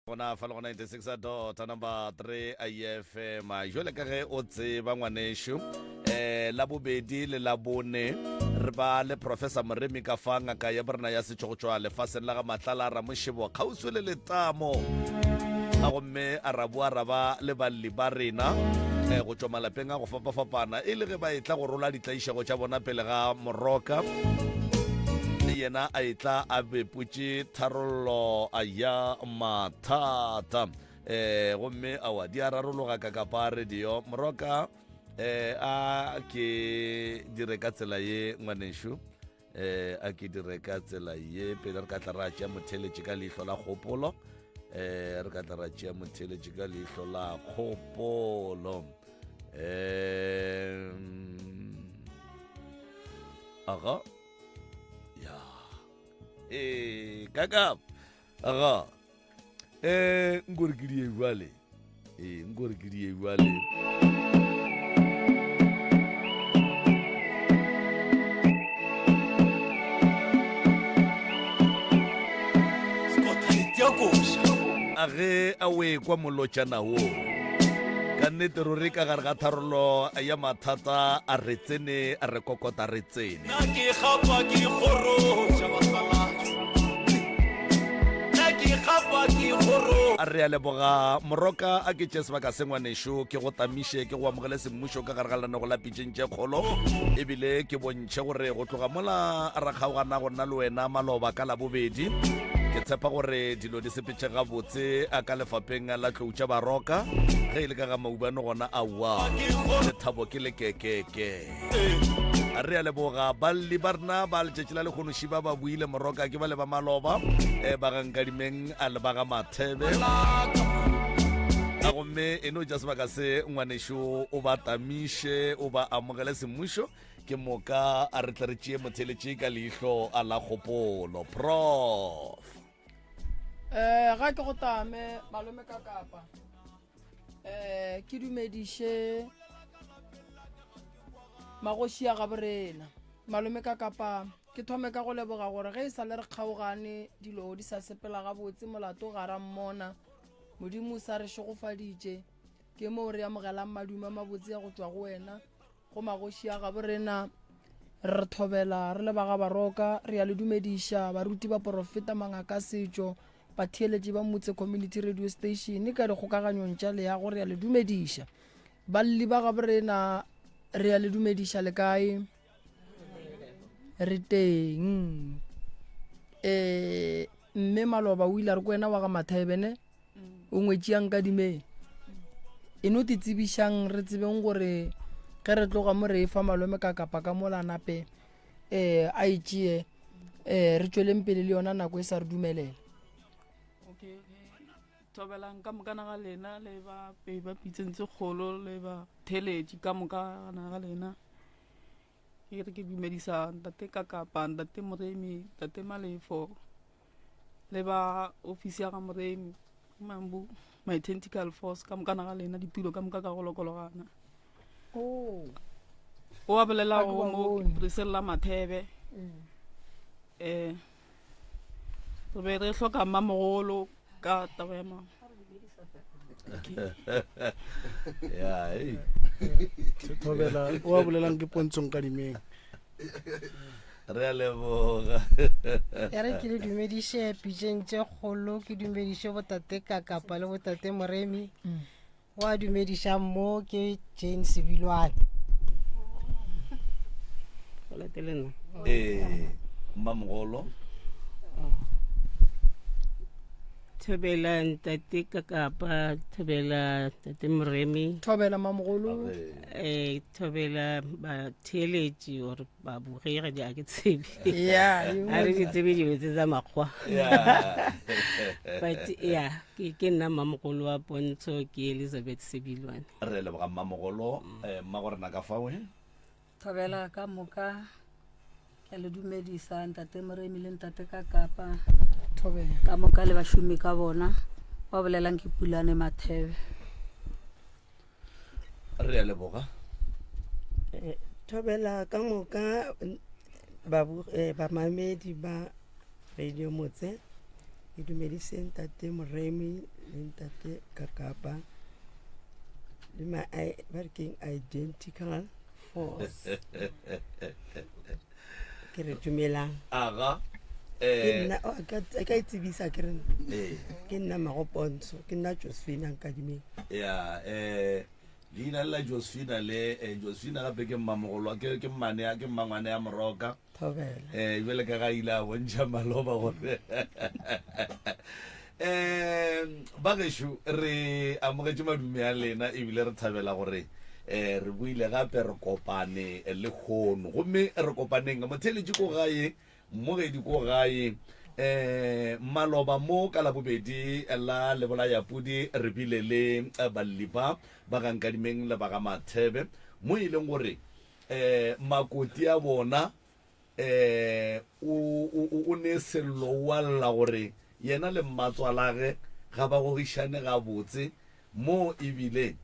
Gona fa le go 96 dot number 3 IFM. Jwale ka ge o tseba ngwanešu, eh la bobedi le la bone re ba le Professor Moremi ka fa ngaka ya borena ya setšo go tšwa lefaseng la ga Matlala Ramošebo kgauswi le letamo. A gomme a ra boa ra ba le balli ba rena eh, go tšwa malapeng a go fapafapana e le ge ba etla go rola ditlaišego tša bona pele ga moroka le yena a etla a bepotše tharollo ya mathata eh gomme awa di a rarologa ka kapa radio moroka eh a ke dire ka tsela ye ngwanešu eh a ke dire ka tsela ye pele re ka tla ra tšea motheletše ka leihlo la kgopolo eh re ka tla ra tšea motheletše ka leihlo la kgopolo eh aga ya ee kaka aga um nkore ke die jale ee nkore ke die jale a ge a o ekwa molotšana wo ka nnete ruri ka gare ga tharolo ya mathata a re tsene a re kokota re tsene Nna ke gapa ke kgoroša basalajo. Nna ke gapa ke kgoroša. A re a leboga Moroka a ke tše sebaka se ngwanešo ke go tamiše ke go amogele semmušo ka gare ga lenanego la pitšeng tše kgolo ebile ke bontšhe gore go tloga mola ra kgaogana go nna le wena maloba ka labobedi ke tshepa gore dilo di sepetše gabotse a ka lefapeng la tlou tša baroka ge e le ka ga maubane gona aowa lethabo ke lekekeke Re a leboga balli ba rena ba letšatši la lekgonoši ba ba buile moroka ke ba le ba maloba um ba ga nkadimeng a le ba ga mathebe a gomme e no ja sebaka se ngwanešo o ba tamiše o ba amogele semmušo ke moka a re tle re tšee motheletše ka leihlo a la kgopolo prof um ga ke go tame malome ka kapa um ke dumediše magoši a gaborena malome ka kapa ke thome ka go leboga gore ge e sa le re kgaogane dilo di sa sepela gabotse molato ga ra mmona modimo o sa re šegofaditše ke moo re amogelang madume a mabotse ya go tšwa go wena go magoši a gabo rena re thobela re le ba ga baroka re ya le dumediša baruti ba porofeta mangaka setšo Batheeletši ba Motse Community Radio Station ka dikgokaganyong tša leago re a le dumediša. Balli ba gaborena re a le dumediša le kae? Re teng. Eh mme maloba o ile a re ko wena wa ga Mathaebene o ngwetši ya Nkadimeng. E no te tsebišang re tsebeng gore ge re tloga mo re e fa malome ka kapa ka mola nape eh a e tšee eh re tšweleng pele le yona nako e sa re dumelela okay okay thobelang ka moka ga lena le ba pei ba pitseng tse kgolo le ba theletši ka moka gana ga lena ke re ke dumedisa ntate kakapa ntate moremi ntate malefo le ba ofisi ya ga moremi mambu my tentacle force ka moka ga lena ditulo ka moka ka go lokologana oh. o a bolelago mo Priscilla Mathebe um re be re hloka mmamogolo ka taba ya mama ya ei thobela o a bolelang ke pontshong ka dimeng re a leboga ya re ke le dumediše pitšeng tše kgolo ke dumediše botate kakapa le botate moremi mm. Wa dumedišang mo ke Jane Sebilwane. O latele nna. Ee, mmamogolo. Thobela ntate Kakapa, thobela ntate Moremi. Thobela mamogolo. Eh, thobela batheeletši or babogegi di a ke tsebe. Yeah, A re di tsebe dilo tse tsa makgwa. Yeah. But yeah, ke ke nna mmamogolo wa pontsho ke Elizabeth Sebilwane. Re leboga mmamogolo, eh, mmago rena ka fao. Thobela ka moka ke a le dumedisa ntate Moremi le ntate ka kapa Thobela. ka moka le bašomi ka bona ba bolelang ke Pulane Mathebe. Re a leboga. Eh, thobela ka moka eh, bamamedi ba radio motse. Ke dumedise ntate Moremi le ntate Kakapa le ma ba re keng identical force. Ke re dumelang. Aga. Ke Eh, nna oh, ka ka itsebisa ke re eh, ke nna Magopontsho, ke nna Josephine Nkadimeng. ya eh leina le la Josephina le eh, Josephina gape ke mmamogolo ke ke mmane ya ke mmangwane ya Moroka. Thobela. Eh jwale ka ga ile a bontšha maloba gore eh ba gešo re amogetše madume a lena ebile re thabela gore eh re buile gape re kopane le kgono gomme re kopaneng motheletši ko gae mmogedi ko gae eh maloba mo ka labobedi la lebolayapudi re bile le eh, balli ba ba ga Nkadimeng le ba ga Mathebe mo e leng gore eh makoti a bona eh o o o ne sello wa lla gore yena le mmatswalage ga ba gogišane gabotse mo ebile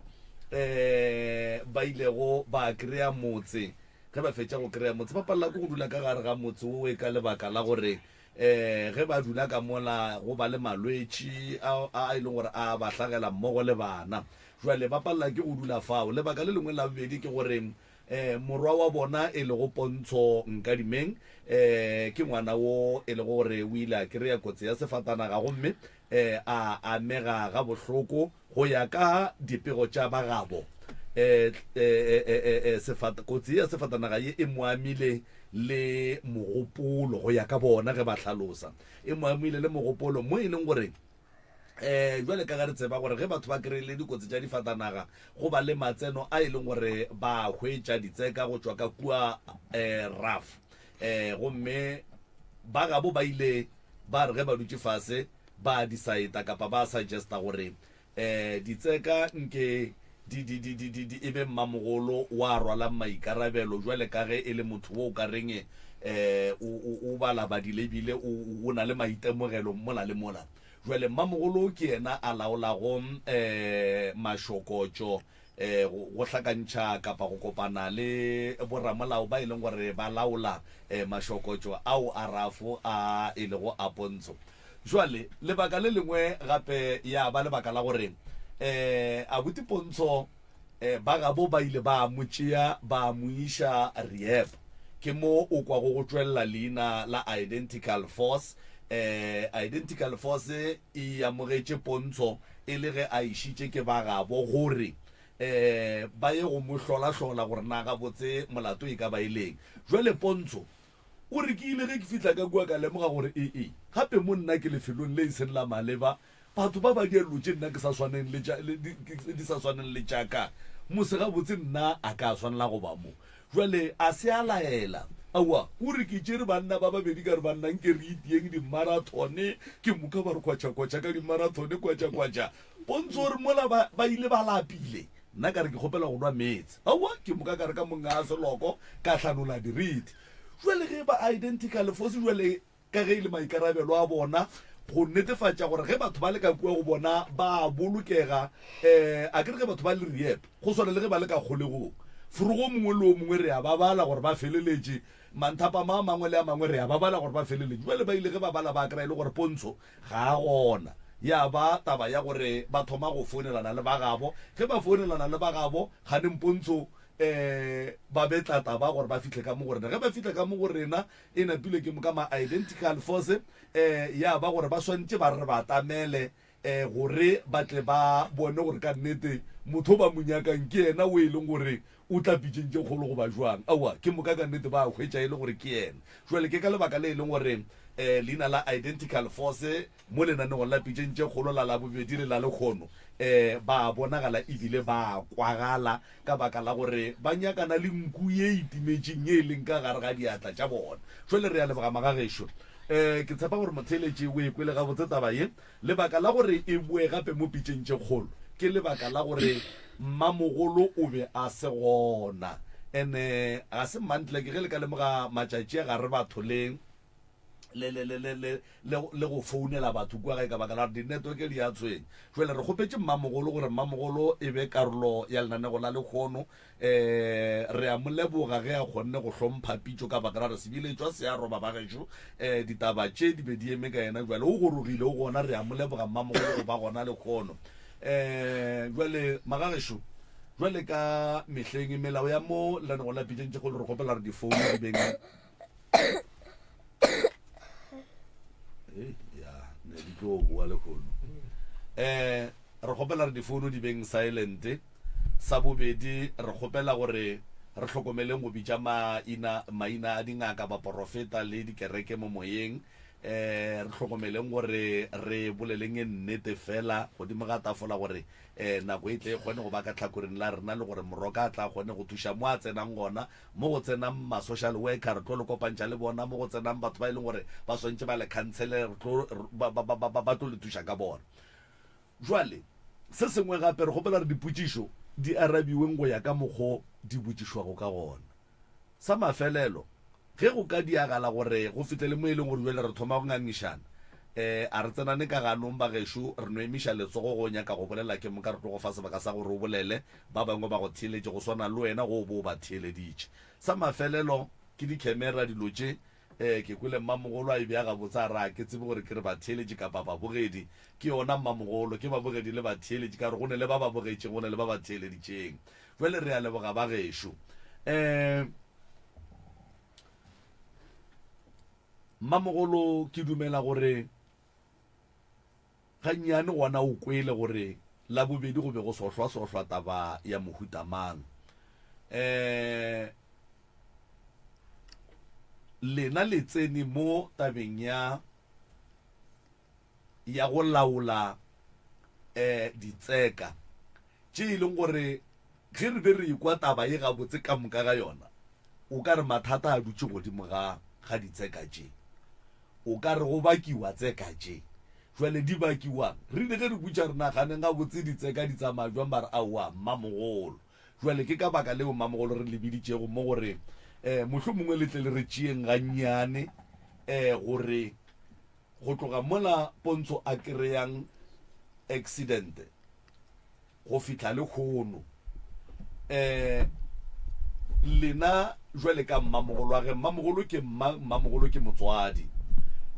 eh ba ilego ba kry-a motse ge ba fetša go kry-a motse ba palela ke go dula ka gare ga motse owe ka lebaka la gore eh ge ba dula ka mola go ba le malwetši a a e leng gore a ba hlagela mmogo le bana Jwale ba palela ke go dula fao. Lebaka le lengwe la bobedi ke gore um morwa wa bona e lego Pontsho Nkadimeng um ke ngwana wo e lego gore o ile a kry-a kotsi ya sefatanaga gomme um a amega gabohloko go ya ka dipego tša ba gabo. Um kotsi ya sefatanaga ye e mo amile le mogopolo go ya ka bona ge ba hlalosa, e mo amile le mogopolo mo e leng gore um jwale ka ga re tseba gore ge batho ba kry-ile dikotsi tša difatanaga go ba le matseno a e leng gore ba hwetša ditseka go tšwa ka kua um raf um gomme ba gabo ba ile ba re ge ba dutše fase ba decide kapa ba suggesta gore um ditseka nke di, di, di, di, di, di e be mmamogolo wa rwalang maikarabelo jwale ka ge e le motho wo o ka reng um o, o, o balabadile ebile o, o na le maitemogelo mola le mola. Jwale mmamogolo ke yena a laolago um mašokotšo um go, go hlakantšha kapa go kopana le boramolao ba e leng gore ba laola um mašokotšo ao a rafo a e lego a pontsho. Jwale, lebaka le lengwe gape ya ba lebaka la gore um abuti Pontsho um ba gabo ba ile ba mo tšea ba mo iša rehab. Ke mo o kwago go tšwelela leina la Identical Force. Um Identical Force e amogetše Pontsho e le ge a išitše ke ba gabo gore um ba ye go mo hlolahlola gore na gabotse molato e ka ba e leng. Jwale Pontsho O re, Ke ile ge ke fihla ka kua ka lemoga gore ee, gape mo nna ke lefelong le e seng la maleba. Batho ba ba dia dilo tše nna ke sa swaneng le tša, le, di, di sa swaneng le tša ka. Mose gabotse nna a ka swanela go ba mo. Jwale a se a laela. Aowa, o re, Ke tšere banna ba babedi ka re, Banna, nke re itieng dimmarathone. Ke moka ba re kwatšhakwatšha ka dimmarathone, kwatšhakwatša. Pontšo o re, Mola ba, ba ile ba lapile. Nna ka re, Ke kgopela go nwa meetse. Aowa, ke moka ka re ka monga seloko ka hlanola dirite. Jwale ge ba identical force jwale ka ge e le maikarabelo a bona go netefatša gore ge batho ba le ka kua go bona ba bolokega, um a ke re ge batho ba le rehab go swana le ge ba le ka kgolegong, forogo o mongwe le o mongwe re a ba bala gore ba feleletše, manthapama a mangwe le a mangwe re a ba bala gore ba feleletše. Jwale ba ile ge ba bala ba kry-a e le gore Pontsho ga a gona. Ya ba taba ya gore ba thoma go founelana le ba gabo. Ge ba founelana le ba gabo, kganeng Pontsho um ba betla taba gore ba fihle ka mo go rena. Ge ba fihla ka mo go rena, e napile ke moka ma-identical force um ya ba gore ba swantše ba re batamele um gore ba tle ba bone gore ka nnete motho o ba mo nyakang ke yena o e leng gore o tla pitšeng tše kgolo goba jwang. Aowa, ke moka ka nnete ba hwetša e le gore ke yena. Jwale ke ka lebaka le e leng gore um leina la identical force Mo lenaneong la Pitšeng tše Kgolo la Labobedi le la lekgono, um ba a bonagala ebile ba a kwagala ka baka la gore ba nyakana le nku ye e timetšeng ye e leng ka gare ga diatla tša bona. Jwale re a leboga magagešo. Um ke tshepa gore motheeletši o e kwele gabotse taba ye. Lebaka la gore e boe gape mo Pitšeng tše Kgolo ke lebaka la gore mmamogolo o be a se gona. Ene ga se mmantle ke ge le ka lemoga matšatši a gare batho le. Le, le, le, le, le, le, le go founela batho kua gae ka baka la gore dinetweke di a tshwenya. Jwale re kgopetše mmamogolo gore mmamogolo e be karolo ya lenanego la lehono. Um re a mo leboga ge a kgonne go hlompha pitšo ka baka la gore sebiletšwa se a roba bagešo. Um ditaba tše di be di eme ka yena jwale o gorogile o gona. Re a mo leboga mmamogolo go ba gona lehono. Um jwale magagešo, jwale ka mehleng melao ya mo lenanego la pitšeng tše kgolo re kgopela gore difounu di beng ya ne di tlo boa lehono um re kgopela re difounu di beng silent sa bobedi re kgopela gore re hlokomeleng go bitša maina maina a dingaka baporofeta le dikereke mo moyeng um re hlokomeleng gore re boleleng e nnete fela godimo ga tafola gore um nako e tle e kgone go ba ka tlhakoreng la rena le gore moroka a tla kgone go thuša mo a tsenang gona Mo go tsenang ma-social worker, re tlo le kopantšha le bona. Mo go tsenang batho ba e leng gore ba swantše ba le khansele, re tlo, ba, ba, ba, ba, ba tlo le thuša ka bona. Jwale, se sengwe gape, re kgopela gore dipotšišo di arabiweng go ya ka mokgo di botšišwago ka gona. Sa mafelelo, Ge go ka diagala gore go fihle le mo e leng gore bjale re thoma go ngangišana, um a re tsenane ka ganong bagešo, re no emiša letsogo go nyaka go bolela ke moka re tlo go fa sebaka sa gore o bolele, ba bangwe ba go theeletše go swana le wena go bo o ba theeleditše. Sa mafelelo, ke dikhemera dilo tše, um ke kwele mmamogolo a e bea gabotse a re a ke tsebe gore ke re batheeletši kapa babogedi. Ke yona mmamogolo, ke babogedi le batheeletši ka gore go ne le ba ba bogetšeng go ne le ba ba theeleditšeng. Bjale re a leboga bagešo. Um. Mmamogolo ke dumela gore gannyane gona o kwele gore Labobedi go be go sohlwa-sohlwa taba ya mohuta mang. Um lena le tsene mo tabeng ya ya go laola um ditseka tše e leng gore ge re be re ekwa taba ye gabotse ka moka ga yona, o ka re mathata a dutše godimo ga, ga ditseka tše. O ka re go bakiwa tseka tše. Jwale di bakiwang? Re ile ge re butša re naganeng gabotse ditseka di tsamaya jwang, ba re aowa, mmamogolo. Jwale ke ka baka leo mmamogolo re le biditšego mo gore um mohlomongwe le tle le re tšeeng gannyane um gore go tloga mola Pontsho a kry-ang accident, go fihla lehono. Um lena jwale ka mmamogolo wa ge, mmamogolo ke mma, mmamogolo ke motswadi.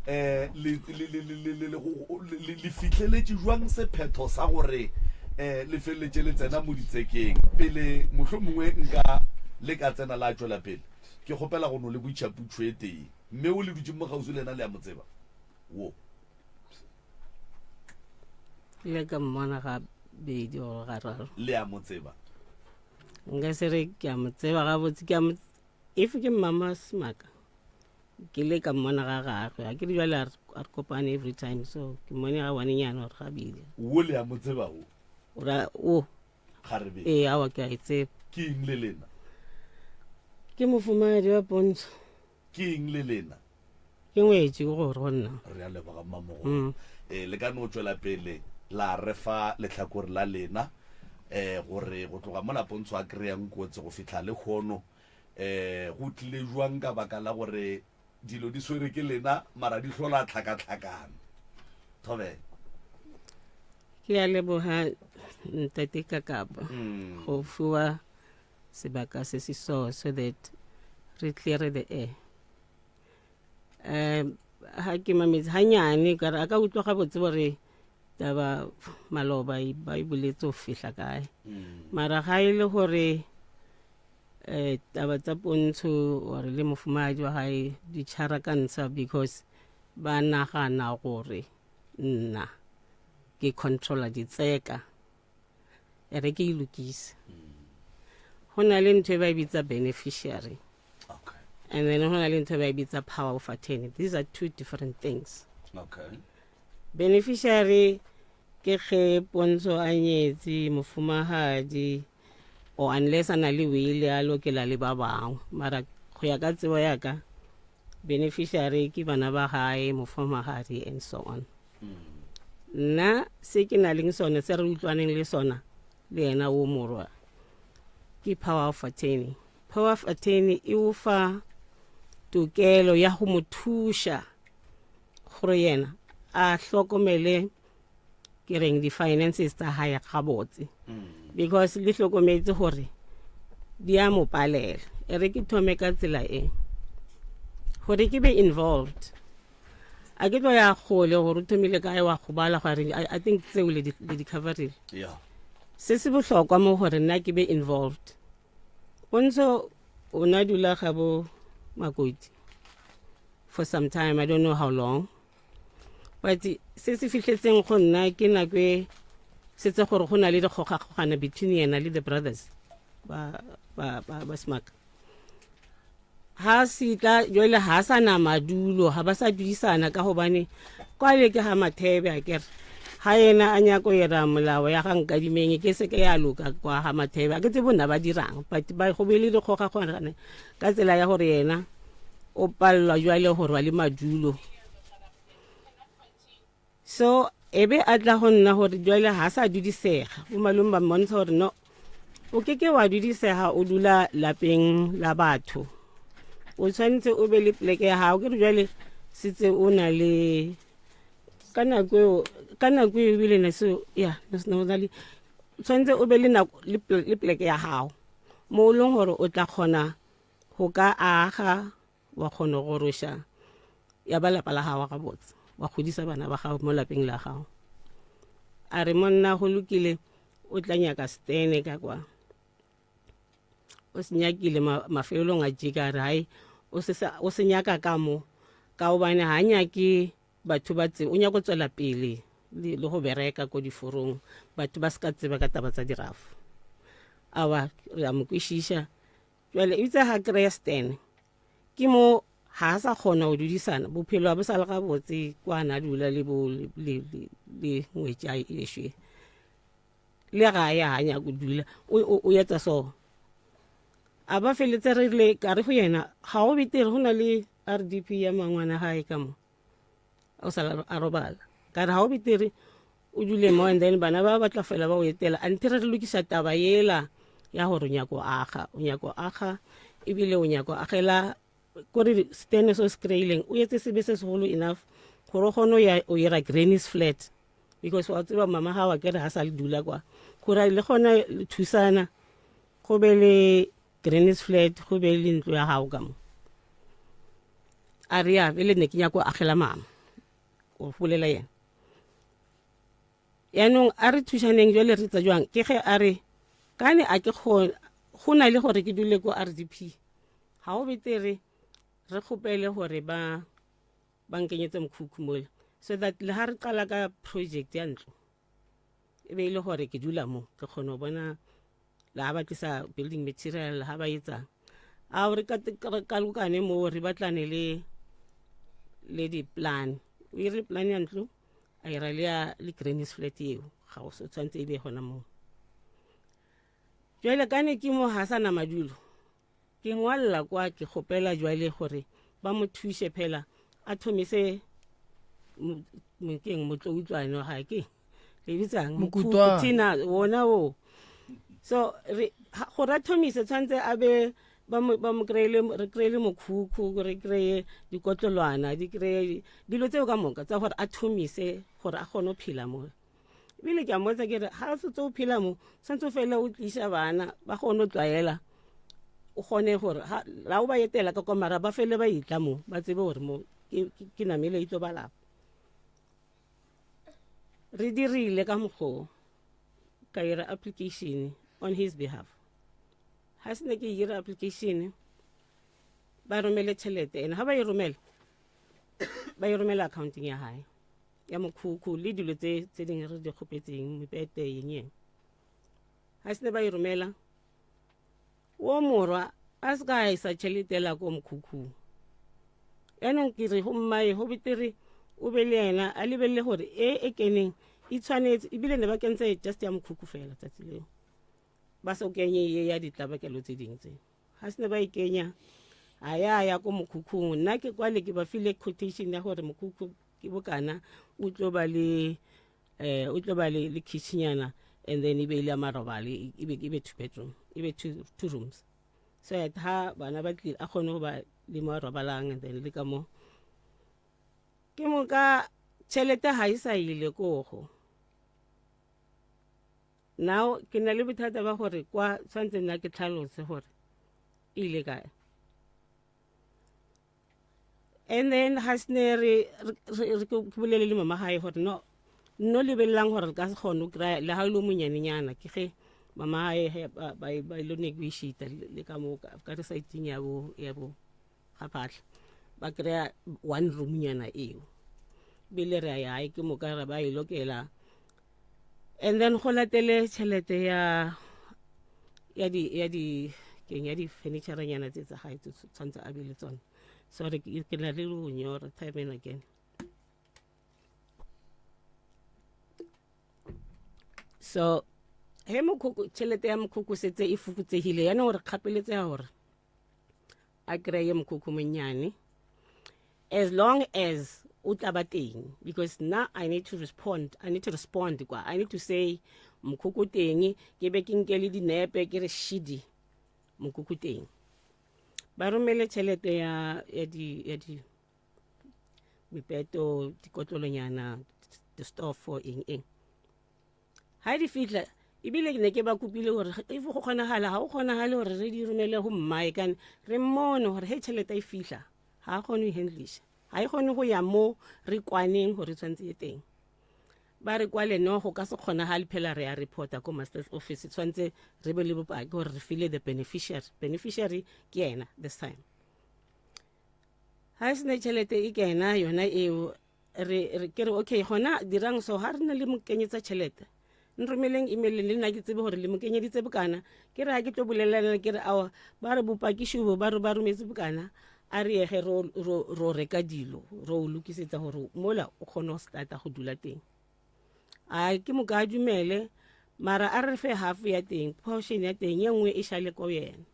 Um le, le, le, le, le, le, le, le fihleletše jwang sephetho sa gore um le feleletše le tsena mo ditsekeng pele mohlomongwe nka le ka tsena la tšwela pele? Ke kgopela go no le botša putšo e tee. Mme o le dutšeng mo kgauswi le yena le a mo tseba wo? Ile ka mmona ga bedi or ga raro. Le a mo tseba? Nka se re ke a mo tseba gabotse, ke a mo if ke mama Semaka ke ile ka mmona ga gagwe ga ke re jale a re kopane every time so ke mmone ga wanenyana or gabedi. Wo le a mo tseba wo? Ora wo. Kgarebe. Ee, awa ke a e tseba. Ke eng le lena? Ke mofumadi wa Pontsho. Ke eng le lena? Ke ngwetši ke gore go nna. Re a leboga mmamogolo. Mm. E, le ka no tšwela pele la re fa lehlakore la lena e, gore go tloga mola Pontsho a kry-ang kotsi go fihla lehono e, go tlile jwang ka baka la gore dilo di swere ke lena mara di hlola tlhakatlhakano. Thobela. Ke a leboga ntate Kakapa mm. go fiwa sebaka se se so so that re clear the air um ha ke mametse hanyane ka re a ka utlwa gabotse gore taba maloba e, ba e boletse go fihla kae mm. mara ga e le gore um taba tsa pontsho or le mofumadi wa gae di tšharakantsha because ba nagana gore nna ke controla ditseka e re ke e lokise go na le ntho e ba e bitsa beneficiary okay. and then go na le ntho e ba e bitsa power of attorney these are two different things okay. beneficiary ke ge pontsho a nyetse mofumahadi or unless a na le wile a lokela le ba bangwe mara go ya ka tsebo ya ka beneficiary ke bana ba gae mofumahadi and so on Nna se ke na leng sone se re utlwaneng le sona le yena wo morwa ke power of attorney. Power of attorney e o fa tokelo ya go mo thuša. Gore yena a hlokomele ke reng di-finances tsa hae gabotse because le hlokometse gore di a mo palela. E re ke thome ka tsela e gore ke be involved. A ke tlo ya kgole gore o thomile kae wa gobala gore I think tseo le di coverile. Yeah. Se se bohlokwa mo gore nna ke be involved. Pontsho o na dula ga bo Makoti for some time, I don't know how long. But se se fihletseng go nna ke nako e setse gore go na le dikgogakgogana between yena le the brothers ba ba ba ba Smaka. Ha se tla jwale ha sa na madulo, ha ba sa duisana ka gobane kwale ke ga Mathebe a kere ha yena a nyako era molao ya ga Nkadimeng ke se ke ya loka kwa ga Mathebe. A ke tsebe nna ba dirang, but ba go be le dikgogakgogana ka tsela ya gore yena o palelwa jwale gore ba le madulo. So e be a tla go nna gore jwale ga sa dudisega, bo malome ba mmontsha gore no, o ke ke wa dudisega o dula lapeng la batho, o tshwanetse o be le pleke ya gago. Ke re jwale setse o na le ka nako eo, ka nako eo ebile ne se ya ne se na le tshwanetse o be le nako le pleke ya gago mo o leng gore o tla kgona go ka aga, wa kgona go goroša ya ba lapa la gago gabotse, wa godisa bana ba gago mo lapeng la gago. A re monna go lokile, o tla nyaka stene ka kwa o se nyakile mafelelong a jika. A re hai o se nyaka ka mo ka gobane ga nyake batho ba tsebe, o nyaka go tswela pele le go bereka ko diforong, batho ba se ka tseba ka taba tsa dirafo. Awa, re a mo kwešiša. Jwale itse ga kry-a stene ke mo ga a sa kgona go dudisana, bophelo ga bo sa le gabotse kwa na dula le bo le ngwetši a ešwe le ga ya ga nyako dula o etsa so. A ba feletse re rile ka re go yena ga go betere go na le RDP ya mangwana gae ka mo o sala a robala, ka re ga go betere o dule mo and then bana ba ba tla fela ba o etela until re lokisa taba yela ya gore o nyako aga, o nyako aga ebile o nyako agela kore stene se o se kry-ileng o etse sebe se segolo enough gore o kgone o ya o ira granny's flat, because wa tseba mama ga wa kere ga sa le dula kwa gore le gona le thusana go be le granny's flat, go be le ntlo ya gago ka mo. A re ya le ne ke nyako agela mama, o bolela yena. Yaanong a re thušaneng jale re tsa jwang? Ke ge a re kane a ke kgone go na le gore ke dule ko RDP, ga go betere re kgopele gore ba ba nkenyetse mokhukhu mola, so that le ga re qala ka project ya ntlo e be e le gore ke dula mo, ke kgone go bona le ga ba tlisa building material, ga ba etsang. A re kalokane mo re batlane le le di-plan, o ire plan ya ntlo a ira le ya le granny's flat eo ga o tshwanetse e be gona moo. Jwale ka ne ke mo ga sa na madulo, ke ngwalela kwa ke kgopela jwale gore ba mo thuše phela a thomise keng motloutlwane wa gae ke le bitsang Mokutwana. Thina wona o. So re gore a thomise tshwanetse a be ba mo kry-ile, re kry-ile mokhukhu, re kry-e dikotlolwana, di kry-e dilo tseo ka moka tsa gore a thomise gore a kgone go phela mo. Ebile ke a mmotsa ke re ga o setse o phela mo tshwanetse o fele o tlisa bana ba kgone go tlwaela, o kgone gore la o ba etela ka kwa mara ba fele ba itla mo ba tsebe gore mo ke namele e tlo ba lapa. Re dirile ka mokgwa ka ira application on his behalf. Ga se ne ke ira application ba romele tšhelete ene, ga ba e romela ba e romela accounting ya gae ya mokhukhu le dilo tse dingwe re di kgopetseng, mepete eng eng. Ga se ne ba e romela wo morwa a se ka a isa tšhelete la ko mokhukhung. Yaanong ke re go mmae go betere o be le yena a lebelele gore e e keneng e tshwanetse, ebile ne ba kentse just ya mokhukhu fela tsatsi leo, ba se kenye ye ya ditlabakelo tse dingwe tse. Ga se ne ba e kenya a ya ya ko mokhukhung, nna ke kwale ke ba file quotation ya gore mokhukhu ke bokana, o tlo ba le o tlo ba le kitchenyana and then e be ile ya marobalo, e be two bedroom, e be two rooms, so that ha bana ba tlile a kgone go ba le mo a robalang and then le ka mo. Ke moka tšhelete ga e sa ile kogo. Now ke na le bothata ba gore kwa tshwanetse nna ke tlhalose gore e ile kae. And then ga se ne re ke bolele le mama gae gore no nno lebelelang gore re ka se kgone go kry-a le ga e le o monyanenyana ke ge mama gae ba ilo negotiate le ka mo ka re saeteng ya bo ya bo ga phatlha ba kry-a one room nyana eo bile re a ya gae ke moka re ba e lokela and then go latele tšhelete ya ya di ya di keng ya di furniture nyana tse tsa gae tse tshwanetse a be le tsone sorry ke na le go nyora time and again so he mokhoko tšhelete ya mokhoko setse e fokotsegile yaanong gore kgapeletsega gore a kry-e mokhukhu monnyane as long as o tla ba teng because now i need to respond i need to respond kwa i need to say mokhukhu teng ke be ke nke le dinepe ke re shidi mokhukhu teng ba romele tšhelete ya ya di ya di mepeto dikotlolonyana di-stofo eng eng ga di fitlha ebile ke ne ke ba kopile gore if go kgonagala ga go kgonagale gore re di romele go mmae kane re mmone gore he tšhelete e fitlha ga a kgone go handlisha ga e kgone go ya mo re kwaneng gore tshwanetse e teng ba re kwale no go ka se kgonagale phela re ya reporta ko master's office tshwanetse re be le bopaki gore re file the beneficiary beneficiary ke yena this time ga e sene tšhelete e kena yona eo re re ke re okay gona dirang so ga re ne le mo kenyetsa tšhelete nromeleng email le nna ke tsebe gore le mo kenyeditse bokana ke re ga ke tlo bolelana ke re awa ba re bopakišobo ba re ba rometse bokana a re ege ro reka dilo ro o lokisetsa gore mola o kgone go starta go dula teng a ke moka a dumele mara a re fe half ya teng portion ya teng ye nngwe e šale ko yena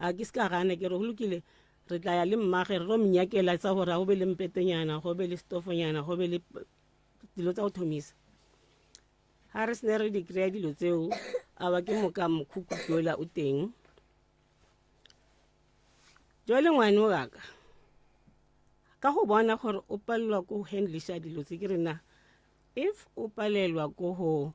a ke se ka gana ke re go lokile Re tla ya le mmage re ro mnyakela tsa gore go be le mpetenyana, go be le stofonyana, go be le dilo tsa go thomisa. Ga re sene re di kry-a dilo tseo, a ba ke moka mokhukhu yola o teng. Jwale ngwane wa ka, ka go bona gore o palelwa ko go handlisha dilo tse ke re na if o palelwa ko go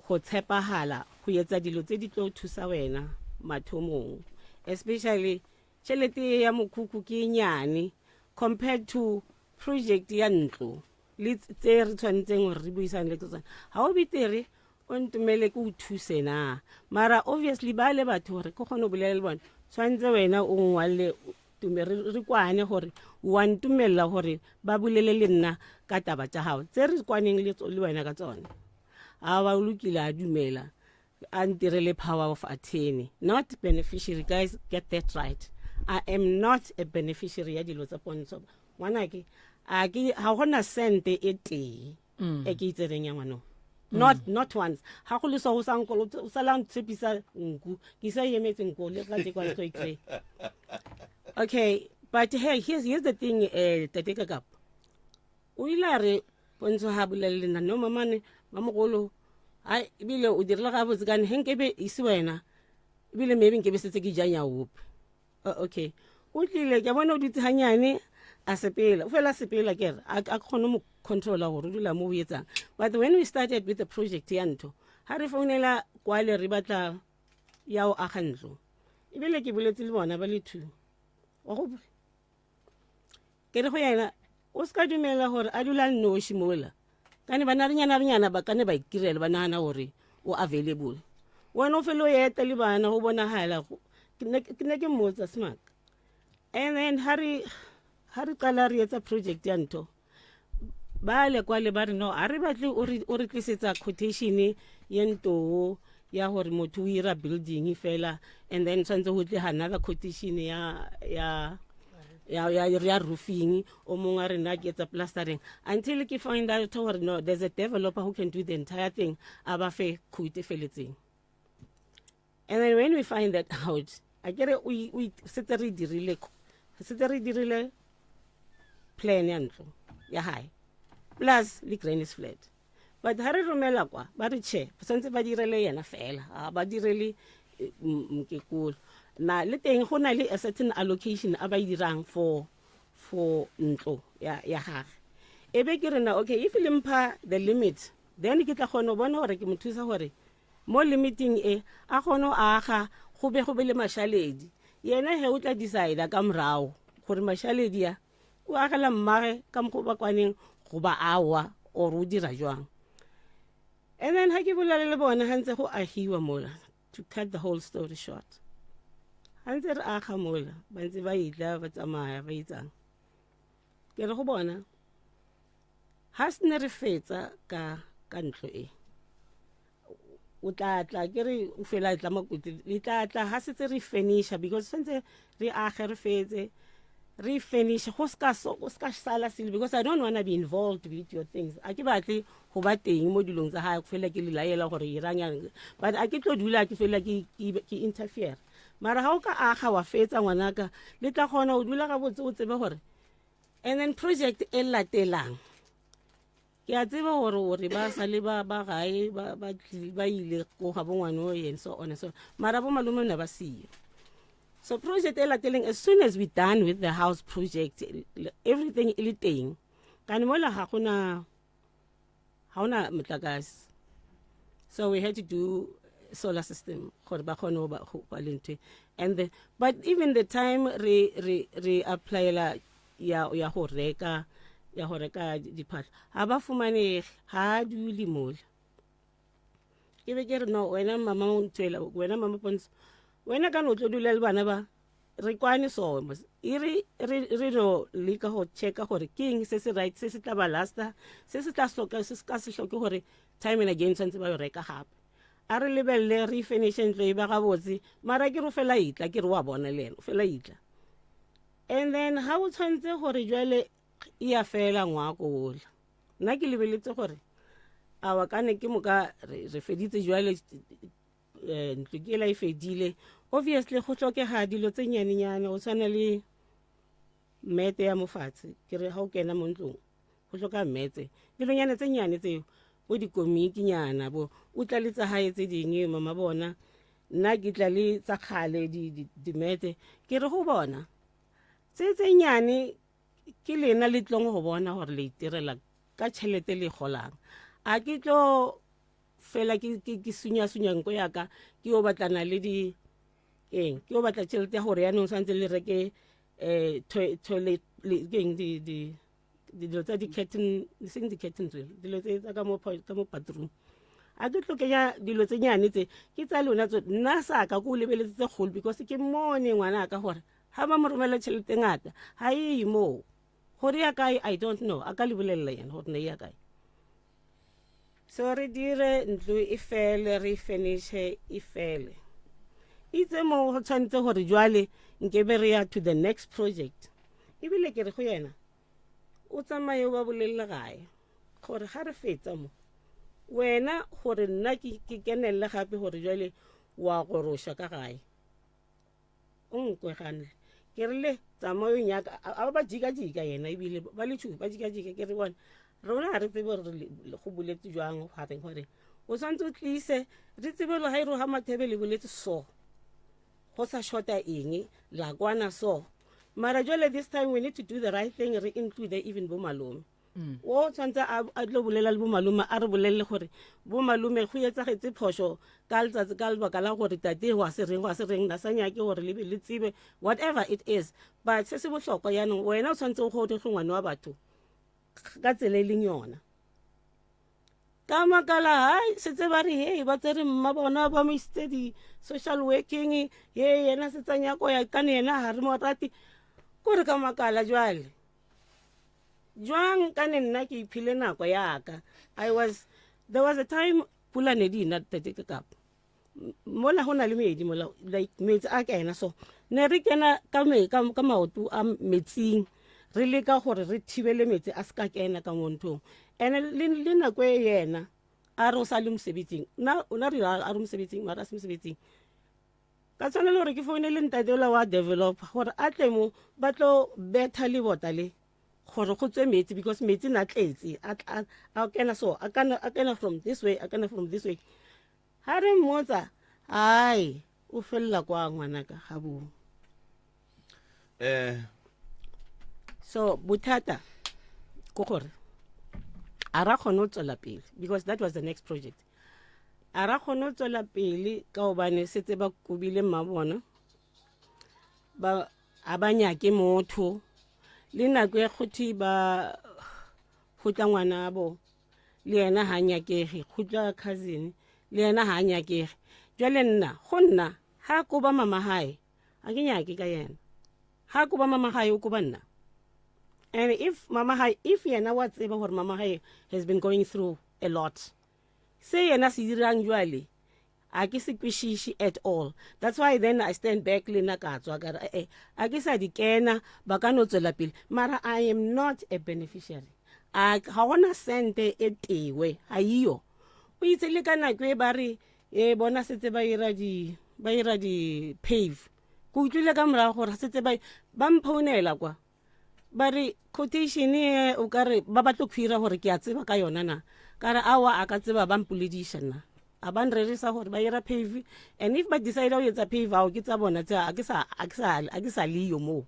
go tshepagala go etsa dilo tse di tlo thusa wena mathomong especially tšhelete ya mokhukhu ke e nyane compared to project ya ntlo le tse re tshwanetseng gore re buisane le tsone ga o betere o ntumele ke o thuse na mara obviously ba le batho gore ke kgone go bolela le bone tshwanetse wena o ngwalele tume re kwane gore wa ntumelela gore ba bolele le nna ka taba tša gago tse re kwaneng le wena ka tsone a ba o lokile a dumela a ntirele power of attorney not beneficiary guys get that right i am not a beneficiary ya dilo tsa pontsho ngwanake a ke ga gona sente e tee mm. e ke itsereng ya ngwanong mm. not not once ga go le so o sa nkolo o sa la ntshepisa nku ke sa emetse nku le ka tse kwa ntlo e kry okay but hey here's, here's the thing eh tate kakapa o ile a re pontsho ga bolele le nna no mamane mamogolo ai ebile o dirile gabotse kane he nkebe ise wena ebile maybe nkebe setse ke ja nyaope Oh, okay o tlile ke bona o dutse ganyane a sepela o fela sepela ke re a kgone mo controla gore o dula mo o etsang but when we started with the project ya ntho ga re founela kwale re batla ya o aga ntlo ebile ke boletse le bona ba le two wa go ke re go yena o se ka dumela gore a dula nnoši mola kane bana re nyana re nyana ba kane ba itirela ba nagana gore o available wena o fele o eta le bana go bonagala ke ne ke mmotsa smart and then ha re ha re qala re etsa project ya ntho ba le kwa le ba re no a re batle o re tlisetsa quotation ye ntoo ya gore motho o ira building fela and then tshwanetse go tle another quotation ya ya ya ya ya roofing o mongwe a re nna ke etsa plastering until ke find out gore no there's a developer who can do the entire thing a ba fe quote e feletseng and then when we find that out a kere o setse re dirile setse re dirile plan ya ntlo ya hae plus le granny's flat but ha re romela kwa ba re che santse ba direle yena fela ga ba direle eh, mokekolo na le teng go na le a certain allocation a ba e dirang for for ntlo ya ya gage e be ke re na okay if le mpha the limit then ke tla kgona go bona gore ke mo thusa gore mo limiting e a kgone go aga go be go be le mašaledi yena he o tla decide ka morago gore mašaledi a o agela mmage ka mokgwa ba kwaneng goba awa or o dira jwang and then ga ke bolele le bona ga ntse go agiwa mola to cut the whole story short ga ntse re aga mola ba ntse ba itla ba tsamaya ba itsang ke re go bona ga se ne re fetsa ka ka ntlo e o tla tla ke re o fela tla makuti le tla tla ha setse re finisha because sentse re age re fetse re finish go ska so go ska sala sele because I don't want to be involved with your things a ke batle go ba teng mo dilong tsa gae go fela ke le laela gore irang yang but a ke tlo dula ke fela ke ke interfere mara ga o ka aga wa fetsa ngwanaka le tla kgona go dula gabotse o tsebe gore and then project e latelang ke a tseba gore gore ba sa le ba ba gae ba ba ba ile ko ga bongwane o and so on and so mara bo malome ne ba siyo so project e lateleng as soon as we done with the house project everything e le teng kane mola ga gona ga ona motlakase so we had to do solar system gore ba kgone go ba le ntho and the, but even the time re re re applyela ya ya go reka ya go reka diphahlo ga ba fumanege ga a dule mola ke be ke re no wena mama ntwela wena mama pontsho wena ka no tlo dula le bana ba re kwane so mos e re re re no leka go checka gore ke eng se se right se se tla ba lasta se se tla hloka se se ka se hloke gore time and again tshwanetse ba yo reka gape a re lebelele re finishe ntlo e ba gabotse mara ke re o fela itla ke re wa bona le ena o fela itla and then ga o tshwanetse gore jwale e ya fela ngwako ola nna ke lebeletse gore awa kane ke moka re feditse jwale eh, ntlo ke ela e fedile obviously go tlhokega dilo tse nyanenyane o tshwana le mmete ya mofatshe ke re ga o kena mo ntlong go tlhoka mmetse dilonyana tse nyane tseo bo dikomikinyana bo o tla le tsa gae tse dingwe mama bona nna ke tla le tsa kgale dimete ke re go bona tse tse nyane ke lena le tlong go bona gore le itirela ka tšhelete le golang a ke tlo fela ke ke ke sunya sunya nko ya ka ke yo batlana le di eng ke yo batla tšhelete ya gore yaanong santse le reke um toilet ke eng di di dilo tsa di-curtain seng di-curtain reel dilo tse tsa ka mo ka mo bathroom a ke tlo kenya dilo tse nyane tse ke tsa lona tso nna sa ka ko o lebeletse tse kgolo because ke mone ngwana ka gore ga ba mo romela tšhelete ngata ga e ye moo gore ya kae i don't know a ka le bolelela yena gore ne ya kae so re dire ntlo e fele re finishe e fele itse mo go tshwanetse gore jwale nkebe re ya to the next project ebile ke re go yena o tsamaye o ba bolelele gae gore ga re fetsa mo wena gore nna ke kenelele gape gore jwale wa goroša ka gae o nkwe gantle ke rile tsamayo nyaka a ba jika-jika yena ebile ba le tšhupu ba jika-jika ke re bona rona ga re tsebe gore go boletse jwang gareng gore o tshwanetse o tlise re tsebe gore ga e roga mathebe le boletse so go sa shorta eng la kwana so mara jale this time we need to do the right thing re include even bo malome mm. o tshwanetse a tlo bolela le bomalome a re bolelele gore bomalome go etsagetse phoso ka letsatsi ka lebaka la gore tate wa se reng wa se reng na sa nyake gore le be le tsebe whatever it is but se se bohlokwa yaanong wena o tshwanetse o gode go ngwane wa batho ka tsela e leng yona ka makala hai setse ba re hei ba tsere mma bona ba mo isitse di-social working ye yena setsanyako ya kane yena ga re mo rate kore ka makala jwale jwang ka ne nna ke iphile nako yaka i was there was a time pula ne di na tate ke kapa mola go na le medi mola like metsi a kena so ne re kena ka me ka, ka maoto a metsing re leka gore re thibele metsi a se ka kena ka mo nthong ene le, le nako e yena a re o sa le mosebetsing nna o na re a re mosebetsing mara a se mosebetsing Ka tshwanelo gore ke founele ntate ola wa developer gore a tle mo ba tlo betha lebota le gore go tswe metsi because metsi na tletse a kena so a kena from this way a kena from this way ha re mmotsa ai o felela kwa ngwanaka ga bong eh. So bothata ke gore a ra kgone go tswela pele because that was the next project. A ra kgone go tswela pele ka gobane setse ba kobile mmabona ba a ba nyake motho le nako ya kgothi ba go tla ngwanabo le yena ga nyakege go tla cousin le yena ga nyakege jwale nna go nna ga koba mama gae a ke nyake ka yena ga koba mama gae o koba nna and if mama gae if yena wa tseba gore mama gae has been going through a lot se yena se dirang jwale a ke se kwešiše at all that's why then i stand back le nna ka tswa ka re eh a ke sa di kena ba ka no tswela pele mara i am not a beneficiary a ga gona sente e tewe ga iyo o itse le ka nako e ba re e bona setse ba ira di ba ira di pave ke utlwile ka morago gore setse ba ba mphounela kwa ba re quotation e o ka re ba batlo khwira gore ke a tseba ka yona na ka re awa a ka tseba ba mpolediša nna a ba nrerisa gore ba ira pave and if ba decide go etsa pave ao ke tsa bona tse a ke sa a ke sa a ke sa leyo moo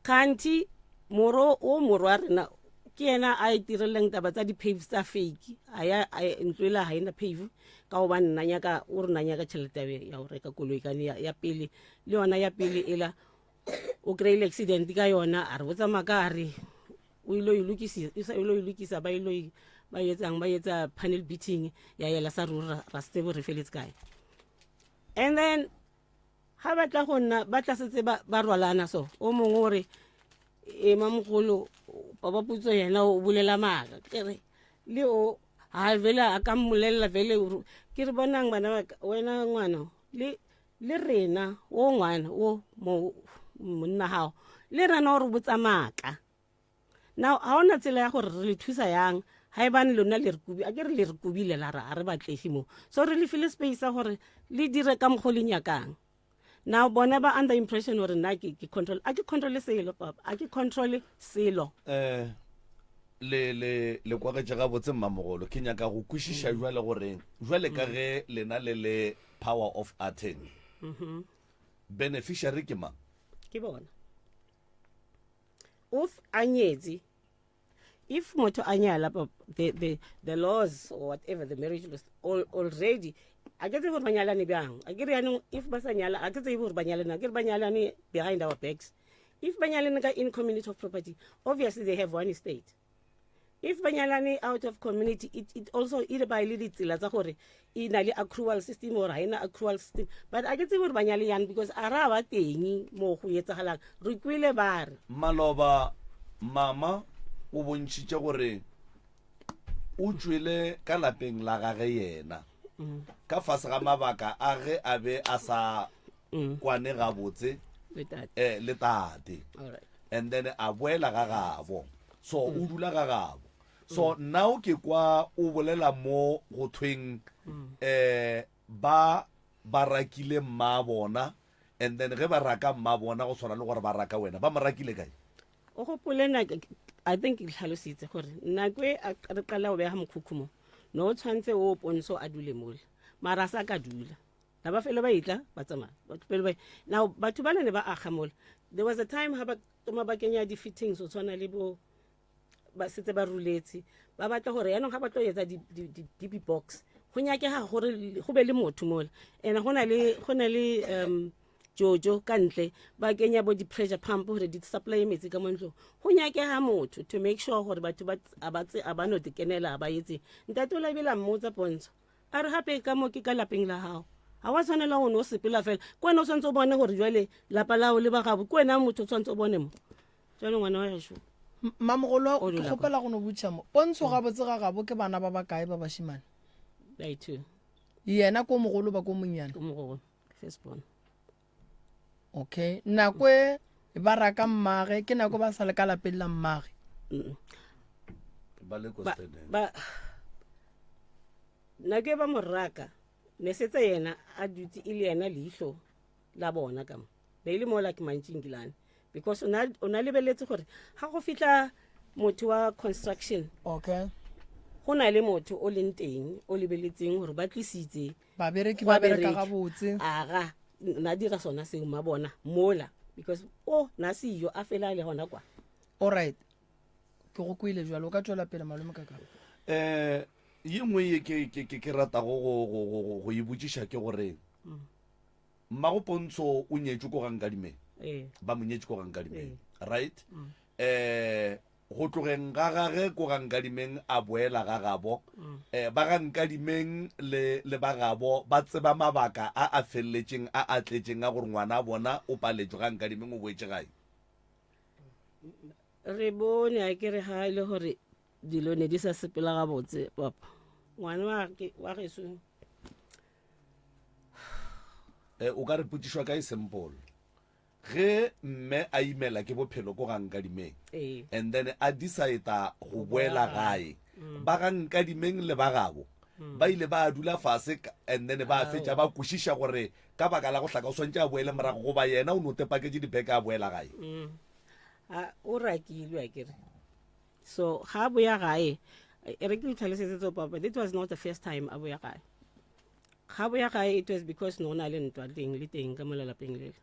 kganthi moro o moro wa rena ke yena a itireleng taba tsa di-paves tsa fake a ya ntlo ela ga ena pave ka gobane nna nyaka o re na nyaka tšhelete ya go reka koloi kane ya pele le yona ya pele ela o kry-ile accident ka yona a re botsa maaka a re o ile o e lokisa ba ile ba etsang ba etsa panel beating ya yela sa ruri ra se tsebe re feletse kae and then ga ba tla go nna ba tla setse ba rwalana so o mongwe o re e mamogolo papa putso yena o bolela maaka ke re le o ga vele a ka mmolelela vele ke re bonang bana ba wena ngwana le Le rena, wo ngwana, wo mo monna gago, le rena o re botsa maaka. Now, ga ona tsela ya gore re le thusa yang, ga e bane lona le re kubi, a ke re le re kubile la re ga re batlege mo. So re le file space sa gore le dire ka mokgwa o le nyakang. Now bona ba under impression gore nna ke ke control, a ke control selo papa, a ke control selo. Eh le le le kwagetše gabotse mmamogolo ke nyaka go kwešiša jwale gore jwale ka ge lena le le power of attorney mm -hmm. beneficiary ke mang ke bona if a nyetse if motho a nyala the, the, the laws or whatever the marriage laws all, already a ke tsebe gore ba nyalane bjang a ke re yanong if ba sa nyala a ke tsebe gore ba nyalane a ke re ba nyalane behind our backs if ba nyalane ka in community of property obviously they have one estate if ba nyalane out of community it, it also e ba le ditsela tsa gore e na le accrual system or ga ena accrual system but a ke tsebe gore ba nyale yang because a ra ba teng mo go etsagalang re kwele ba re maloba mama o bontšhitše gore o tšwele ka lapeng la gage yena mm. ka fase ga mabaka a ge a be a sa mm. kwane gabotse eh, le tate and then a boela ga gabo so o mm. dula ga gabo so mm. now ke kwa o bolela mo go thweng um ba ba rakile mma bona and then ge ba raka mma bona go tshwana le gore ba raka wena ba mo rakile kae o gopole na i think ke tlhalositse gore nako e re qala go beega mokhukhu mo no o tshwanetse o pontsho a dule mole mara a sa ka dula na ba fele ba etla ba tsamaya batho pele ba now batho ba ne ba aga mola there was a time ha ba toma ba kenya di-fittings o tshwana le bo ba setse ba ruletse ba batla gore yaanong ga ba tlo etsa di-db box go nyakega gore go be le motho mola and go na le go na le um jojo ka ntle ba kenya bo di-pressure pump gore di supply metsi ka mo ntlong go nyakega motho to make sure gore batho ba a ba no di kenela a ba etse ntate o labela mmotsa pontsho A re gape ka mo ke ka lapeng la gago ga wa tshwanela go ne o sepela fela ke wena o tshwanetse o bone gore jale lapa lao le ba gabo ke wena motho o tshwanetse o bone mo jale ngwana wa gešo Mmamogolo ke kgopela go no botšiša mo pontsho gabotse ga gabo ke bana ba bakae ba bashimane ba two yena ko mogolo ba ko monnyane ko mogolo first born okay nako e ba raka mmage ke nako ba sa le ka lapeng la mmage ba le ko ba, ba nako e ba mo raka ne setse yena a dutse e le yena leihlo la bona ka mo ne e le mola ke mantšinkilane because o na lebeletse gore ga go fitlha motho wa construction okay go na le motho o leng teng o lebeletseng gore ba tlisitse babereki ba bereka gabotse aga na dira sona seo ma bona mola because o na seyo a fela le gona kwa. Alright, ke go kwele jalo, o ka tšwela pele malome ka kapa. Um ye nngwe ye ke, ke, ke, ke ratago go, go, go, go, go e botšiša ke gore mmago Pontsho o nyetšwe ko ga Nkadimeng. Ee. Ba mo nyetše ko ga Nkadimeng. Ee. Right? Um go tlogeng ga gage ko ga Nkadimeng a boela ga gabo. Um ba ga Nkadimeng le, le ba gabo ba tseba mabaka a a feleletšeng a a tletšeng a gore ngwana a bona o paletšwe ga Nkadimeng o boetše gae. Re bone a ke re ga e le gore dilo ne di sa sepela gabotse papa ngwana wa ke- wa geso Eh, o ka re potšišwa ka e simple ge mme a imela ke bophelo ko ga Nkadimeng ee and then a decida go boela gae ba ga Nkadimeng le ba gabo ba ile ba dula fase ka- and then ba fetša ba kwešiša gore ka baka la go hlaka o swantše a boele morago goba yena o no tepaketše dibeke a boela gae A, o rakilwe a kere so ga a boya gae e re ke o tlhalosetse tso papa that was not the first time a boya gae ga a boya gae it was because no go na le ntwa teng le teng ka mo lelapeng lele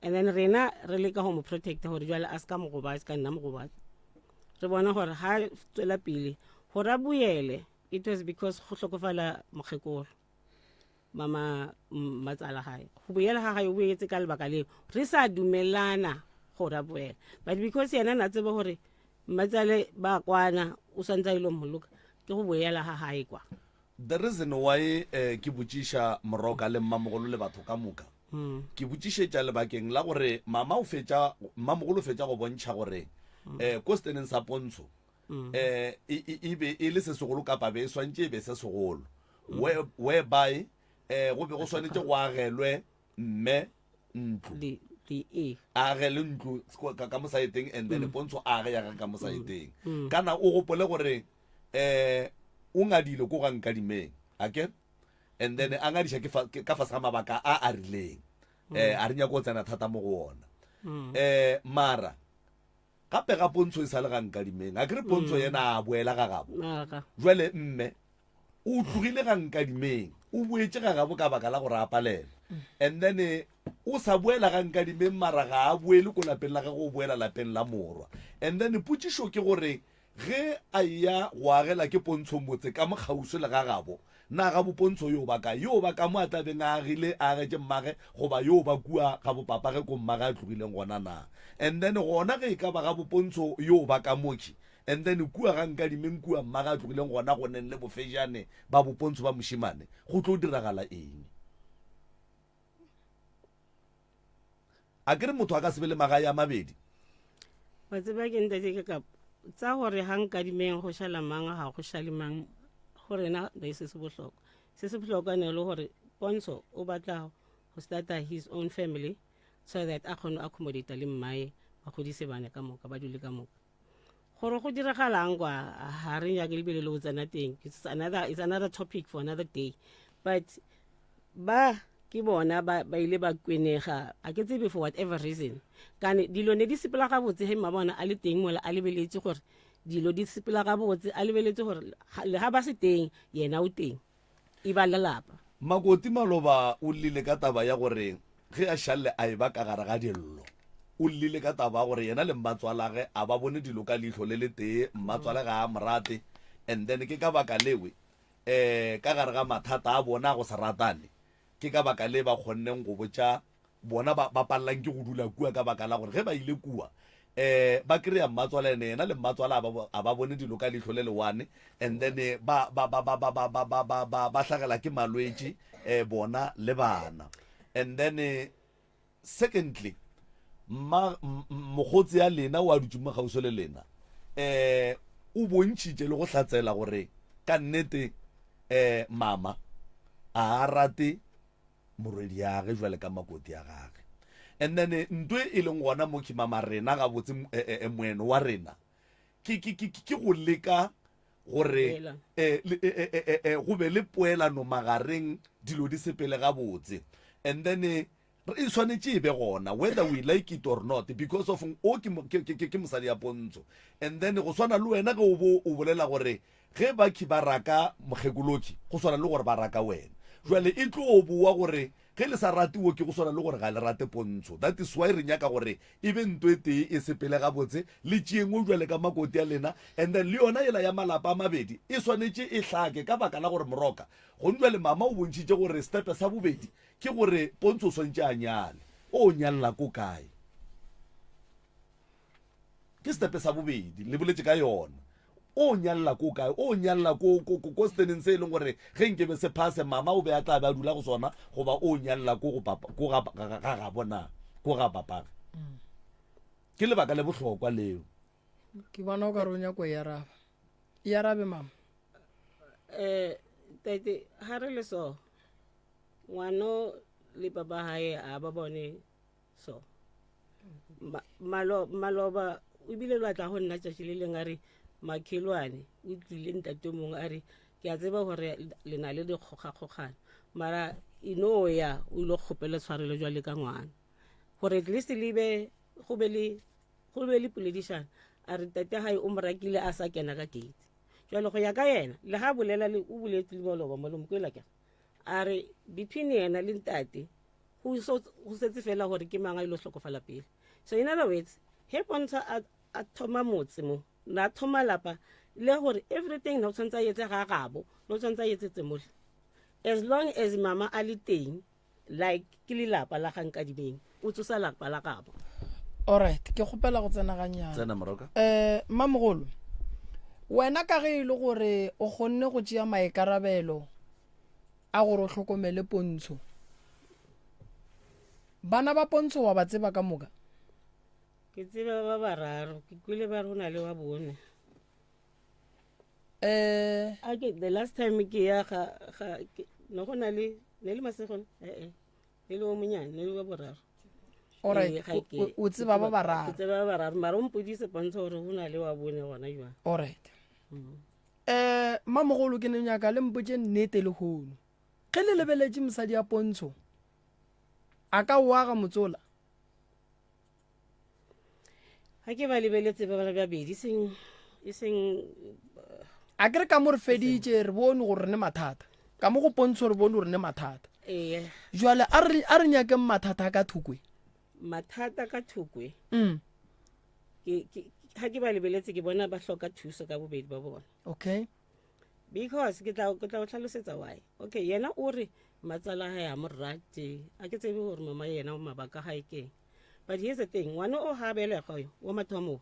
and then rena re leka go mo protecta gore jwale a se ka mo gobatsa ka nna mo gobatsa re bona gore ga tswela pele gore a boele it was because go hlokofala mokgekolo mama matsala gae go boela ga gae o boetse ka lebaka leo re sa dumelana gore a boela but because yena na tseba gore mmatsale ba kwana o santse a ile mmoloka ke go boela ga gae kwa The reason why eh, ke botšiša Moroka le mmamogolo le batho ka moka ke botšišetša lebakeng la gore mama o fetša mmamogolo o fetša go bontšha gore eh, ko seteneng sa Pontsho eh, e, e, e be e le se segolo kapa be e swantše e be se segolo Where, whereby eh, go be go swanetše go agelwe mme ntlo di di e a agele ntlo ka, ka mosaeteng and then Pontsho a age ya gage ka mosaeteng kana o gopole gore eh o ngadile ko ga Nkadimeng ake and then a ngadiša ke fa, ke, ka fase ga mabaka a a rileng eh a re nyako go tsena thata mo go ona eh mara gape ga Pontsho e sa le ga Nkadimeng a ke re Pontsho yena a boela ga gabo Aga. jwale mme o tlogile ga Nkadimeng o boetše ga gabo ka baka la gore a palelwa and then eh, o sa boela ga Nkadimeng mara ga a boele ko lapeng la gagwe o boela lapeng la morwa and then potšišo ke gore ge a eya go agela ke Pontsho motse ka mo kgauswi le ga gabo na ga bo Pontsho yo ba kae yo ba ka mo a tla beng a agile a agetše mmage goba yo ba kua ga bo papage ko mmage a tlogileng gona na and then gona ge e ka ba ga bo Pontsho yo ba ka moki And then kua ga Nkadimeng kua mmage a tlogileng gona go neng le bofejane ba bopontsho ba mošemane, go tlo diragala eng? A ke re motho a ka se be le magae a mabedi? Wa tseba ke ntate ke ka tsa gore ga Nkadimeng go šala mang ga go šale mang go rena be se se bohlokwa. Se se bohlokwa ne le gore Pontsho o batla go starta his own family so that a kgone go accommodate le mmae ba godise bana ka moka ba dule ka moka. Gore go diragalang kwa ga re nyake lebile le go tsena teng it's another, it's another topic for another day but ba ke bona ba, ba ile ba kwenega a ke tsebe for whatever reason kane dilo ne di sepela gabotse ge mmabona a le teng mola a lebeletse gore dilo di sepela gabotse a lebeletse gore le ga ba se teng yena o teng e ba lelapa. Makoti maloba o llile ka taba ya gore ge a šalle a eba ka gare ga dillo. O llile ka taba ya gore yena le mmatswalage a ba bone dilo ka leihlo le letee, mmatswale ga a mo rate and then ke ka baka lewe um ka gare ga mathata a bona a go se ratane ke ka baka le ba kgonneng go botša bona ba, ba palelang ke go dula kua ka baka la gore ge ba ile kua um ba kry-a mmatswala ene yena le mmatswala a ba, a ba bone dilo ka leihlo le lewane and then eh, ba, ba, ba, ba, ba, ba, ba, ba, ba, ba, ba hlagela ke malwetši um bona le bana and then eh, secondly mma mokgotsi ya lena o a dutše mo kgauswi le lena um o bontšhitše le go hlatsela gore ka nnete um mama a a rate morwediage jwale ka makoti a gage and then eh, nto e leng gona mo khimama rena gabotse eh, eh, moeno wa rena ke ke ke ke go leka gore eh, go be le poelano magareng dilo di sepele gabotse and then e swanetše e be gona whether we like it or not because of o ke ke mosadi ya pontsho and then go swana le wena ge o bo o bolela gore Ge bakhi ba raka mokgekoloki, go swana le gore ba raka wena. Jwale e tlo bowa gore Ge le sa rate wo ke go swana le gore ga le rate Pontsho. That is why re nyaka gore e be nto e tee e sepele gabotse, le tšeeng wo bjale ka makoti a lena and then le yona yela ya malapa a mabedi e swanetše e hlake ka baka la gore Moroka gong bjale mama o bontšhitše gore stepe sa bobedi ke gore Pontsho o swanetše a nyale. O nyalla ko kae? Ke stepe sa bobedi, le boletše ka yona. O nyalla ko kae? O nyalla ko, ko, ko, ko steneng se e leng gore ge nke be se phase, mama o be a tla be a dula go sona, goba o nyalla ko go papa, ko ga, ga, ga, ga gabo na, ko ga papage. Ke lebaka le bohlokwa leo. Ke bona o ka re o nyako e araba. E arabe mama. Eh, tate, ha re le so, ngwano le papa hae a ba bone so malo maloba o bile lwa tla go nna tšatši le leng a re makhelwane o tlile ntate mongwe a re ke a tseba gore le na le dikgogakgogano mara e no ya o ile kgopela tshwarelo jwale ka ngwana gore at least le be go be le go be le poledišano a re tate gae o mo rakile a sa kena ka gate jalo go ya ka yena le ga bolela le o boletse le maloba mo le mokwela ke a re between yena le ntate go so go setse fela gore ke mang a ile hlokofala pele so in other words he pontsha a, a thoma motse mo na thoma lapa le gore everything na o tshwanetse a etse ga gabo no tshwanetse a etsetse mole as long as mama a le teng like ke lelapa la ga nkadimeng o tsosa lapa la gabo alright ke kgopela go tsena ganyane Tsena moroka. um mmamogolo wena ka ge e le gore o kgonne go tšea maikarabelo a gore o hlokomele Pontsho. Bana ba Pontsho wa ba tseba ka moka? Ke tseba ba bararo, ke kwele ba re go na le wa bone. Eh, A ke the last time ke ya ga ga ke- ne go na le ne le masego eh eh ne le o monyane ne le wa boraro. alright, Ee, ga o- ke- o- o tseba ba Ke bararo. tseba ba bararo mara o mpodise pontsho gore go na le wa bone gona jwang. Alright. Um Mmamogolo, ke no nyaka le mpotše nnete lehono. Ge le lebeletše mosadi ya Pontsho, a ka o aga motsola? Ga ke ba lebeletse ba babedi, e seng e seng A ke re ka mo re feditše re bone gore re ne mathata. Ka mo go Pontsho re bone gore ne mathata. Ee. Jwale a re a re nyakeng mathata a ka thokwe. Mathata ka thokwe. Mm. Ke ke ga ke ba lebeletse ke bona ba hloka thuso ka bobedi ba bona. Okay. Because ke tla ke tla o tlhalosetsa why. Okay, yena o re matsala hae a mo rate. A ke tsebe gore mama yena o mabaka gae keng. But here's the thing, ngwana o ga belegwa yo, wa mathomo.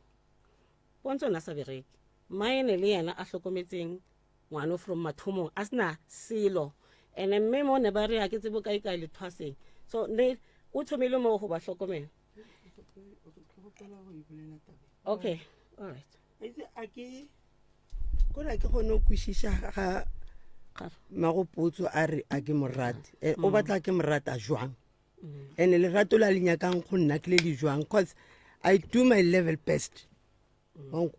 Pontsho na sa bereke. Maene le yena a hlokometseng ngwana from mathomong a sena selo. Ene mme mo ne ba re a ke tsebe kae kae le thwaseng. So ne o thomile mo go ba hlokomela. Okay, all right. Itse a ke kore a ke kgone go kwešiša ga magopotso a re a ke morate eh, o mm. batla ke morata jwang mm. and lerato la le nyakang go nna ke le le jwang cause i do my level best mm.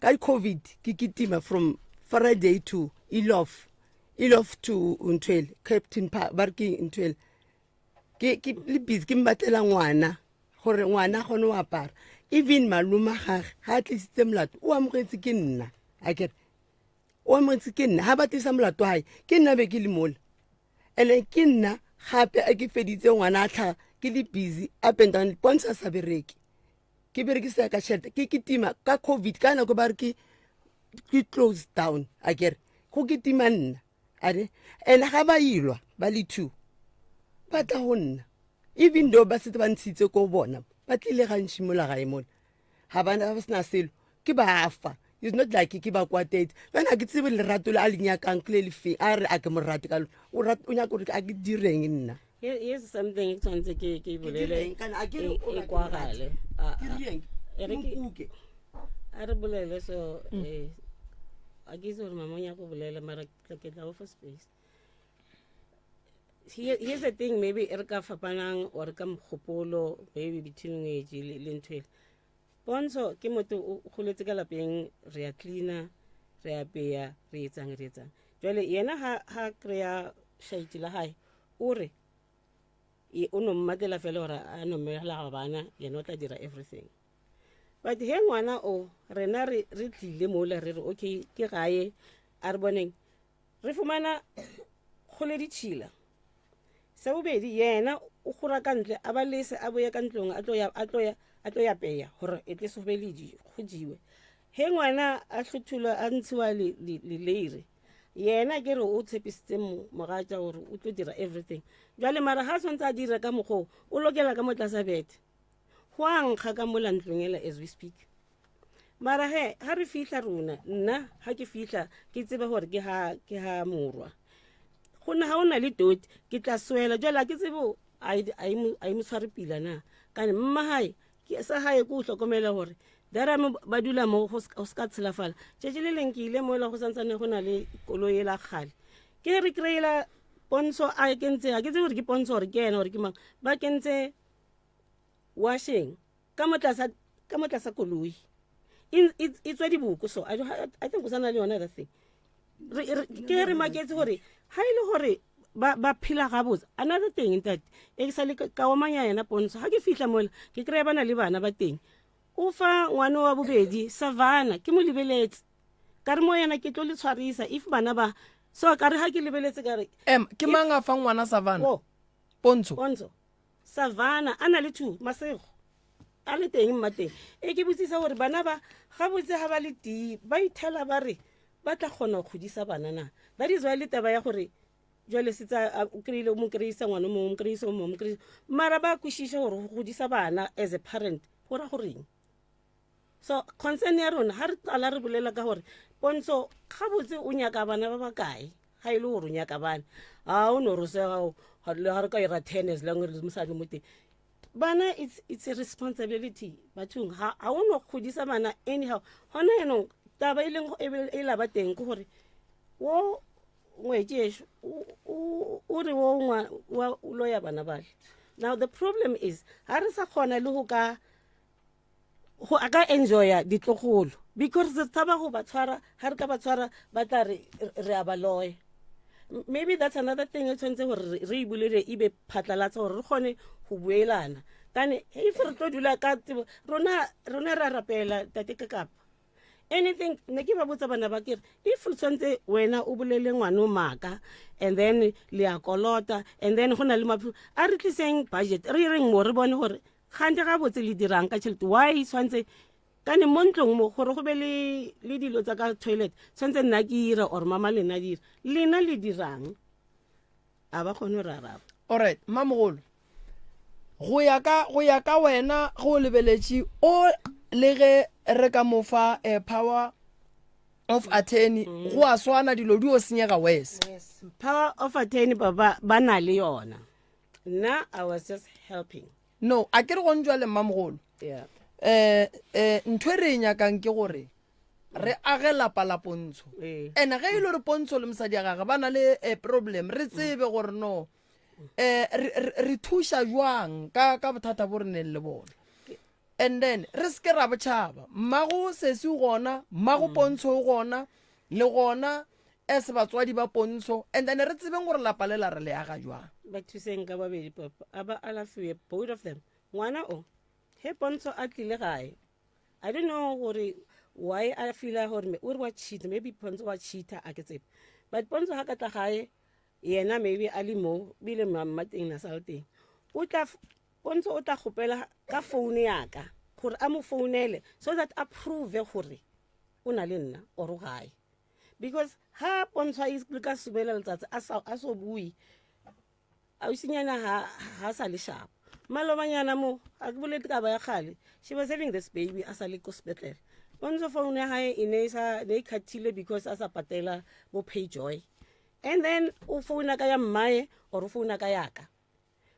ka covid ke kitima from friday to elof elof to ntshwele captain ba re ke ntshwele ke ke le busy ke mmatlela ngwana gore ngwana a kgone go apara even malome a gage ga a tlisitse molato o amogetse ke nna a kere o amogetse ke nna ga ba tlisa molato gae ke nna be ke le mola and-e ke nna gape a ke feditse ngwana a tlhaga ke le busy up and down pontsha sa bereke ke berekisa ka tšhelete ke kitima ka covid ka nako ba re ke ke close down a kere go kitima nna a re and ga ba ilwa ba le two ba tla go nna even though ba setse ba ntshitse ko bona ba tlile gantši mola gae mola ga ba ba sena selo ke ba fa it's not like ke ba kwatetse jane ga ke tsebe lerato le a le nyakang ke le le feng a re a ke mo rate ka lona o o nyaka gore a ke direng nna Here's something ke tshwanetse ke ke bolele e e kwagale E re ke- a re bolele so eh a ke itse gore mama o nyaka go bolela mara ke tla go fa space Here, here's the thing maybe e re ka fapanang or ka mogopolo maybe between ngwetši le le ntho ele pontsho ke motho o goletse ka lapeng re ya cleaner re ya peya re etsang re etsang jwale yena ha ha kry-a shaiti la gae o re o no mmatlela fela gore a no mmegela bana yena o tla dira everything but he ngwana o rena re re tlile mola re re okay ke gae a re boneng re fumana kgole ditšhila. Sa bobedi, yena o kgora ka ntle a ba lese a boye ka ntlong a tlo ya, a tlo ya, a tlo ya peya gore e tle se go be le dijo, go jewe. Ge ngwana a hlotholwa a ntshiwa le, le, leleire, yena ke re o tshepisitse mogatša gore o tlo dira everything. Jwale mara ga a tshwanetse a dire ka mokgwa o, o lokela ka mo tlasa bete. Go a nkga ka mola ntlong ela as we speak. Mara he, ga re fihla rona, nna ga ke fihla ke tseba gore ke ha, ke ha morwa. Go na ga o na le toti, ke tla swela. Jwale a ke tsebe a e, a e mo, a e mo tshware pila na. Kane mma hae, ke sa hae ke o hlokomela gore dara mo ba dula mo go se ka tshelafala. Tšatši le leng ke ile mola go santsane go na le koloi ela kgale. Ke re kry-ela pontsho a kentse, ga ke tsebe gore ke pontsho gore ke yena gore ke mang, ba kentse washing ka mo tlasa ka mo tlasa koloi e tswa diboko so I, I think o sana le yona that thing ke re maketse gore ha ile e gore ba ba phela gabotse another thing ntate e ke sale ka omanya yena pontsho ga ke fihla mola ke kry-a bana le bana ba teng o fa ngwana wa bobedi savana ke mo lebeletse ka re mo yena ke tlo le tshwarisa if bana ba so ka re ga ke lebeletse ka re em ke mang a fang ngwana savana oh. pontsho pontsho Savannah a na le two masego a le teng mmateng e ke botsisa gore bana ba gabotse ga ba le tee ba ithela ba re ba tla kgona go godisa bana na that is why le taba ya gore jale setsa o kry-ile o mo kry-isa ngwana o mongwe o mo kry-isa o mongwe o mo kry-isa mara ba kwešiša gore go godisa bana as a parent go ra goreng so concern ya rona ga re qala re bolela ka gore pontsho gabotse o nyaka bana ba ba kae ga e le gore o nyaka bana a o no re sega le ga re ka ira ten as long as mosadi mo teng bana it's, it's a responsibility bathong ga o no godisa bana anyhow gona yanong taba e leng e laba teng ke gore wo ngwetši ešo o re wo o loya bana bale now the problem is ga re sa kgona le go ka go a ka enjoya ditlogolo because re tshaba go ba tshwara ga re ka ba tshwara ba tla re re a ba loya maybe that's another thing e tshwanetse gore re e bolele e be phatlalatsa gore re kgone go buelana kane if re tlo dula ka tsebo rona rona re a rapela tate ka kapa anything ne ke ba botsa bana ba kere if tshwanetse wena o bolele ngwane o maaka and then le a kolota and then go na le maphelo a re tliseng budget re reng mo re bone gore gante ga botse le dirang ka tšhelete why tshwanetse kane mo ntlong mo gore go be le le dilo tsa ka toilet tshwanetse nna ke ira or mama lena dira lena le dirang a ba kgone go araba alright mmamogolo go ya ka go ya ka wena go o lebeletše o le ge re ka mo fa eh, power of attorney mm. go a swana dilo di o senyega wes yes. power of attorney ba ba na le yona nna i was just helping no a ke re gone jwale mmamogolo yeah. eh eh ntho e re e nyakang ke gore re age lapa la pontsho Ee. and ge e le gore pontsho le mosadi ya gage ba na le eh, problem re tsebe gore no eh re- re re thuša jwang ka ka bothata bo re neng le bona and then re se ke ra botšhaba mmago sesi o gona mmago pontsho o gona le gona as batswadi ba pontsho and then re tsebeng gore lapa le la re le aga jwang ba thuseng ka babedi papa a ba alafiwe both of them ngwana o he pontsho a tlile gae i don't know gore why a feela gore o re wa cheat maybe pontsho wa cheater a ke tsebe but pontsho ga ka tla gae yena maybe a le mo bile mamma teng na sa le teng o tla pontsho o tla kgopela ka phone yaka gore a mo founele so that a prove gore o na le nna or o gae because ha pontsho a le ka subela letsatsi a sa a so bue ausinyana ha ha sa le sharp malobanyana mo a ke bolete ka ba ya kgale she was having this baby a sa le ko sepetlele pontsho phone ya hae e ne e sa ne e khathile because a sa patela bo pay joy and then o founa ka ya mmae or o founa ka yaka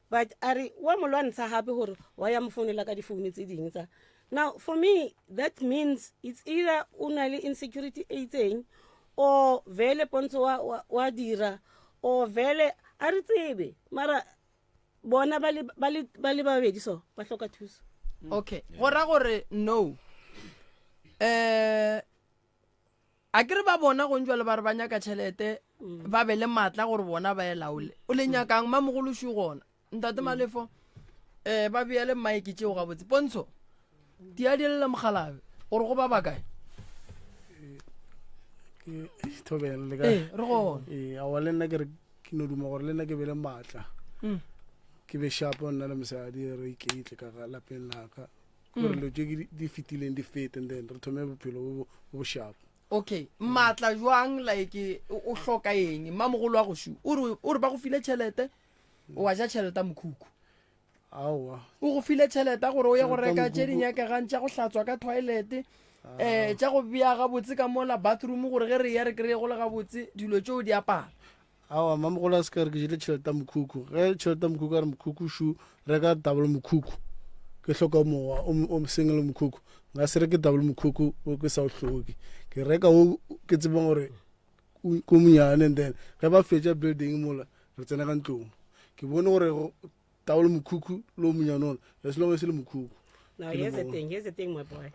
but a re wa mo lwantsha gape gore wa ya mo founela ka difounu tse dingwe tsa now for me that means it's either o na le insecurity e itseng or vele pontsho wa, wa, wa dira or vele a re tsebe mara bona ba le ba le ba le babedi so ba hloka thuso okay go ra gore no eh a ke re ba bona gong jale ba re ba nyaka tšhelete mm. ba be le maatla gore bona ba e laole o le nyakang mamogološi gona ntate mm. malefo um ba bea le mike tšeo gabotse pontsho di a dielela mogalabe gore go ba bakae thobela le ee re gona ee awa le nna ke re ke no duma gore le nna ke be le maatla Ke be shapo nna le mosadi re iketle ka ga lapeng la ka. Gore dilo tše ke di fetileng di fete and then re thome bophelo bo bo bo shapo. Okay, maatla jwang like o hloka eng? Mmamogolo wa go shu o re o re ba go file tšhelete wa ja tšhelete ya mokhukhu. Aowa. O go file tšhelete gore o ye go reka tše di nyakegang tša go hlatswa ka toilet, um tša go bea gabotse ka mola bathroom gore ge re ya re kry-e go le gabotse dilo tšeo di apara. Aowa, mmamogolo a se ka re ke jele tšhelete ya mokhukhu. Ge tšhelete ya mokhukhu a re mokhukhu šu reka double mokhukhu. Ke hloka mowa o o single mokhukhu. Nka se reke double mokhukhu o ke sa o hloke. Ke reka o ke tsebang gore ko monyane and then ge ba fetša building mola re tsena ka ntlong. Ke bone gore taolo mokhukhu le o monyane ona as long as e le mokhukhu. Now here's the thing, here's the thing my boy.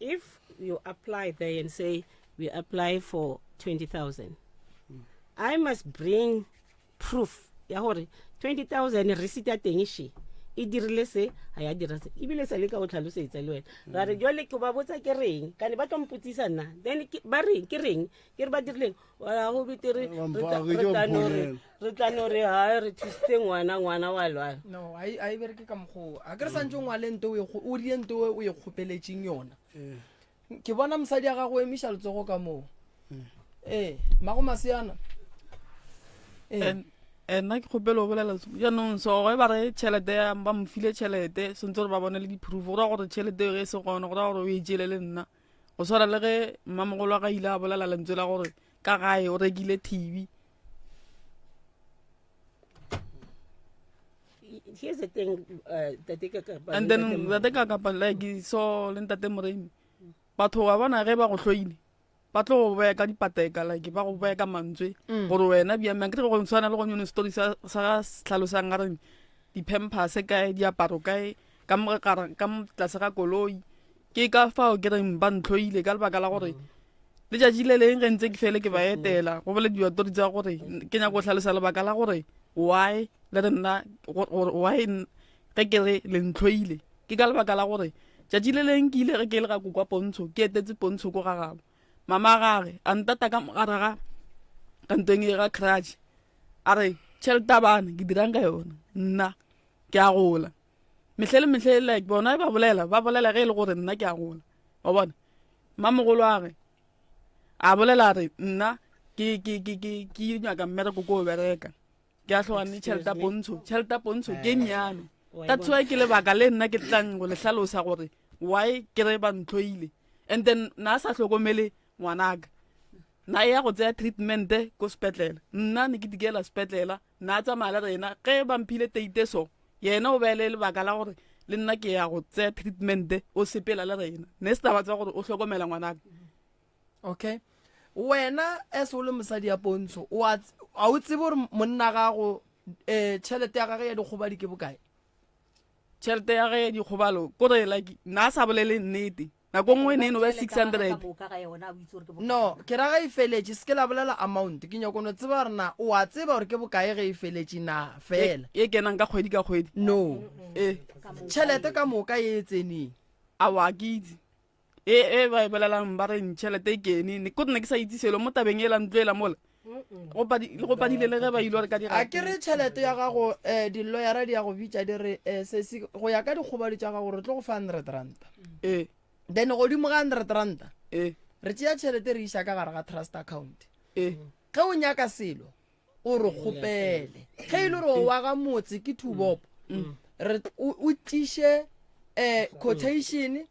If you apply there and say we apply for 20,000 I must bring proof ya gore 20,000 receipt ya teng she e dirile se ga ya dira se ebile sa le ka o tlhalosetsa le wena ra re jale ke ba botsa ke reng kane ba tlo mpotsisa nna then ba reng ke reng ke re ba dirileng wa go betere re tla no re ha re thusitse ngwana ngwana wa lwala no a e bereke ka mokgoo a ke re santse o ngwale nto o die nto o e kgopeletseng yona eh. ke bona mosadi ya gago emiša letsogo ka moo ee mago maseana ee nna ke kgopelo o bolela jaanong so ge ba re tšhelete ya ba mo file tšhelete sentse gore ba bone le di-proof go raya gore tšhelete eo ge e se gone go raya gore o e jele le nna go tshwana le ge mmamogolo wa ga ile a bolela lentswe la gore ka gae o rekile tv Here's the thing, uh, tate ka kapa and then tate ka kapa like so le ntate moremi batho wa bona ge ba go hloile ba tlo go beya ka dipateka like ba go beya ka mantswe mm. gore wena bjang ke go tshwana le go nyone story sa sa tlhalosang ga re di-pampers kae diaparo kae ka mo ka mo tlase ga koloi ke ka fao ke reng ba ntlhoile ka lebaka la gore letšatši le leng ge ntse ke fele ke ba etela go bolediwa tori tsa gore ke nyako go tlhalosa lebaka la gore why le re nna gore why ge ke re le ntlhoile ke ka lebaka la gore tšatši le leng ke ile ge ke le ga kokwa pontsho ke etetse pontsho ko ga gabo mama gage a ntata ka mogare ga ka ntweng e ga crutch a re tšhelete a bana ke dirang ka yona nna ke a gola mehle le mehle like bona ba bolela ba bolela ge e le gore nna ke a gola wa bona mmamogolo a re a bolela a re nna ke ke ke ke ke nyaka mmereko ko o bereka ke a tlhogane tšhelete ya pontsho tšhelete ya pontsho ke nnyane that's why ke lebaka le nna ke tlang go le hlalosa gore why ke re ba ntlhoile and then na sa hlokomele ngwanaka na ya go tseya treatment ko sepetlele nna ne ke dikela sepetlela na tsamaya le rena ge ba mphile teite so yena o beele lebaka la gore le nna ke ya go tseya treatment o sepela le rena ne se taba tsa gore o hlokomela ngwanaka okay wena as o le mosadi ya pontsho o a o tsebe gore monna gago um tšhelete ya gage ya dikgobadi ke bokae tšhelete ya ge ya dikgobalo kore like nna a sa bolele nnete nako nngwe ne e no ba 600 no ke ra ge e feletše se ke la bolela amount ke nyako no tseba gore na o a tseba gore ke bokae ge e feletše na fela e kenang ka kgwedi ka kgwedi no e tšhelete ka moka e e tseneng awa ke itse e e ba e bolelang ba re tšhelete e kene ko nne ke sa itse selo mo tabeng e la ntlo e la mola go padile le ge ba ile gore ka a ke re tšhelete ya gago um diloyara di ya go bitša di re um sesi go ya ka dikgobadi tša gago re tlo go fa hundred ranta ee then godimo ga hundred ranta ee re tšea tšhelete re iša ka gare ga trust account ee ge o nyaka selo o re kgopele ge e le gore wa ga motse ke thubopo re o tliše um quotation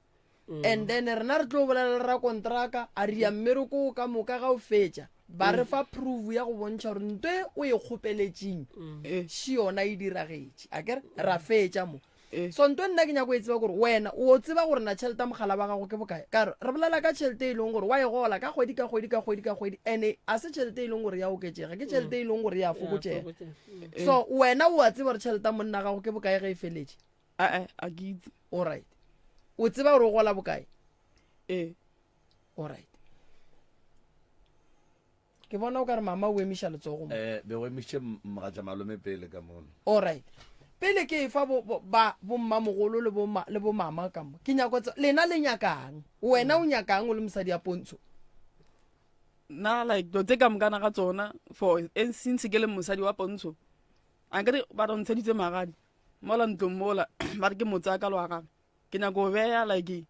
mm. and then rena re tlo bolela le rakontraka a ria mmereko ka moka ga o fetša ba re mm. fa proof ya go bontšha gore nto e o e kgopeletšeng mm. eh. še yona e diragetše a kere ra fetša mo eh. so nto nna ke nyako e tseba gore wena o tseba gore na tšhelete ya mogala wa gago ke bokae ka re re bolela ka tšhelete e leng gore wa e gola ka kgwedi ka kgwedi ka kgwedi ka kgwedi and-e a se tšhelete e leng gore ya oketšega ke tšhelete e leng gore ya fokotšega so wena o a tseba gore tšhelete ya monna gago ke bokae ge e feletše Ae, a ke itse. Alright. O tseba gore o gola bokae? Ee. Alright. Ke bona o ka re mama o emiša letsogo mo. Eh, be go emišitše mogatša malome pele ka mono. Alright. Pele ke efa bo, bo, ba bommamogolo le bo, le bomama ka mo. Ke nyako tse, lena le nyakang? Wena o nyakang o le mosadi ya Pontsho? Nna like dilo tse ka mokana ga tsona for since ke le mosadi wa Pontsho. A nkere ba re ntsheditse magadi mola ntlong mola ba re ke motse a ka lo wa gagwe. Ke nyako go beya like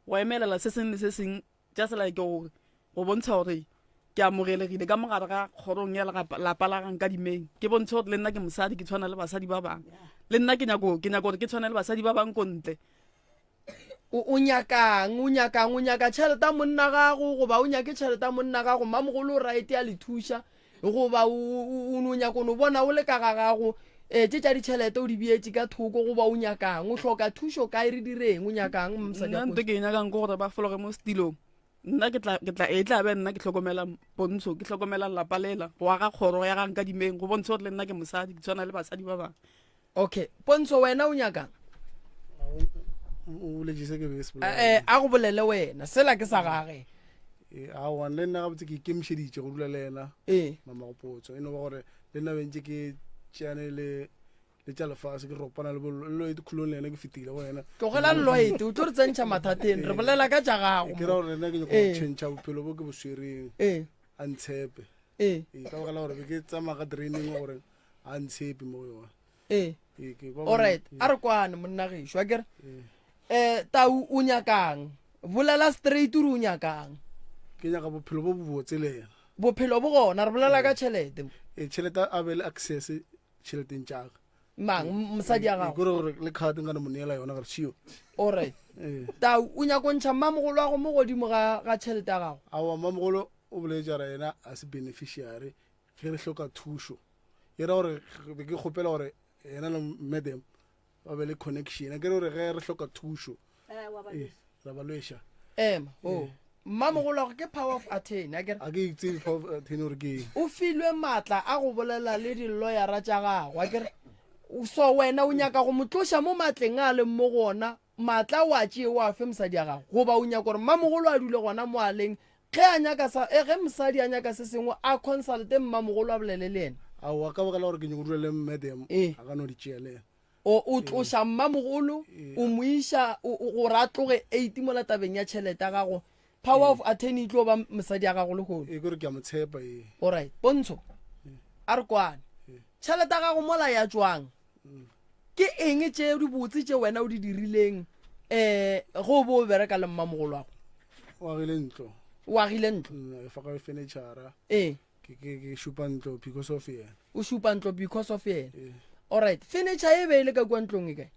go emelela se seng le se seng just like go go bontsha gore ke amogelegile ka mogare ga kgorong ya lapa la gang ka dimeng ke bontshe gore le nna ke mosadi ke tshwana le basadi ba bangwe le nna ke nyako ke nyako gore ke tshwane le basadi ba bangwe ko ntle o nyakang o nyakang o nyaka tšhelete ya monna gago goba o nyake tšhelete ya monna gago mmamogolo o right ya le thuša goba o no nyako no bona o le ka ga gago um tše tša ditšhelete o di beetše ka thoko goba o nyakang o hloka thušo kae re direng o nyakang mosadi nna nto ke e nyakang ke gore ba fologe mo setilong nna ke tla ke tla e tla be nna ke hlokomela pontsho ke hlokomela lapa lela go aga kgoro ya gang ka dimeng go bontshe gore le nna ke mosadi ke tshwana le basadi ba bangwe okay pontsho wena o nyakang o boletse se ke be se eh, eh, a go bolele wena sela ke sa gage eh, aowa le nna gabotse ke ikemišeditše go dula le ena ee mama go potso e no ba gore le nna bentse ke tšeane le le tša lefase ke ropana le bolloyd khulong le ena ke fetile go ena tlogela lloyd o tlo re tsentšha mathateng re bolela ka tša gago ke ra gore nna ke nyako go change bophelo bo ke bo swereng ee a ntshepe ee ka baka la gore be ke tsamaya ka training gore a ntshepe mo go yona ee Ee, ke ba alright a re kwane monna gešo a kere um tau o nyakang bolela straight o re o nyakang ke nyaka bophelo bo bobotse le yena bophelo bo gona re bolela ka tšhelete ee tšhelete a be le access tšheleteng tšaka mang mosadi ya gago kore gore le card nka no mo neela yona gore šio alright ee tau o nyako ntšha mmamogolo wa go mo godimo ga ga tšhelete ya gago aowa mmamogolo o boletše a re yena a se beneficiary ge re hloka thušo e ra gore be ke kgopela gore yena le madam ba be le connection a kere gore ge re hloka thušo eh, ra ba lweša ema o oh. mmamogolo wa go ke power of attorney a kere a ke itse power of attorney gore ke eng o filwe maatla a go bolela le diloyara tša gagwe a kere so wena o nyaka go mo tloša mo maatleng a leng mo go ona Maatla o a tšee o a fe mosadi ya gago, goba o nyaka gore mmamogolo a dule gona mo a leng, ge a nyaka sa, e, ge mosadi a nyaka se sengwe a consulte mmamogolo a bolele le yena. Aowa, ka baka la gore ke nyako dula le madam, Ee. a ka no di tšea le yena. O, o tloša mmamogolo, o mo iša, o, o, gore a tloge a itimola tabeng ya tšhelete ya gago. Power of attorney e tlo ba mosadi ya gago lehono. Ee, ke gore ke a mo tshepa, ee. Alright, Pontsho, a re kwane. Tšhelete ya gago mola ya tšwang? Ke eng tše dibotse tše wena o di dirileng um ge o bo o bereka le mmamogolwago? O agile ntlo. O agile ntlo? Mm, e fa ka furniture. Ee. Ke ke ke šupa ntlo because of yena. O šupa ntlo because of yena. Ee. Alright, furniture e be e le ka kua ntlong e kae?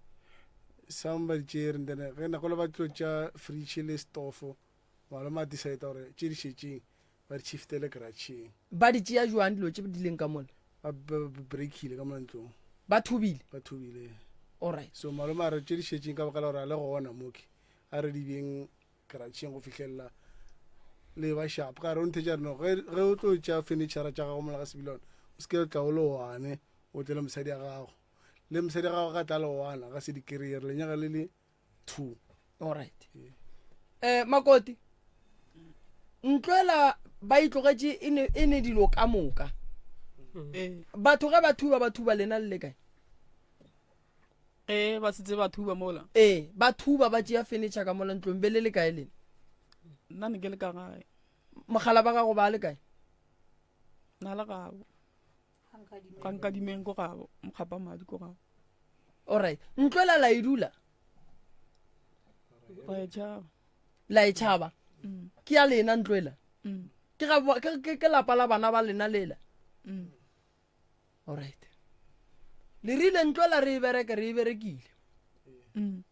Some ba di tšere and then ge nako le ba tlo tša fridge le stofo malome a decide gore tše di šetšeng ba di shiftele garageng. Ba di tšea jwang dilo tše di leng ka mola? Ba breakile ka mola ntlong. Ba thubile? Ba thubile. Alright. So malome a re tše di šetšeng ka baka la gore a le gona moke a re di beng garageng go fihlelela le ba sharp. Ka re o nthetša re no ge ge o tlo tšea furniture tša gago mola ga Sebilwane o se ke tla o le one o tle le mosadi ya gago le mosadi ya gago ga tla le one ga se di kry-e re le nyaka le le 2 alright eh makoti ntloela ba itlogetše e ne e ne dilo ka moka ee batho ge ba thuba ba thuba lena le le kae ge ba setse ba thuba mola ee ba thuba ba tšea furniture ka mola ntlong be le le kae lena nna ne ke le ka gae mogala ba gago ba le kae na le gabo ga nkadimeng ko gabo mokgapa madi ko gabo alright ntloela la e dula ra e tšhaba la e tšhaba mm. ke ya lena ntloela mm. ke ga ke ke lapa la bana ba lena lela mm. alright le rile ntloela re e bereke re e berekile mm.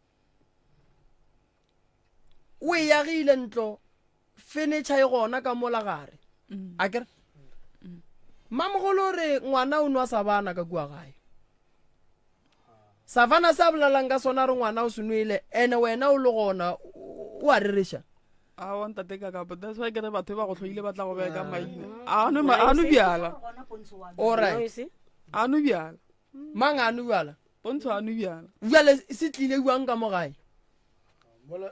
o e yagile ntlo furniture e gona ka mola gare mm. a kere mamogolo re ngwana o nwa savana ka kua gae savana se a bolelang ka sona re ngwana o se nwele ene wena o le gona o a rereša aowa ntate ka kapa that's why ke re batho ba go tlhoile ba tla go beya ka maina a nwe bjala alright a nwe bjala mang a nwe bjala pontsho a nwe bjala bjale se tlile jwang ka mo gae mola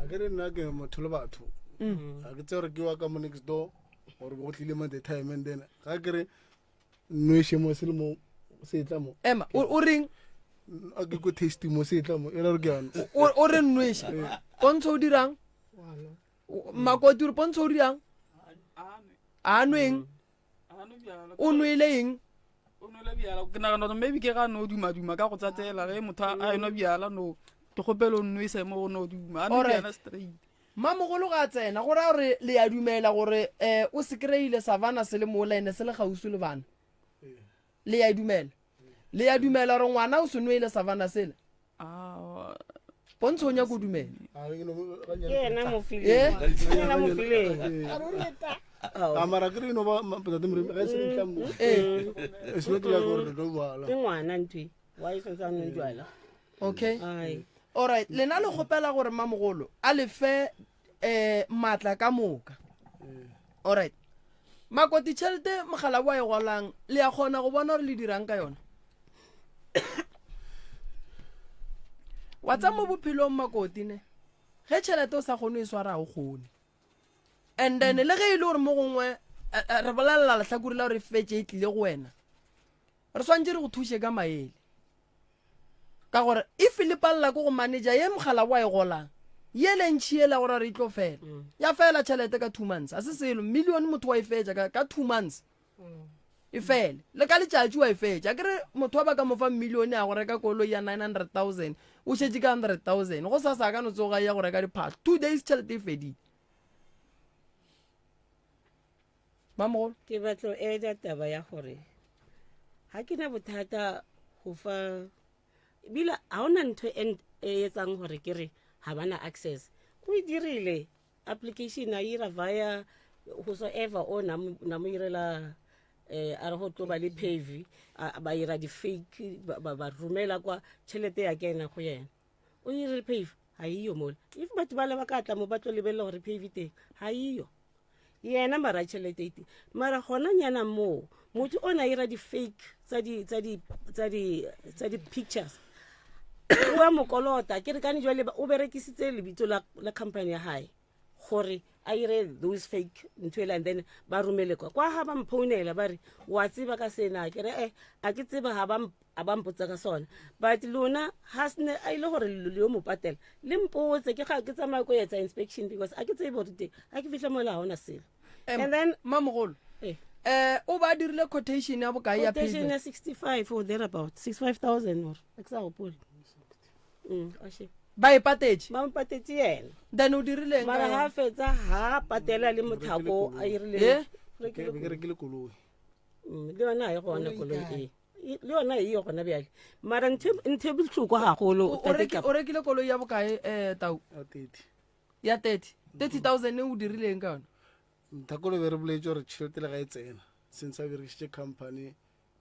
a ke re nna ke motho le batho mm. a ke tse gore ke wa ka mo next door gore go tlile mo the time and then ga ke re nweše mo se le mo se tla mo ema o reng a ke ko tasty mo se tla mo e re ke yana o re nweše pontsho o dirang makoti o re pontsho o dirang a nweng o nwele eng o nwele bjala ke nagana gore maybe ke ga no dumaduma ka go tsatsela ge motho a enwa bjala no ke kgopele o nwese mo go no duma a nwe bjala straight. Mamogolo ga a tsena go raya gore le ya dumela gore um o se kry-ile savannah se le mola ene se le kgauswi le bana. Le ya e dumela? Le ya dumela gore ngwana o se nwele savannah sela? Pontsho o nyako dumela. Ke yena mo fileng. Ke yena mo fileng. A mara ke re no ba tate Moremi ga e se ntlha mo. It's not like gore re tlo bala. Ke ngwana ntwe. Why santse a nwe jwala? Okay. All right, lena le kgopela gore mamogolo a le fe eh matla ka moka. All right. Makoti tšhelete mogala wa e golang le ya kgona go bona gore le dirang ka yona. Wa tsa mo bophelong makoti ne. Ge tšhelete o sa kgone e swara o kgone. And then le ge e le gore mo gongwe eh, eh, re bolelela lehlakore la gore e fetše e tlile go wena. Re swantše re go thuše ka maele. Ka gore if le palela ke go manager ye mogala wa e golang yele ntšhi yela gore re e tlo fela. Ya fela tšhelete ka 2 months. A se selo million motho wa e fetša ka, ka 2 months. E fele. Le ka letšatši wa e fetša. Ke re motho wa ba ka mo fa million ya go reka koloi ya 900,000 o šetše ka 100,000. Go sasa a ka no tsoga ya go reka diphahlo. 2 days tšhelete e fedile. Mamogolo. Ke batlo eda taba ya gore ga ke na bothata go fa ebile ga ona ntho e, e etsang gore ke re ga bana access o e dirile application a ira via whosoever o na mo irela eh a re go tlo ba le pavy ba ira di-fake ba romela kwa tšhelete ya kena go yena o irile pave ga iyo mola if batho ba le ba ka tla mo ba tlo lebelela gore pave teng ga iyo yena mara tšhelete ete mara gona nyana moo motho o na ira di-fake tsa di-pictures o a mokolota ke re kane jale o berekisitse lebitso la company ya gae gore a ire those fake ntho ela and then ba romele kwa kwa ga ba mphounela ba re wa tseba ka sena ke re eh a ke tseba ga ba a ba mpotsa ka sona but lona ga sene a ile gore le yo mo patela le mpotse ke ga ke tsamaya ko etsa inspection because a ke tsebe gore teng ga ke fitlha mola ga ona selo and then mamogolo eh eh o ba dirile quotation ya bokae ya quotation ya 65 or there about 65000 or a ke sa gopola mm ba e patetše ba mo patetše yena then o dirileng mara ga fetsa ha patela le mothako a irile ke rekile koloi mm, le yona ga e gona koloi e le yona e yo gona bjale mara ntho e bohlokwa gagolo o rekile koloi ya bokae um tau ya 30 30000 o dirileng ka yona nthakolo be re boletse gore tšhelete le ga e tsena since a berekišitše company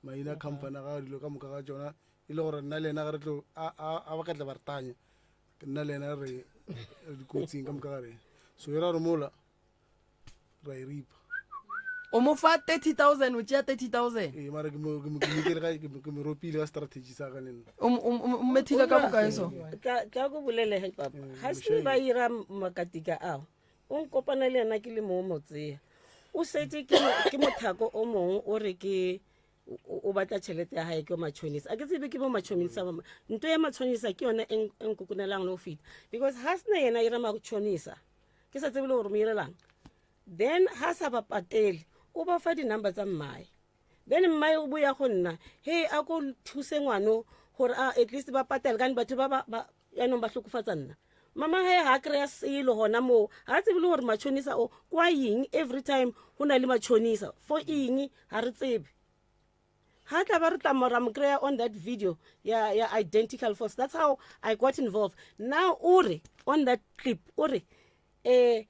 maina company a ga dilo ka moka ga tsona e le gore nna le ena ga re tlo a ba ka tla ba re tanya nna le ena re dikotsing ka moka ga rena so e ra gore mola ra e ripa o mo fa 30000 o tšea 30000 ee mara ke mo ke mo ke mo kere ke mo- ke mo ropile ka strategy sa ka le nna o mo- o mo- o methile ka bokae so tla tla ko bolele he papa ga se ba ira makatika ao o nkopana le yena ke le mo motseya o setse ke mo- ke mothako o mongwe o re ke o o batla tšhelete ya gae ke matšhonisa a ke tsebe ke bo matšhonisa ba nto ya matšhonisa ke yone e nk- e nkokonelang le go feta because ga sena yena a ira matšhonisa ke sa tsebe le gore mo irelang then ga sa ba patele o ba fa di-number tsa mmae then mmae o boya go nna hey a ko thuse ngwano gore a at least ba patele kane batho ba ba yaanong ba hlokofatsa nna mama he ga kry-a selo gona moo ga tsebe le gore matšhonisa o kwa eng every time go na le matšhonisa for eng ga re tsebe ga tla ba re tla ra mo kry-a on that video ya, ya identical force that's how i got involved now o re on that clip o re um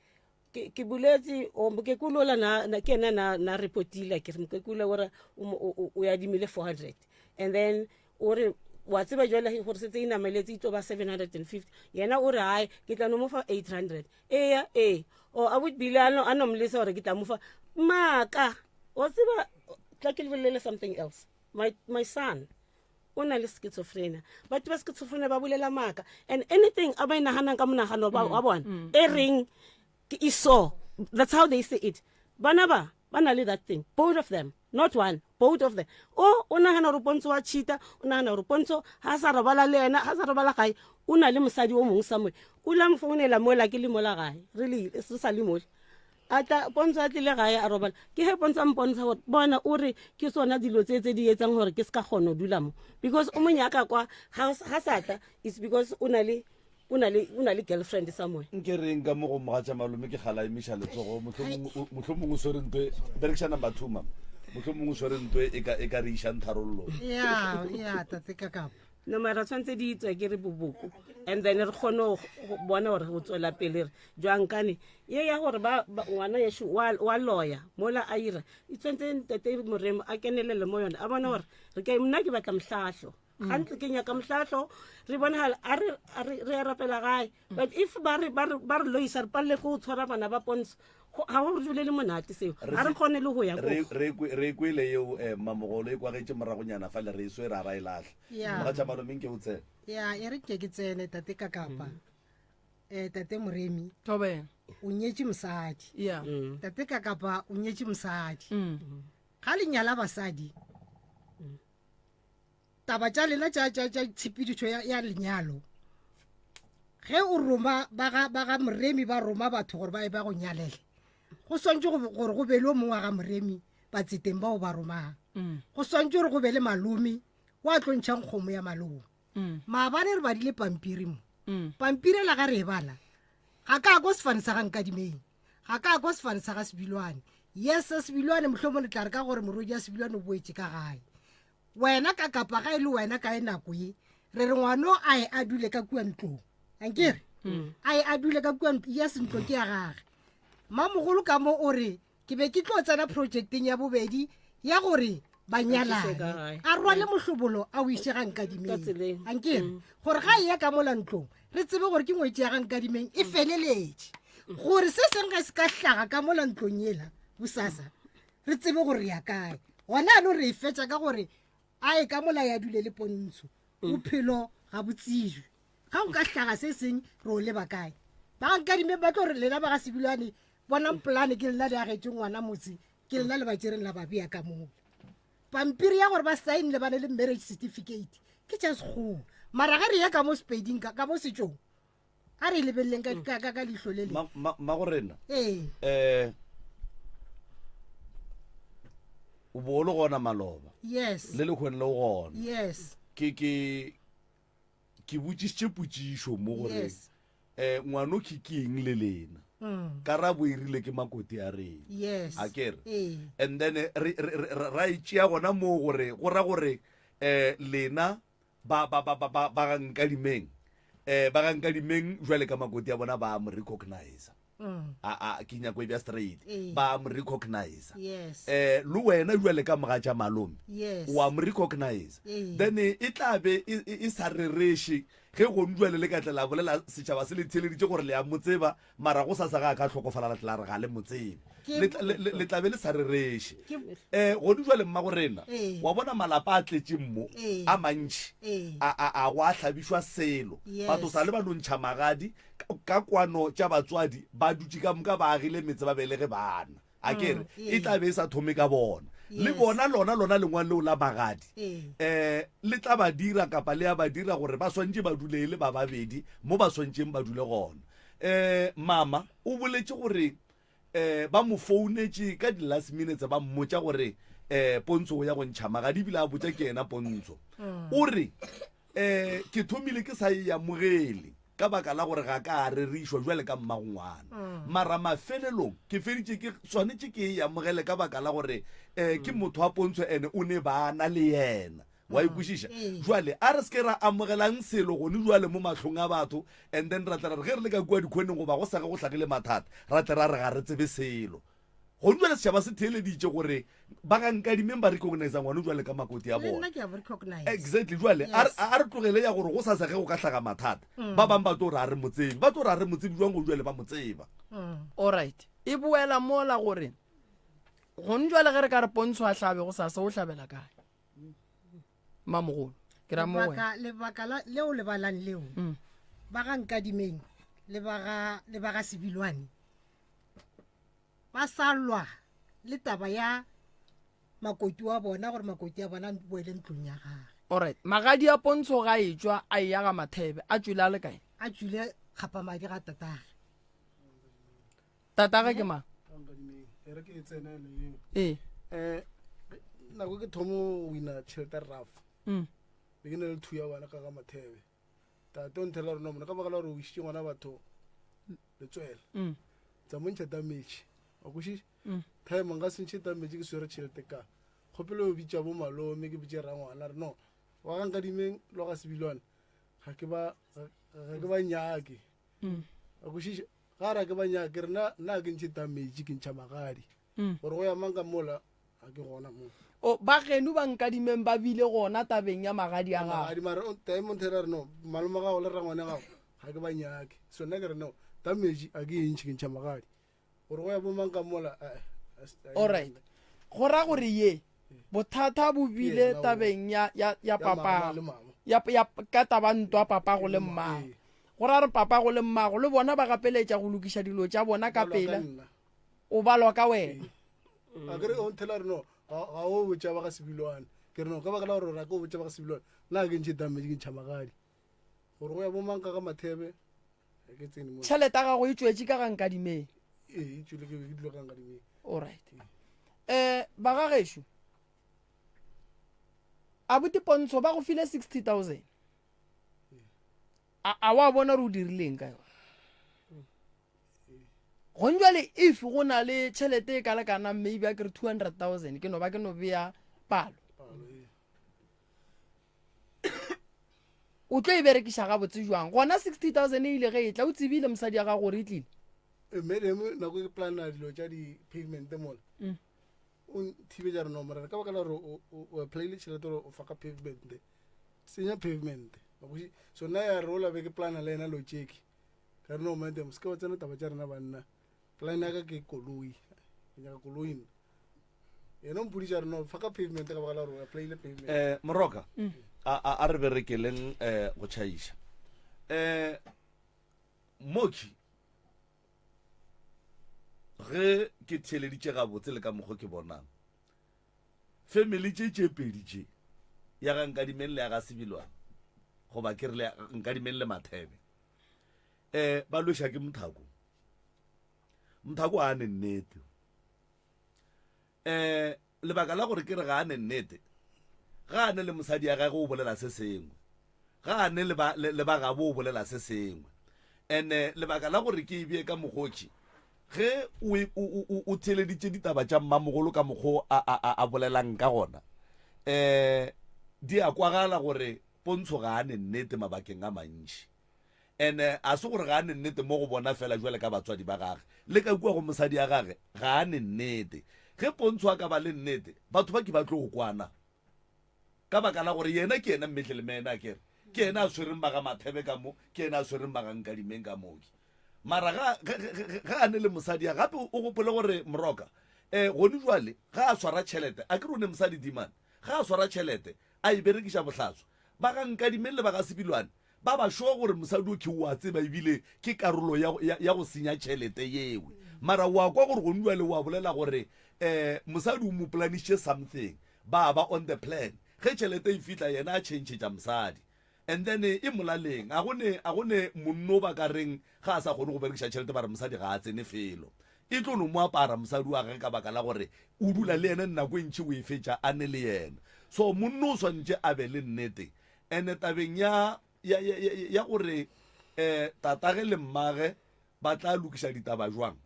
ke boletse mokekolo ola na ke ena na na reportile ke re mokekolo ora o adimile 400 and then o re wa tseba jwale gore setse e nameletse e tlo ba 750 yena o re hae ke tla no mo fa 800 eya ee o a bile a no a no mlesa gore ke tla mo fa maaka wa tseba tla ke lebelele something else my, my son o na le schizophrenia batho ba schizophrenia ba bolela maaka and anything a ba e naganang ka monagano wa mm, bona mm, e mm. reng ke iso that's how they say it bana ba ba na le that thing both of them not one both of them o o nagana gore pontsho wa cheata o nagana gore pontsho ga sa robala le ena ga sa robala gae o na le mosadi o mongwe somewhere o la mo founela mola ke le mola gae re sa le mola. A tla Pontsho a tlile gae a robala. Ke ge Pontsho a mpontsha gore bona o re ke sona dilo tse tse di etsang gore ke se ka kgona go dula mo. Because o mo nyaka kwa ga ga sa tla it's because o na le o na le o na le girlfriend somewhere. Nke reng ka mo go mogatša malome ke gala emiša letsogo mohlomongwe o swere ntwe berekiša number 2 mama mohlomongwe o swere ntwe e ka e ka re išang tharollong. Ya ya tate Kakapa. No mara tshwanetse di tswe ke re boboko and then re kgone go bona gore go tswela pele re jwang kane ye ya gore ba ngwana yešo wa loya mola a ira e tshwanetse ntate moremo a kenelele mo yone a bona gore re ke nna ke batla mohlahlo gantle ke nyaka mohlahlo re bonagala a re re ya rapela gae but if ba re ba re ba re loisa re palele ke go tshwara bana ba pontsho ga go re dule le monate seo ga re kgone le go ya re kwele eo eh, mamogolo e kwagetše moragonyana fa le re e swere a ra e lahla mogatša malomeng ke o tsene ya e re ke ke tsene tate ka kapa um tate moremi thobela o nyetše mosadi ya tate ka kapa o nyetše mosadi ga le nyala basadi Taba tša lena tša, tša, tša tshepedišo ya, ya lenyalo, ge o roma ba ga, ba ga Moremi ba roma batho gore ba ye ba go nyalele, go swantše go, gore go be le o mongwe wa ga Moremi batseteng bao ba romang. Mm. Go swantše gore go be le malome wa tlo ntšhang kgomo ya malome. Mm. Maabane re badile pampiri mo. Mm. Pampiri ela ga re e bala, ga ka ko sefane sa ga Nkadimeng, ga ka ko sefane sa ga Sebilwane. Yes, sa Sebilwane mohlomong le tla re ka gore morwedi ya Sebilwane o boetše ka gae. Wena ka kapa ga e le wena kae nako ye re re ngwano a ye a dule ka kua ntlong ankere mm. a ye a dule ka kua yes ntlo ke ya gage mamogolo ka mo o re ke be ke tlo tsena projecteng ya bobedi ya gore ba nyalane a rwale mohlobolo a o iše ga nkadimeng ankere mm. gore ga e ya ka mola ntlong re tsebe gore ke ngwetši ya ga nkadimeng e feleletše gore se seng ga se ka hlaga ka mola ntlong ela bosasa re tsebe gore re ya kae gona ano re e fetša ka gore a e ka mola ya dule le pontsho mm. bophelo ga bo tsejwe ga o ka hlaga se seng re o leba kae ba nkadime ba tlo re lena ba ga sebilwane bonang polane ke lena le agetse ngwana motse ke lena le batsereng la babea ka moo pampiri ya gore ba saenle ba ne le marriage certificate ke tša sekgowa mara ge re ya ka mo sepeding ka mo setšong a re lebeleleng ka, ka, ka, ka leihlo le le Mmagorena ee eh o bo o le gona maloba yes le lekgweng le o gona yes ke ke ke botšišitše potšišo mo gore Yes. eh ngwano ke ke eng le lena mm. karabo e rile ke makoti a rena yes a ke re ee and then eh, re re- re- ra e tšea gona moo gore go ra gore eh lena ba ba ba ba ba ba ga Nkadimeng eh ba ga Nkadimeng jwale ka makoti a bona ba mo recognize mm. a a ke nyako e bja straight Ee. ba mo recognize yes eh le wena jwale ka mogatša malome yes wa mo recognize Ee. then e tla be e e- e sa rereše ge gone jwale le ka tla la bolela setšhaba se le theeleditše gore le a mo tseba Mara go sasa ga a ka hlokofala la tla re ga le mo tsebe. Ke Le tla- le- le- le tla be le sa rereše. Ke- Eh gone jwale mma go rena Ee. wa bona malapa a tletše mo Ee. a mantši Ee. a a a go a hlabišwa selo. Yes. Batho sa le ba no ntšha magadi ka- ka kwano tša batswadi ba dutše ka moka ba agile metse ba belege bana. A ke re Mm, e tla be e sa thome ka bona. Le Yes. bona lona lona lengwalo leo la magadi Ee. eh le tla ba dira kapa le ya ba dira gore ba swantše ba dule e le ba babedi mo ba swantšeng ba dule gona. Eh, mama o boletše gore eh ba mo founetše ka di last minutes ba mmotša gore eh Pontsho o ya go ntšha magadi ebile a botša ke yena Pontsho. O re eh ke thomile ke sa e amogele ka baka la gore ga ka a rerišwa jwale ka mmagongwana. Mara mafelelong ke feditše ke swanetše ke e amogele ka baka la gore eh ke motho wa Pontsho ene o ne bana le yena. Wa e kwešiša? Jwale, a re se ke ra amogelang selo gone jwale mo mahlong a batho, and then ra tla ra re ge re le ka kua dikhoneng goba go sa ge go hlagile mathata, ra tle ra re ga re tsebe selo. Gone jwale setšhaba se theeleditše gore ba ga Nkadimeng ba recognize ngwano jwale ka makoti a Le bona. nna ke a bo recognize. Exactly. Jwale, a re, Yes. a re tlogele ya gore go sasa ge go ka hlaga mathata, ba bang ba tlo re a re mo tsebe. Ba tlo re a re mo tsebe jwang go jwale ba mo tseba. Alright. E boela mola gore gone jwale ge re ka re Pontsho a hlabe go sasa o hlabela kae? Mamogolo ke ra mo wena. Lebaka leo le balang leo mm. ba ga Nkadimeng le ba ga le ba ga Sebilwane ba sa lwa le taba ya makoti wa bona gore makoti a bona boele ntlong ya gage. Alright, magadi a Pontsho ga e tšwa a eya ga Mathebe a tšwile a le kae? A tšwile kgapamadi ga tatage. Tatage ke mang? E re ke e tsenele eo. Ee. Um nako ke thomo go wina tšhelete raf be ke na le thuya bana ka ga mathebe tate o nthela rona mona ka baka la gore o išitše ngwana batho letswele tsa mo ntšha damage wa kwešiša time nka se ntšhe damage ke swere tšhelete ka kgopelo o bitša bo malome ke bitše rangwana re no wa ga nkadimeng le wa ga sebilwane ga ke ba ga ke ba nyake wa kwešiša ga ra ke ba nyake re nna nna ke ntšhe damage ke ntšha magadi gore go ya mang ka mola ga ke gona mo O, ba geno ba nkadimeng ba bile gona tabeng ya magadi a gago. Magadi mara o time nthera re no malome gago le rangwane gago ga ke ba nyake so nna ke re no damage a ke e ntšhe ke ntšha magadi gore go ya bo mang ka mola eh, eh, Alright. Go ra gore ye bothata bo bile Yena o- tabeng ya ya ya ya mama papago le mama. ya ya ka taba ntwa papago le mmago. Ee. Go ra re papago le mmago le bona ba gapeletša go lokiša dilo tša bona ka Ba lwa ka pela. nna. O balwa ka wena. A ke re o nthela re no ga ga o botša ba ga sebilwane ke re no ka baka la gore ra ke o botša ba ga sebilwane nna ga ke ntšhe damage ke ntšha magadi gore go ya bo mang ka ga mathebe ga ke tsene mo Tšhelete ya gago e tšwetše ka ga Nkadimeng. ee e tšwele ke be ke dula ka Nkadimeng. Alright. Eh ba ga gešo abuti Pontsho ba go file 60000. A a wa bona gore o dirileng ka yona? Gong jwale if go na le tšhelete e ka lekanang maybe a ke re 200,000 ke no ba ke no bea palo. O tlo e berekiša gabotse jwang? Gona 60,000 e ile ge e tla o tsebile mosadi ya gago gore e tlile? Eh, madam nako ke plana dilo tša di-pavement mola o nthibetša re no morena ka baka la gore o applyile tšhelete gore o fa ka pavement tsenya pavement so nna ya re ola be ke plana le yena lotšeki ka re no madam se ke wa tsena taba tša rena banna plan ya ka ke koloi ke nyaka koloi nna yena o mpoditša re no fa ka pavement ka baka la gore o applyile pavement eh moroka a a a re berekeleng eh go tšhaiša eh moki ge ke theeleditše gabotse le ka mokgo ke bonang family tše tše pedi tše ya ga nkadimeng le ya ga sebilwane goba ke re le nkadimeng le mathebe um ba lweša ke mothako mothako a ne nnete um lebaka la gore ke re ga a ne nnete ga a ne le mosadi ya gage o bolela se sengwe ga a ne le ba, le, le ba gabo o bolela se sengwe ene lebaka la gore ke e bee ka mokgotši ge o, e, o, o, o theeleditše ditaba tša mmamogolo ka mokgo a, a, a, a bolelang ka gona um di a kwagala gore pontsho ga a ne nnete mabakeng a mantši Ene a se gore ga a ne nnete mo go bona fela jwale ka batswadi ba gage, le ka kua go mosadi ya gage ga a ne nnete. Ge Pontsho a ka ba le nnete, batho ba ke ba tlo kwana. Ka baka la gore yena ke yena mmetlelemene akere, ke yena a swereng ba ga Mathebe ka mo, ke yena a swereng ba ga Nkadimeng ka mo. Mara ga, ge, ge, ge, ge a ne le mosadi ya gape o gopole gore Moroka, eh, gone jwale ga a swara tšhelete, akere o ne mosadi Dimane, ga a swara tšhelete a e berekiša bohlaswa, ba ga Nkadimeng le ba ga Sebilwane Ba ba sure gore mosadi o ke o a tseba ebile ke karolo ya, ya, ya go senya tšhelete yewe. Mara wa kwa gore gone jwale wa bolela gore eh, mosadi o mo planišitše something, ba ba on the plan. Ge tšhelete e fihla yena a tšhentšhetša mosadi. And then e molaleng, a go ne, a go ne monno ba ka reng ga a sa kgone go berekiša tšhelete ba re mosadi ga a tsene felo. E tlo no mo apara mosadi wa gage ka baka la gore o dula le yena nako e ntši o e fetša a ne le yena. So monno o swanetše a be le nnete Ene tabeng ya, ya, ya, ya, ya gore eh, tatage le mmage ba tla lokiša ditaba jwang,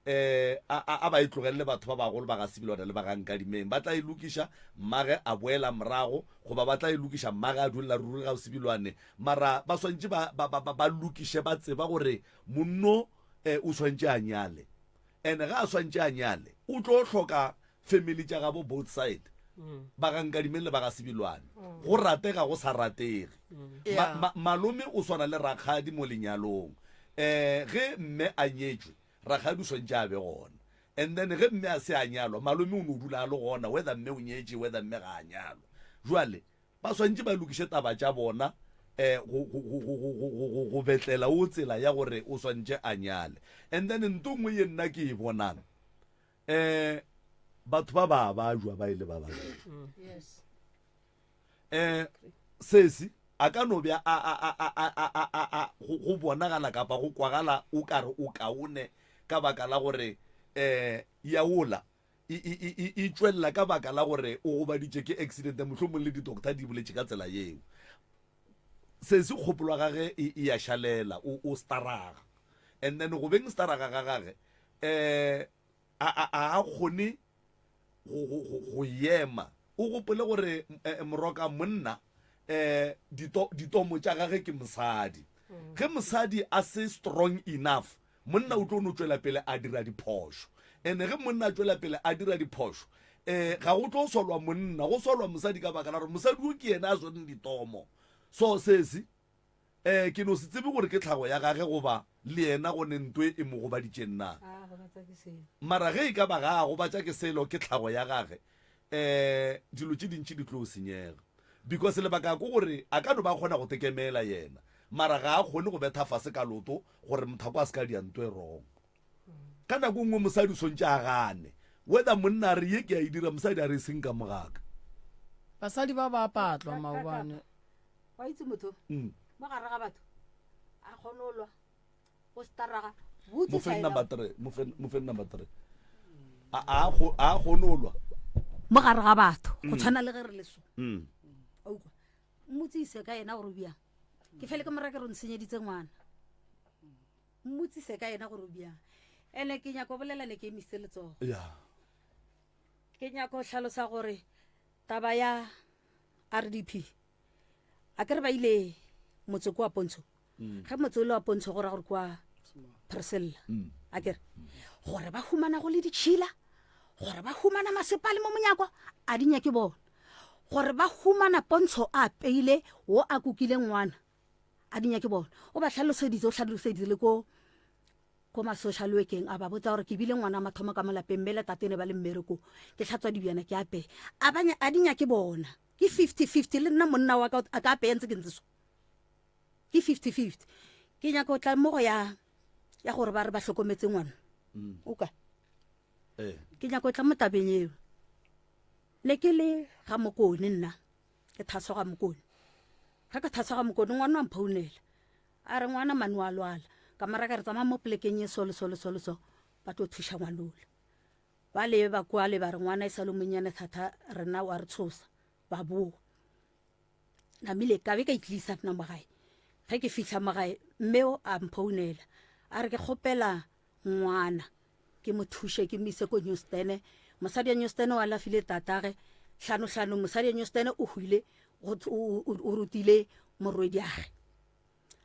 eh, a, a, a ba e tlogelele batho ba bagolo ba ga Sebilwane le ba ga Nkadimeng. Ba tla e lokiša, mmage a boela morago, goba ba tla e lokiša, mmage a dulela ruri ga Sebilwane. Mara ba swantše ba, ba, ba, ba, ba lokiše ba tseba gore monno eh, o swantše a nyale. Ene ga a swantše a nyale, o tlo hloka family tša gabo both side ba ga Nkadimeng le ba ga Sebilwane go ratega go sa ratege Ma, ma, malome o swana le rakgadi mo lenyalong um ge mme a nyetšwe rakgadi o swantše a be gona and then ge mme a se a nyalwa malome o no dula a le gona whether mme o nyetše whether mme ga a nyalwa jwale ba swantše ba lokiše taba tša bona um go, go, go, go, go, go, go, go betlela o tsela ya gore o swantše a nyale and then nto nngwe ye nna ke e bonang um batho ba ba bajwa ba ile ba ba Yes. um sesi a ka no bja a a a a a a a a a go go bonagala kapa go kwagala o kare o kaone ka baka la gore um ya ola e, e, e, e, e tšwelela ka baka la gore o gobaditše ke accident mohlomong le di-doctor di boletše ka tsela yeo sesi kgopolo ya gage e, e ya šalela o, o staraga and then go beng staraga ga gage um a, a, a kgone go, go, go, go yema o gopole gore eh, moroka monna um dito, ditomo tša gage ke mosadi ge mosadi a se strong enough Monna o tlo no tšwela pele a dira diphošo. Ene ge monna a tšwela pele a dira diphošo, um ga go tlo solwa monna, go solwa mosadi ka baka la gore mosadi o ke yena a swereng ditomo. So sesi, um ke no se tsebe gore ke tlhago ya gage goba le yena go ne nto e mo gobaditšeng na. Mara ge e ka ba ga a gobatša ke selo, ke tlhago ya gage, um dilo tše dintši di tlo senyega. Because lebaka ke gore a ka no ba a kgona go tekemela yena, mara ga a kgone go betha fase ka loto gore mothako a se ka dia nto e wrong. Ka nako e nngwe mosadi o swantše a gane whether monna a re ye ke a e dira, mosadi a re e seng ka mo gaka. Basadi ba ba patlwa maobane. Wa itse motho mo gare ga batho a kgone go lwa o staraga mo fe number 3 mo fe mo fe number 3 a a go a go nolwa mo gare ga batho go tshwana le ge re le so a utlwa mmotsise ka yena gore o bjang ke fele ke mora ke re o nsenyeditse ngwana mmotsise ka yena gore o bjang ene ke nyako bolela ne ke emisitse letsogo ya ke nyako hlalosa gore taba ya rdp a ke re ba ile motse kwa pontsho mm. ge motse o le wa pontsho go ra gore kwa priscilla mm. a kere gore ba humana go le ditšhila gore ba humana masepale mo monyako a di nyake bona gore ba humana pontsho a peile wo a kukile ngwana a di nyake bona o ba tlhaloseditse o tlhaloseditse le ko ko ma-social workeng a ba botsa gore ke bile ngwana mathomo ka molapeng mme le tate ne ba le mmereko ke tlhatswa dibjana ke apeye a di nyake bona ke 50-50 le nna monna wa ka a ka apeya ntse ke ntse so ke 50-50 ke nyaka go tla mo go ya ya gore ba re ba hlokometse ngwana mm. o ka eh. ke nyaka go tla mo tabeng eo ne ke le ga mokone nna ke thaso ga mokone ga ke thaso ga mokone ngwana wa mphounela a re ngwana mane wa lwala ka mara ka re tsamaya mo polekeng e so le so le so le so ba tlo thuša ngwanola Ba leba kwale ba re ngwana e sa le monnyane thata rena wa re tshosa ba boa. Namile ka be ka itlisa nna mo gae. Ge ke fihla mo gae mme o a mphounela a re ke kgopela ngwana ke mo thuše ke mo ise ko Newstene. Mosadi ya Newstene o alafile tatage hlano hlano mosadi ya Newstene o hwile o rutile morwediage.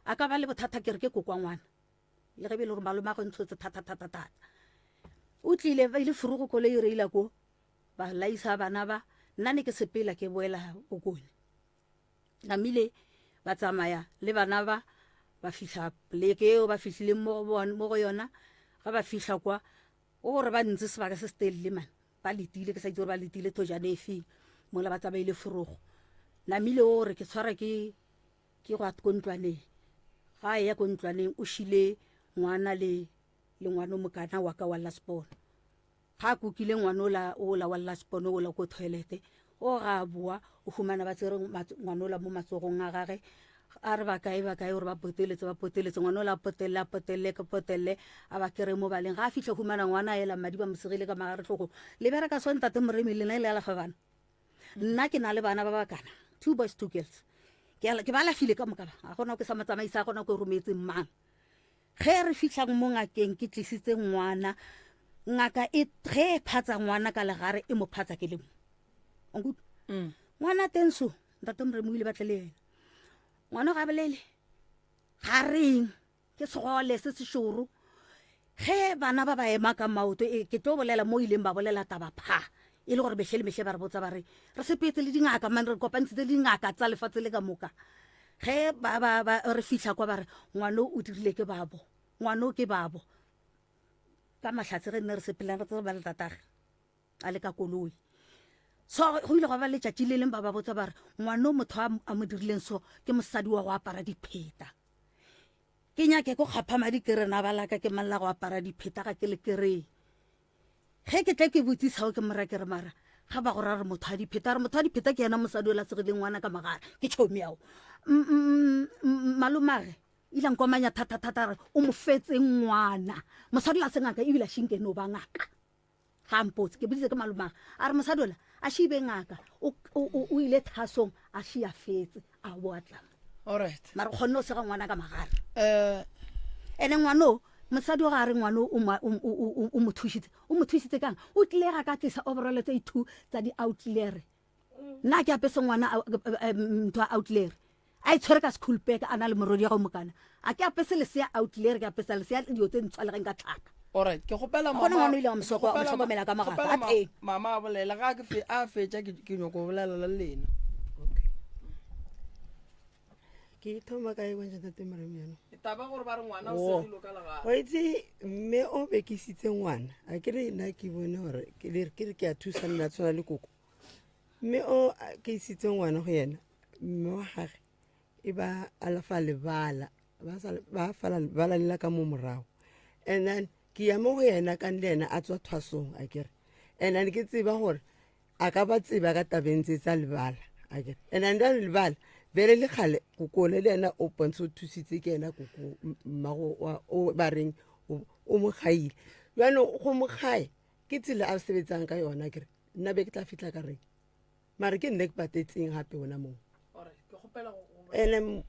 A ka ba le bothata ke re ke kokwa ngwana. Le ge be le gore malome a go ntshotse thata thata thata o tlile ba ile furugo koloi e reila ko ba laisa bana ba nna ne ke sepela ke boela bokone namile ba tsamaya le bana ba ba fihla pleke eo ba fihlileng mo go yona ga ba fihla kwa o gore ba ntse sebaka se se telele mane ba letile ke sa itse gore ba letile thojane e feng mola ba tsamaile forogo namile o gore ke tshwara ke Ke go ko ntlwaneng. Ga a eya ko ntlwaneng o šile ngwana le le ngwana o mokana wa ka wa laspono. Ga a kukile ngwana ola ola wa laspono ola ko toilete o ga a boa o humana ba tsere ngwana ola mo matsogong a gage a re bakae bakae gore ba poteletse ba poteletse ngwana ola a potelle a potelle ke potelle a ba kere mo baleng ga a fitlha humana ngwana a ela madi ba mo segile ka magare tlhogo le bereka so ntate moremi lena e le alafa bana nna ke na le bana ba bakana two boys two girls ke ba alafile ka moka ba ga gona ke sa motsamaisa gona ko rometseng mang ge re fitlhang mo ngakeng ke tlisitse ngwana ngaka e ge e phatsa ngwana ka legare e mo phatsa ke le mo onkutlwa mm. ngwana teng so ntate moremo o ile batle le ena ngwana ga bolele ga reng Ke segole se sešoro. Ge bana ba ba ema ka maoto, e, ke tlo bolela mo ileng ba bolela taba pha, e le gore mehle le mehle ba re botsa ba re, re sepetse le dingaka man, re kopantshitse le dingaka tsa lefatshe le ka moka. Ge ba, ba, ba, re fihla kwa ba re, ngwano o dirile ke babo, ngwano ke babo. Ka mahlatse ge nne re sepelang re tseba le tatage a le ka koloi. So go ile gwa ba letšatši le leng ba ba botsa ba re, ngwano motho a mo dirileng so ke mosadi wa go apara dipheta. Ke nyake ko kgapha madi ke re na ba laka ke mang la go apara dipheta ga ke le kereng. Ge ke tle ke botsisa o ke mora ke re mara ga ba go ra re motho a dipheta re motho a dipheta ke yena mosadi o la segileng ngwana ka magare ke tšhomi yao. Malomage. Ile a nkomanya thata-thata a re, O mo fetse ngwana. Mosadi ola a se ngaka ebile a šinke no ba ngaka. Ga a mpotse, ke boditse ke malomage. A re mosadi ola a še be ngaka, o, o, o, o ile thasong a še a fetse, a boa tla mo. Alright. Mara o kgonne go sega ngwana ka magare. Eh. Ene ngwano, mosadi o ga a re ngwano o mo, o, o, o, o mo thušitse. O mo thušitse kang? O tlile ga ka tlisa overall tse two tsa di-outlere. Nna ke apese ngwana ntho ya outlere. A e tshwere ka school bag a na le morodi ya go mokana. A ke apese lesea outlere, ke apesa lesea dilo tse ntshwa le ge nka tlhaka. Alright, ke kgopela Gona mama. ngwana o ile wa mo soko- kgopela mo hlokomela ka mogala, kgopela a teng. Mama a bolele ga ke fe a fetša ke ke nyoko bolela le lena. Ke thoma kae kwa ntate Moremi jaanong? Taba gore ba re ngwana o Oh. segilo ka legare. Wa itse mme o bekisitse ngwana a ke re nna ke bone gore ke le ke re ke a thusa nna tshwana le koko mme o a- ke isitse ngwana go yena mme wa gage e ba alafa lebala ba sa ba fala lebala lela ka mo morago and then ke ya mo go yena ka le yena a tswa thwasong a kere and then ke tseba gore a ka ba tseba ka tabeng tse tsa lebala a kere and then jwale lebala vele le kgale kokole le yena o pontshe o thusitse ke yena koko mmago wa- o ba reng o o mo gaile jwanong go mo gae ke tsela a sebetsang ka yona kere nna be ke tla fitlha ka reng mare ke nne ke patetseng gape ona moo ene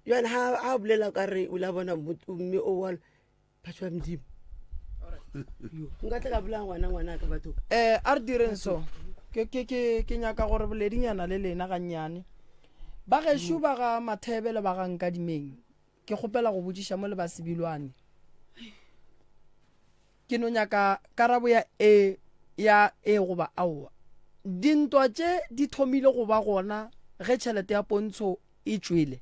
jale ha o bolela ka re o la bona mme o wa batho ba modimo nka tla ka bolaya ngwana ngwana ka batho um a re direng so ke nyaka gore boledinyana le lena gannyane ba gešo ba ga mathebe le ba ga nkadimeng Ke kgopela go botšiša mo le ba Sebilwane. Ke no nyaka karabo ya ee, ya ee goba aowa. Dintwa tše di thomile go ba gona ge tšhelete ya pontsho e tšwele?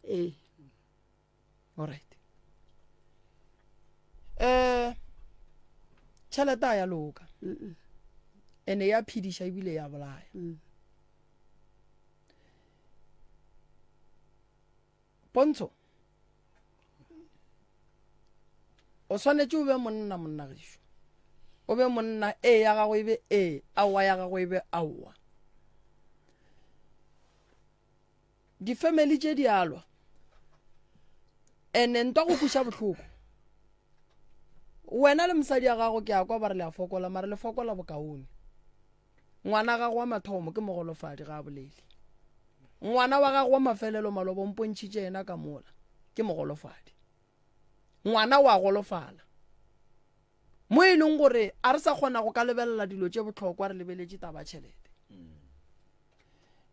Ee. Alright. Eh, tšhelete a ya loka. Ene ya phediša ebile ya bolaya. Mm. Pontsho, o swanetše o be monna monna gešo. O be monna, ee ya gago e be ee, aowa ya gago e be aowa. Difemeli tše di alwa. Ene ntwa go kweša bohloko. Wena le mosadi ya gago ke a kwa ba re le a fokola, mara le fokola bokaone. Ngwana gago wa mathomo ke mogolofadi, ga a bolele. Ngwana wa gago wa mafelelo maloba o mpontšhitše yena ka mola, ke mogolofadi. Ngwana wa golofala. Mo e leng gore a re sa kgona go ka lebelela dilo tše bohlokwa re lebeletše taba tšhelete.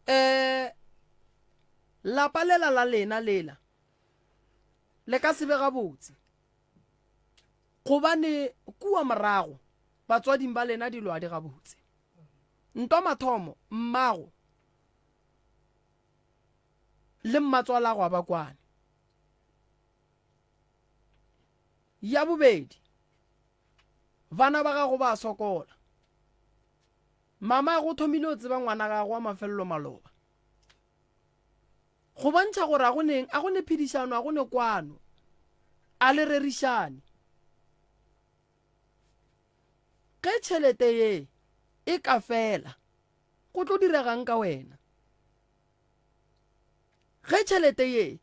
Um lapa lela la lena lela le ka se be gabotse gobane kua morago Batswading ba lena dilo a di gabotse. Ntwa mathomo, mmago le mmatswalago a ba kwane. Ya bobedi, bana ba gago ba a sokola. Mamago o thomile o tseba ngwana gagwe wa mafelelo maloba. Go bontšha gore a go neng, a go ne phedišano, a go ne kwano. A le rerišane. Ge tšhelete ye e ka fela, go tlo direga'ng ka wena? Ge tšhelete ye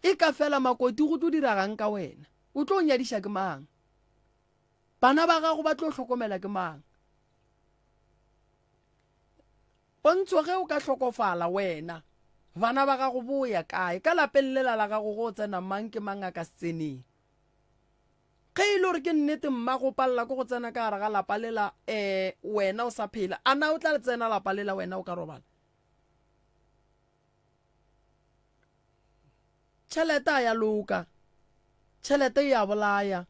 e ka fela makoti go tlo diraga'ng ka wena? O tlo nyadiša ke mang? Bana ba gago ba tlo hlokomela ke mang? Pontsho ge o ka hlokofala wena, bana ba gago bo ya kae? Ka lapeng lela la gago go tsena mang ke mang a ka se tseneng? Ge e le gore ke nnete mmago o palela ke go tsena ka gare ga lapa lela um wena o sa phela, a na o tla le tsena lapa lela wena o ka robala? Tšhelete a ya loka, tšhelete e a bolaya,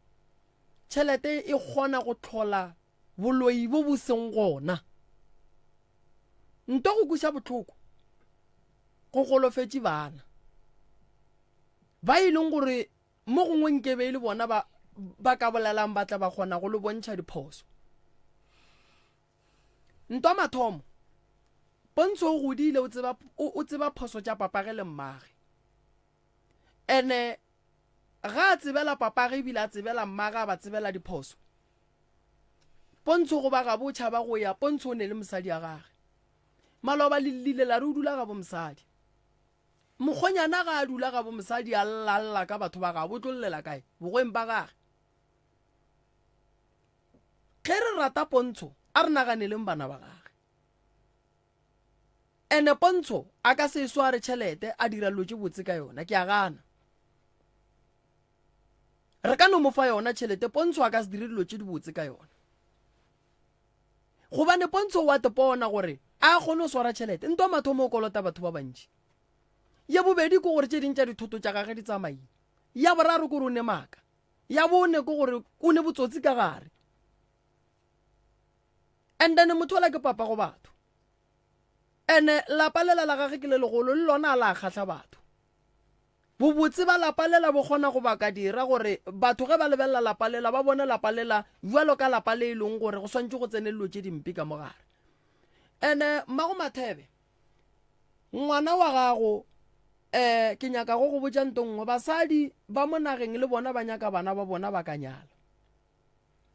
tšhelete e kgona go hlola boloi bo bo seng gona. Nto go kweša bohloko go golofetše bana ba e leng gore Mo gongwe nke be e le bona ba ba ka bolelang ba tla ba kgona go le bontšha diphoso. Ntwa mathomo, Pontsho o godile o tseba o tseba phoso tša papage le mmage. Ene ga a tsebela papage ebile a tsebela mmage a ba tsebela diphoso. Pontsho go ba gabo o tšhaba go ya Pontsho o ne le mosadi ya gage. Maloba le llile la re o dula gabo mosadi. Mokgonyana ga a dula gabo mosadi a lla lla ka batho ba gabo, o tlo llela kae? Bogweng ba gage. Ge re rata Pontsho, a re naganeleng bana ba gage. Ene Pontsho a ka se sware tšhelete a dira dilo tše botse ka yona, ke a gana. Re ka no mo fa yona tšhelete, Pontsho a ka se dire dilo tše dibotse ka yona. Gobane Pontsho o a tepona gore a kgone go swara tšhelete. Ntwa mathomo o kolota batho ba bantši. Ya bobedi ke gore tše ding tša dithoto tša gage di tsamaile. Ya boraro ke gore o ne maaka. Ya bone ke gore o ne botsotsi ka gare. And then motho ola ke papa go batho. Ene lapa lela la gage ke le legolo le lona a la kgahla batho. Bobotse ba lapa lela bo kgona go baka dira gore batho ge ba lebelela lapa lela ba bone lapa lela bjalo ka lapa le e leng gore go swantše go tsene dilo tše dimpe ka mo gare. Ene mmago Mathebe, ngwana wa gago um ke nyaka go go botša nto nngwe, basadi ba mo nageng le bona ba nyaka bana ba bona ba ka nyala.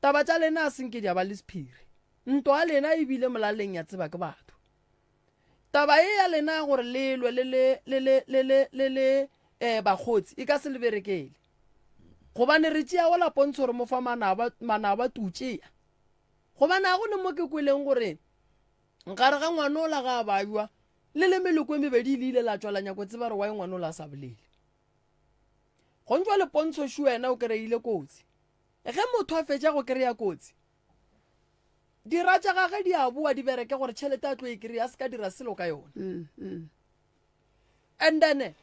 Taba tša lena a senke di a ba le sephiri. Ntwa ya lena e bile molaleng ya tseba ke batho. Taba ye ya lena ya gore le lwe le le le le le le le le eh bakgotsi e ka se le berekele. Gobane re tšea gola pontsho re mo fa manaba manaba tutšea. Gobane a go ne mo ke kweleng gore gare ga ngwanola ga a bajwa le le meloko e mebedi le ile la tšwa la nyako tseba re why ngwanola a sa bolele. Gontšwa le pontsho šu wena o kereile kotsi. Ge motho a fetša go kereya kotsi dira tša gage di a boa di bereke gore tšhelete a tlo e kry-a se ka dira selo ka yona mm, mm. and then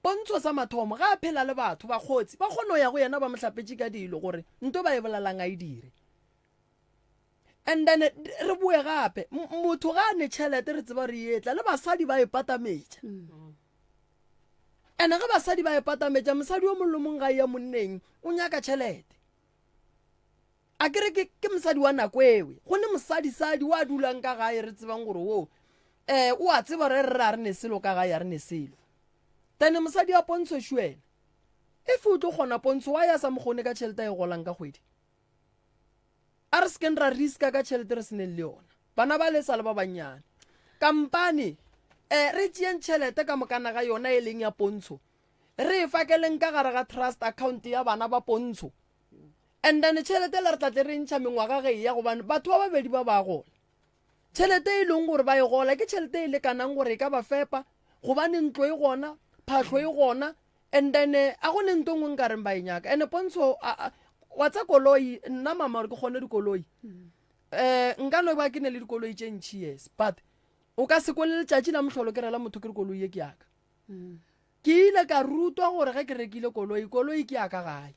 pontsho sa mathomo ga a phela le batho bakgotsi ba kgone go ya go yena ba mo hlapetše ka dilo gore nto ba e bolelang a e dire and then re boe gape motho ga a ne tšhelete re tseba re etla le basadi ba e patametša mm. and ge basadi ba e patametša mosadi o mongwe le mongwe ga e ya monneng o nyaka tšhelete A ke re ke, ke mosadi wa nako ewe. Go ne mosadisadi wa dulang ka gae re tsebang gore wo eh o a tseba re re a re ne selo ka gae a re ne selo. Tene mosadi wa Pontsho shu ena. If o tlo kgona Pontsho wa ya sa mokgone ka tšhelete a e golang ka kgwedi. A re sekeng ra riska ka tšhelete re seneng le yona. Bana ba le sa le ba bannyane. Kampane eh re tšeeng tšhelete ka mokana ga yona e leng ya Pontsho. Re e fakeleng ka gare ga trust account ya bana ba Pontsho. And then tšhelete la re tla tle re ntšha mengwaga ge eya gobane batho ba babedi ba ba gola. Tšhelete e leng gore ba e gola ke tšhelete e lekanang gore e ka ba fepa gobane ntlo e gona, phahlo e gona and then eh, a go ne nto nngwe nka reng ba e nyaka. And Pontsho wa tsa koloi nna mama gore ke kgone dikoloi. Eh nka no ba ke ne le dikoloi tše ntši yes but o ka se kwele letšatši la mohlolo ke rela motho ke re koloi ye ke yaka. Ke ile ka rutwa gore ge ke rekile koloi, koloi ke ya ka gae.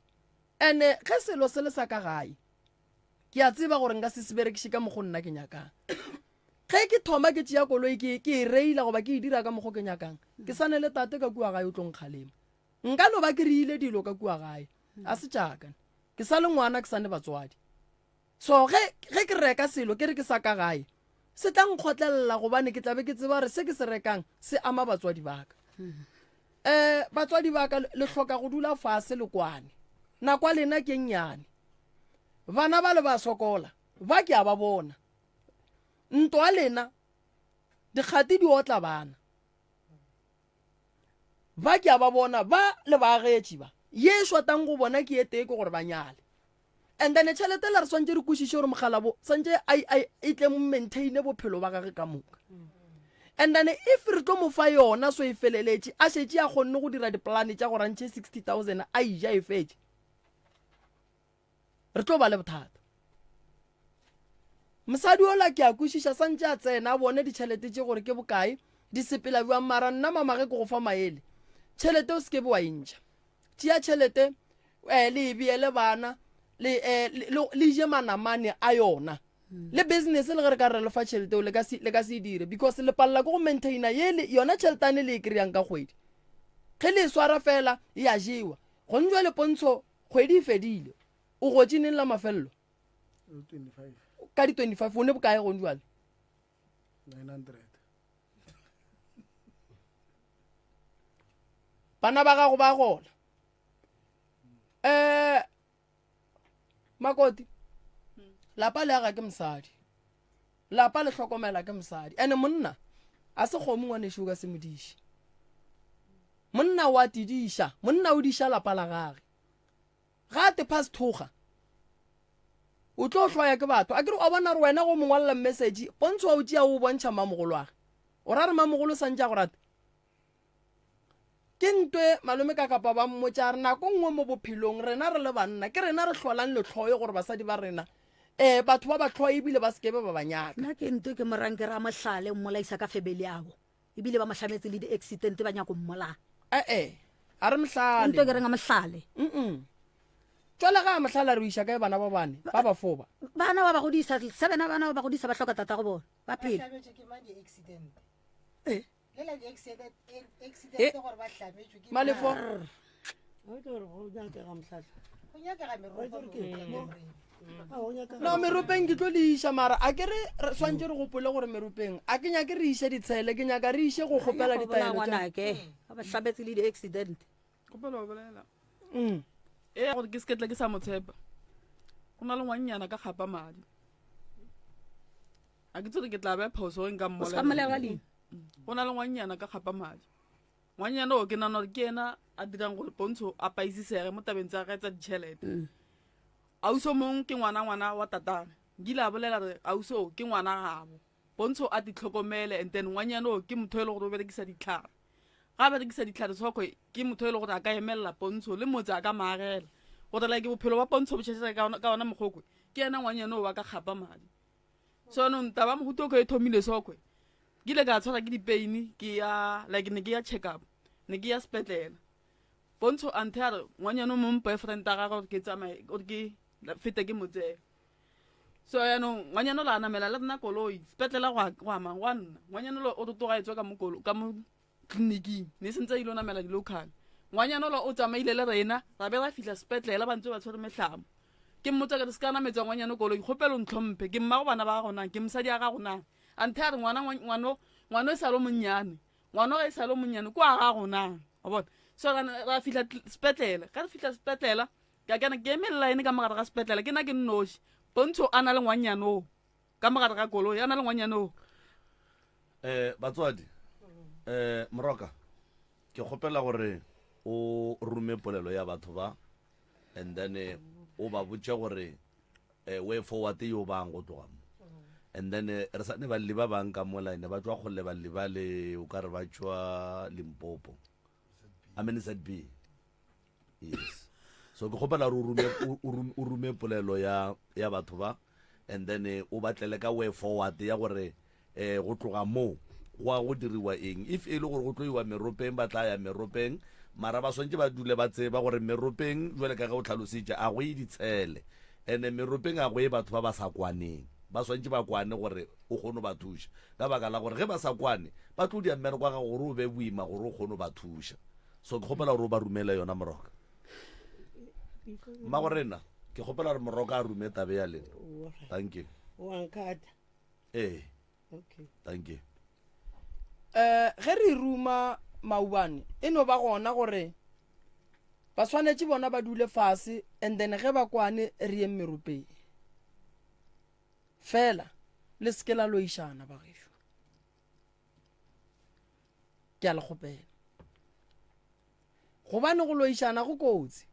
Ene ge selo se le sa ka gae, ke a tseba gore nka se se berekiše ka mokgo nna ke nyakang. Ge ke thoma ke tšea koloi ke ke e reila goba ke e dira ka mokgo ke nyakang, ke sane le tate ka kua gae o tlo nkgalema. Nka no ba ke reile dilo ka kua gae, a se tšaka. Ke sa le ngwana ke sa ne batswadi. So ge, ge ke reka selo ke re ke sa ka gae, se tla nkgotlelela gobane ke tla be ke tseba gore se ke se rekang se ama batswadi ba ka. Um batswadi ba ka le hloka go dula fase le kwane. Nako ya lena ke nnyane. Bana ba le ba sokola, ba ke a ba bona. Ntwa lena, dikgati di otla bana. Ba ke a ba bona, ba le baagetši ba. Ye e shotang go bona ke e tee ke gore ba nyale. And then tšhelete la re swantše re kwešiše gore mogalabo swantše e tle maintaine bophelo ba gage ka moka. And then if re tlo mo fa yona so e feleletše a šetše a kgonne go dira dipolane tša gore a ntšhe 60,000 a ija e fetše, re tlo ba le bothata. Mosadi ola ke a kwešiša santše a tsena a bone ditšhelete tše gore ke bokae di sepela bjang mara nna mama ge ke go fa maele tšhelete o se ke be wa e ntšha. Tšea tšhelete eh, le e beele bana le, eh, le, le je manamane a yona le business le ge re ka re le fa tšhelete o le ka se le ka se e dire because le palela ke go maintaina ye le yona tšheletane le e kry-ang ka kgwedi ge le e swara fela e a jewa gone jwale pontsho kgwedi e fedile o gotše neng la mafelelo ka di 25 o ne bokae gone jwale 900 bana ba gago ba gola um makoti lapa le aga ke mosadi lapa le hlokomela ke mosadi ene monna a se kgomo ngwanešu o ka se modiše. Monna o a tidiša, monna o diša lapa la gage. Ga a tepha sethoga, o tlo hloya ke batho. A ke re wa bona gore wena go mo ngwalela message, Pontsho wa o tšea o o bontšha mmamogolwage. O ra re mmamogolo o sa ntše a go rata? Ke ntwe malome ka kapa ba mmotša a re nako nngwe mo bophelong rena re le banna ke rena re hlolang lehloyo gore basadi ba rena um batho ba ba hloye ebile ba sekebe ba ba nyaka. Nna ke ntwe ke morang ke ra mohlale mmolaisa ka febele yabo ebile ba mo hlametse le di-accident ba nyako mmolaya. Ee a re mohlale. Ntwe ke reng a mohlale. Mm Jwale ga a mohlala re o iša kae bana ba bane ba ba foba? Bana ba ba godisa sebena bana ba ba godisa ba hloka tatago bona ba phela. Ba hlametšwe ke mang di-accident? Eh. Eh, Malefo. No meropeng ke tlo le iša mara a ke re re swantše re gopole gore meropeng a ke nyake re iše ditshele ke nyaka re iše go kgopela ditaelo tša ngwanake ba hlabetse le di-accident Kgopela go bolela. Ee gore ke se ke tle ke sa mo tshepa go na le ngwannyana ka kgapa madi a ke tsore ke tla be phoso ge nka O se ka mmolela leina. Go na le ngwannyana ka kgapa madi. Ngwannyana o ke nana gore ke ena a dirang gore Pontsho a paisisege mo tabeng tsa gage tsa ditšhelete. Ausi o mongwe ke ngwana ngwana wa tatagwe. Nkile a bolela re ausi o ke ngwana gabo. Pontsho a titlhokomele and then ngwanyana o ke motho e le gore o berekisa ditlhare. Ga a berekisa ditlhare soko ke motho e le gore a ka emelela Pontsho le motse a ka maagela. Gore like bophelo ba Pontsho bo tšhetšhela ka ona mokgokwe ke yena ngwanyana o wa ka kgapa madi. So anong taba mohuta o e thomile sokwe ke ile ka tshwara ke dipain ke ya like ne ke ya check up ne ke ya sepetlela pontsho a nthe a re ngwanyana o mongwe boyfriend a gagwe gore ke tsamaye gore ke fete ke mo tseye so yaanong ngwanyana o la namela le rena koloi sepetlela go amang go a nna ngwanyana o rotoga e tswa ka mo ka mo tleliniking ne sentse a ile o namela di-local ngwanyana ola o tsamaile le rena ra be ra fihla sepetlela ba ntse ba tshwere mehlamo ke mmotsa ka re se ka nametsa ngwanyana koloi kgopelo ntlhomphe ke mmago bana ba gago nang ke mosadi ya gago nang a nthe a re ngwana ngwano ngwano e sa le monnyane ngwano ga e sa le monnyane ko a gago nang wa bona so ra fihla sepetlela ga re fihla sepetlela ka kana ke eme line ka mogare ga sepetlela ke na ke nnoši pontsho a na le ngwannyane o ka mogare ga koloi a na le ngwanyane o um batswadi um moroka ke kgopela gore o rume polelo ya batho ba and then eh, o ba botše gore um way forward yo bang go tloga mo and then eh, re sa ne balli ba bang ka mo line ba tšwa kgole balli ba le o ka re ba tšwa limpopo i mean zb yes so ke kgopela gore o rume polelo ya ya batho ba and then eh, o batlele ka way forward ya gore eh go tloga moo go a go diriwa eng if e le gore go tlo iwa meropeng ba tla ya meropeng mara ba swantse ba dule ba tseba gore meropeng jwale ka ge o tlhalositše a go ye ditshele ene meropeng a go ye batho ba ba sa kwaneng ba swantse ba kwane gore o kgone ba thuša ka baka la gore ge ba sa kwane ba tlo dia mmereko wa gago gore o be boima gore o kgone ba thuša so ke kgopela gore o ba romele yona moroka mmago rena ke kgopela gore moroka a rume tabe ya lena thank you ee okay thank you um ge re ruma maubane e no ba gona gore ba swanetše bona ba dule fase and then ge ba kwane re yeng meropeng fela le seke la loišana bagešo ke a le kgopela gobane go loišana go kotsi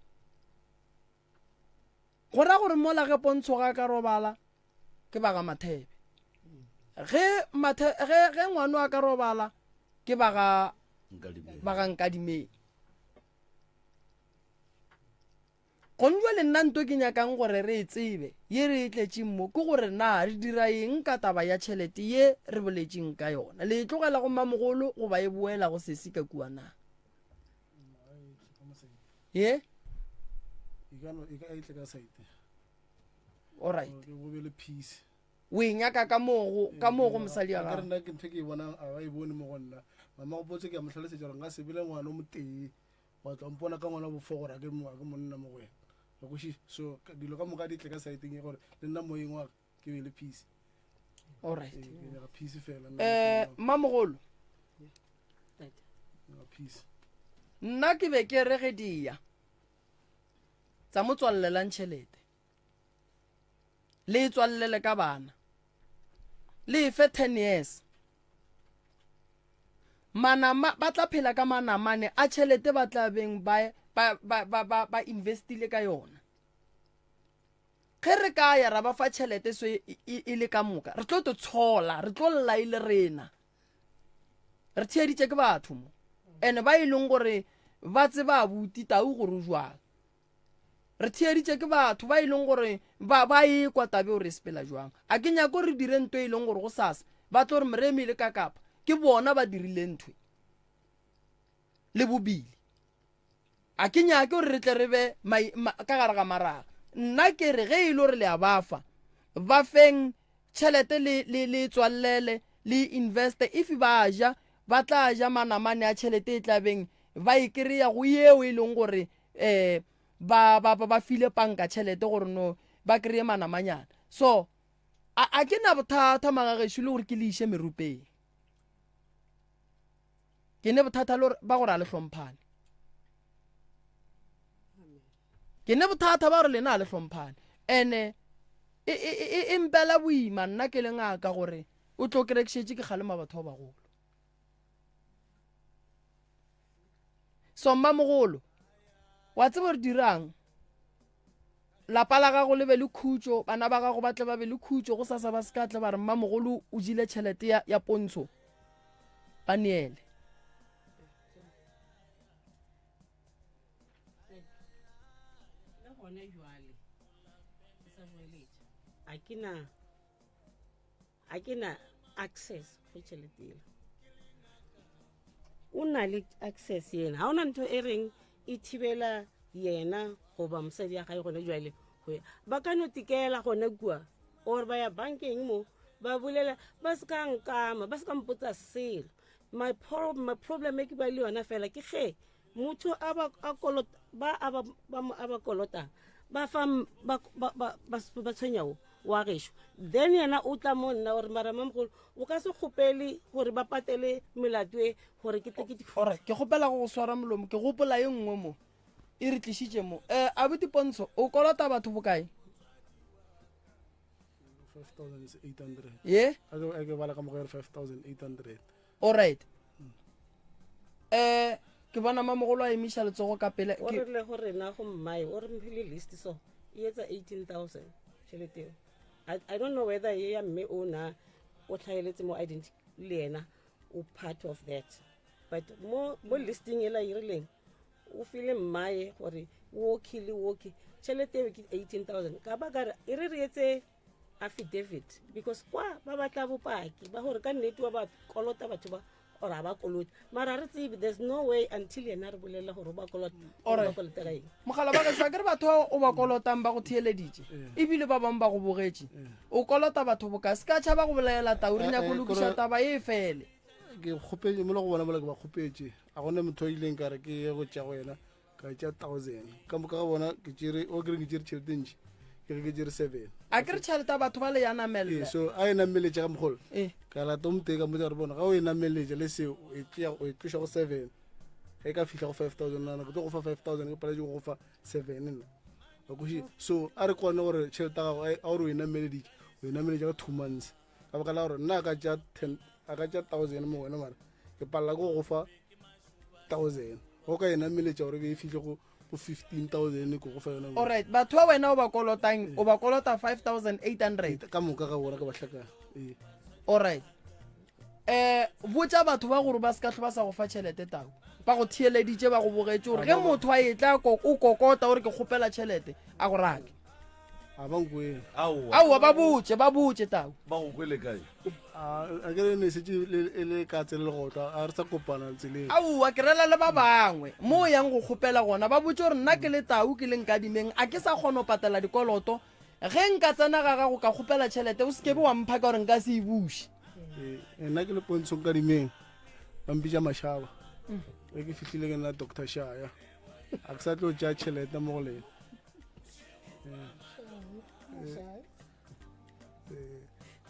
go ra gore mola ge pontsho ga ka robala ke ba ga mathebe ge mathe ge ge ngwano a ka robala ke ba ga ba ga nkadimeng Gone jwale nna nto ke nyakang gore re e tsebe ye re e tletšeng mo ke gore na re dira eng ka taba ya tšhelete ye re boletšeng ka yona. Le e tlogela go mmamogolo goba e boela go sesi ka kua na? Ye? E ka no e ka e tle ka side. Alright. Go be le peace. O e nyaka ka moo go ka moo go mosadi wa gago. Nna ke ntho ke e bonang a ba e bone mo go nna. Mama go potse ke a mo hlalosetša gore nka se bele ngwana o motee. Wa tla mpona ka ngwana bofo gore a ke a ke monna mo go wena. Wa kwešiša? So dilo ka moka di tle ka saeteng ye gore le nna moyeng wa ka ke be le peace. Alright. Ee, ke nyaka peace fela. Eh, mmamogolo. Nyaka peace. Nna ke be ke re ge di ya tsa mo tswallelang tšhelete le e tswallele ka bana le e fe 10 years. Manama ba tla phela ka manamane a tšhelete ba tla beng ba ba ba ba ba, ba investile ka yona. Ge re ka ya ra ba fa tšhelete so e, e, e le ka moka, re tlo to tshola, re tlo lla e le rena. Re theeditše ke batho mo. Ene ba e leng gore ba tseba abuti tau gore o jwang. Re theeditše ke batho ba e leng gore ba ba e kwa tabe gore e sepela jwang. A ke nyako re dire nto e leng gore go sasa ba tlo re Moremi le Kakapa ke bona ba dirile nthwe le bobile. A ke nyake gore re tle re be ka gare ga maraga. Nna ke re ge e le gore le a ba fa, ba feng tšhelete le le le tswallele le investe. If ba ja, ba tla ja manamane a tšhelete e tla beng ba e kry-a go yeo e leng gore um ba ba ba file panka tšhelete gore no ba kry-e manamanyana. So a a ke na bothata magagešo le gore ke le iše merupeng. Ke ne bothata le ba gore a le hlomphane. Ke ne bothata ba gore lena a le hlomphane. Ene e, e, e, e mpela boima nna ke le ngaka gore o tlo kry ke šetše ke kgalema batho ba bagolo. So mmamogolo, wa tseba gore dirang? Lapa la gago le be le khutšo, bana ba gago ba tle ba be le khutšo, go sasa ba se ka tle ba re mmamogolo o jile tšhelete ya, ya pontsho. Ba neele. Le gone jwale ke sa boeletša a ke na a ke na access go tšhelete ela o na le access yena ga o na ntho e reng e thibela yena goba mosadi ya gae gone jwale go ya ba ka no tikela gone kua or ba ya bankeng mo ba bolela ba se ka nkama ba se ka mpotsa selo my, pro, my problem e ke ba le yona fela ke ge motho a ba a kolota ba a ba ba mo a ba kolotang ba fa ba ba ba ba tshwenyago wa gešo then yena o tla mo nna gore mara mamogolo o ka se kgopele gore ba patele melato e gore ke tle ke Alright, ke kgopela go go swara molomo ke gopola ye nngwe mo e re tlišitše mo um abuti Pontsho o kolota batho bokae 5800 ye a ke bala ka mogo ya re 5800 Alright. Eh, ke bona mamogolo a emiša letsogo ka pele. O rile go rena go mmae, o re mphile list so e etsa 18000 tšhelete eo. I, I don't know whether ye ya mme o na o tlhaeletse mo identity le yena o part of that. But mo mo listing ela e rileng o file mmae gore woki le woki tšhelete eo ke 18000 ka ba ka re e re re etse affidavit because kwa ba batla bopaki ba gore ka nnete wa ba kolota batho ba or a ba kolota mara re tsebe there's no way until yena re bolelela gore o ba kolota ba kolota ka eng mogala ba gešo akere batho ba o ba kolotang ba go theeleditše ebile ba bangwe ba go bogetše o kolota batho boka se ka tšhaba go bolaela tau re Eh, nyako eh, lokiša kore- taba e fele ke kgopetše mo le go bona mola ke ba kgopetše a gone motho a ileng ka re ke ye go tšea go yena ka tšea thousand ka moka ga bona ke tšere o kereng ke tšere tšhelete ntši ke re ke tšere seven a ke re tšhelete ya batho ba le ya ee namelela so a e nameletše ga mogolo ee ka lata o motee ka mmotsa gore bona ga o e nameletše le seo o e tšea o e tloša go seven ge e ka fihla go 5000 nana ke tlo go fa 5000 ke paletse go go fa seven nna wa kwešiša so a re kwane gore tšhelete ya gago a a gore o e nameleditše o e nameletše ka two months ka baka la gore nna a ka tšea ten a ka tšea thousand mo wena mara ke palela ke go go fa thousand go ka e nameletša gore be e fihle go go 15000 ke go fa yona alright batho ba wena o ba kolotang o ba kolota 5800 ka moka ga bona ka bahlakana ee alright eh botša batho ba gore ba se ka tlho ba sa go fa tšhelete tau ba go theeleditše ba go bogetše gore ge motho a etla o kokota gore ke kgopela tšhelete a go rake a ba nkwele aowa ba botše ba botše tau ba go kwele kae a ke re ne setse e le ka tsele legotla a re sa kopana tseleng aowa ke rela le ba bangwe mo o yang go kgopela gona ba botse gore nna ke le tau ke le nkadimeng a ke sa kgona go patela dikoloto ge nka tsena ga gago ka kgopela tšhelete o sekebe wa mpha ka gore nka se e buše Ee, nna ke le pontshong kadimeng ba mpitša mašaba ge ke fihlile ke nna doctor shaya a ke sa tlo tšea tšhelete mo go lena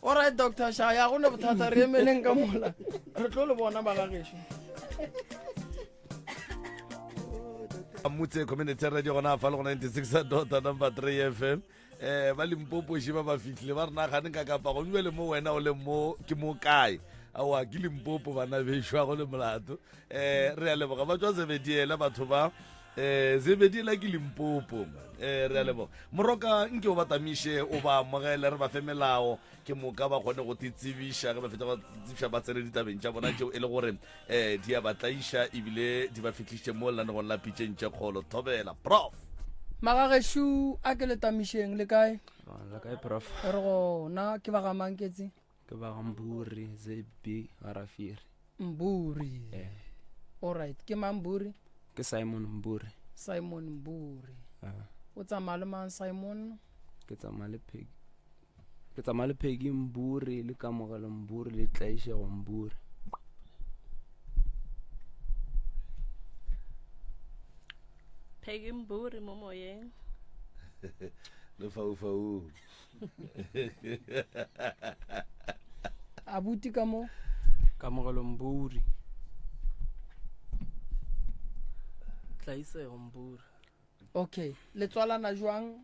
Alright doctor Shaya go ne bothata re emeleng ka mola re tlo le bona ba gagešo motse community radio gona fa le go 96 dot number 3 fm eh ba limpopo še ba ba fihlile ba re nagane ka kapa go jale mo wena o le mo ke mo kae. Aowa, ke Limpopo bana bešo, a go le molato. Eh, re a leboga ba tšwa Zebediela batho ba. Eh, Zebediela ke Limpopo. Eh, re a leboga. Moroka nke o ba tamiše, o ba amogele, re ba fe melao, ke moka ba kgone go titsebiša ge ba fetša ba tsebiša ba tsene ditabeng tša bona tšeo e le gore eh di a ba tlaiša ebile di ba fihlišitše mo lenanegong la pitšeng tše kgolo. Thobela, Prof. Magagešo a ke le tamišeng le kae? La kae prof? Re gona ke ba ga Manketsi. Ke ba ga Mburi ZB Garafiri. Mburi. Eh. All right, ke mang Mburi? Ke Simon Mburi. Simon Mburi. Ah. O tsamaya le mang Simon? Ke tsamaya le Peggy. Ke tsamaya le Peggy Mburi le Kamogelo Mburi le Tlaišego Mburi. Peggy Mburi mo moyeng. Lefaufau. Abuti ka mo. Kamogelo Mburi. Tlaisego Mburi. Okay, le tswalana jwang?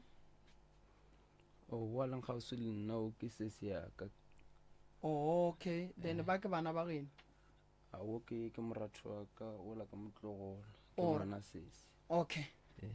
O wa leng kgauswi le nna o ke sesi ya ka. Oh, okay, then ba ke bana ba geno. A wo ke ke moratho wa ka o la ka motlogolo. Ke Or- ngwana sesi. Okay.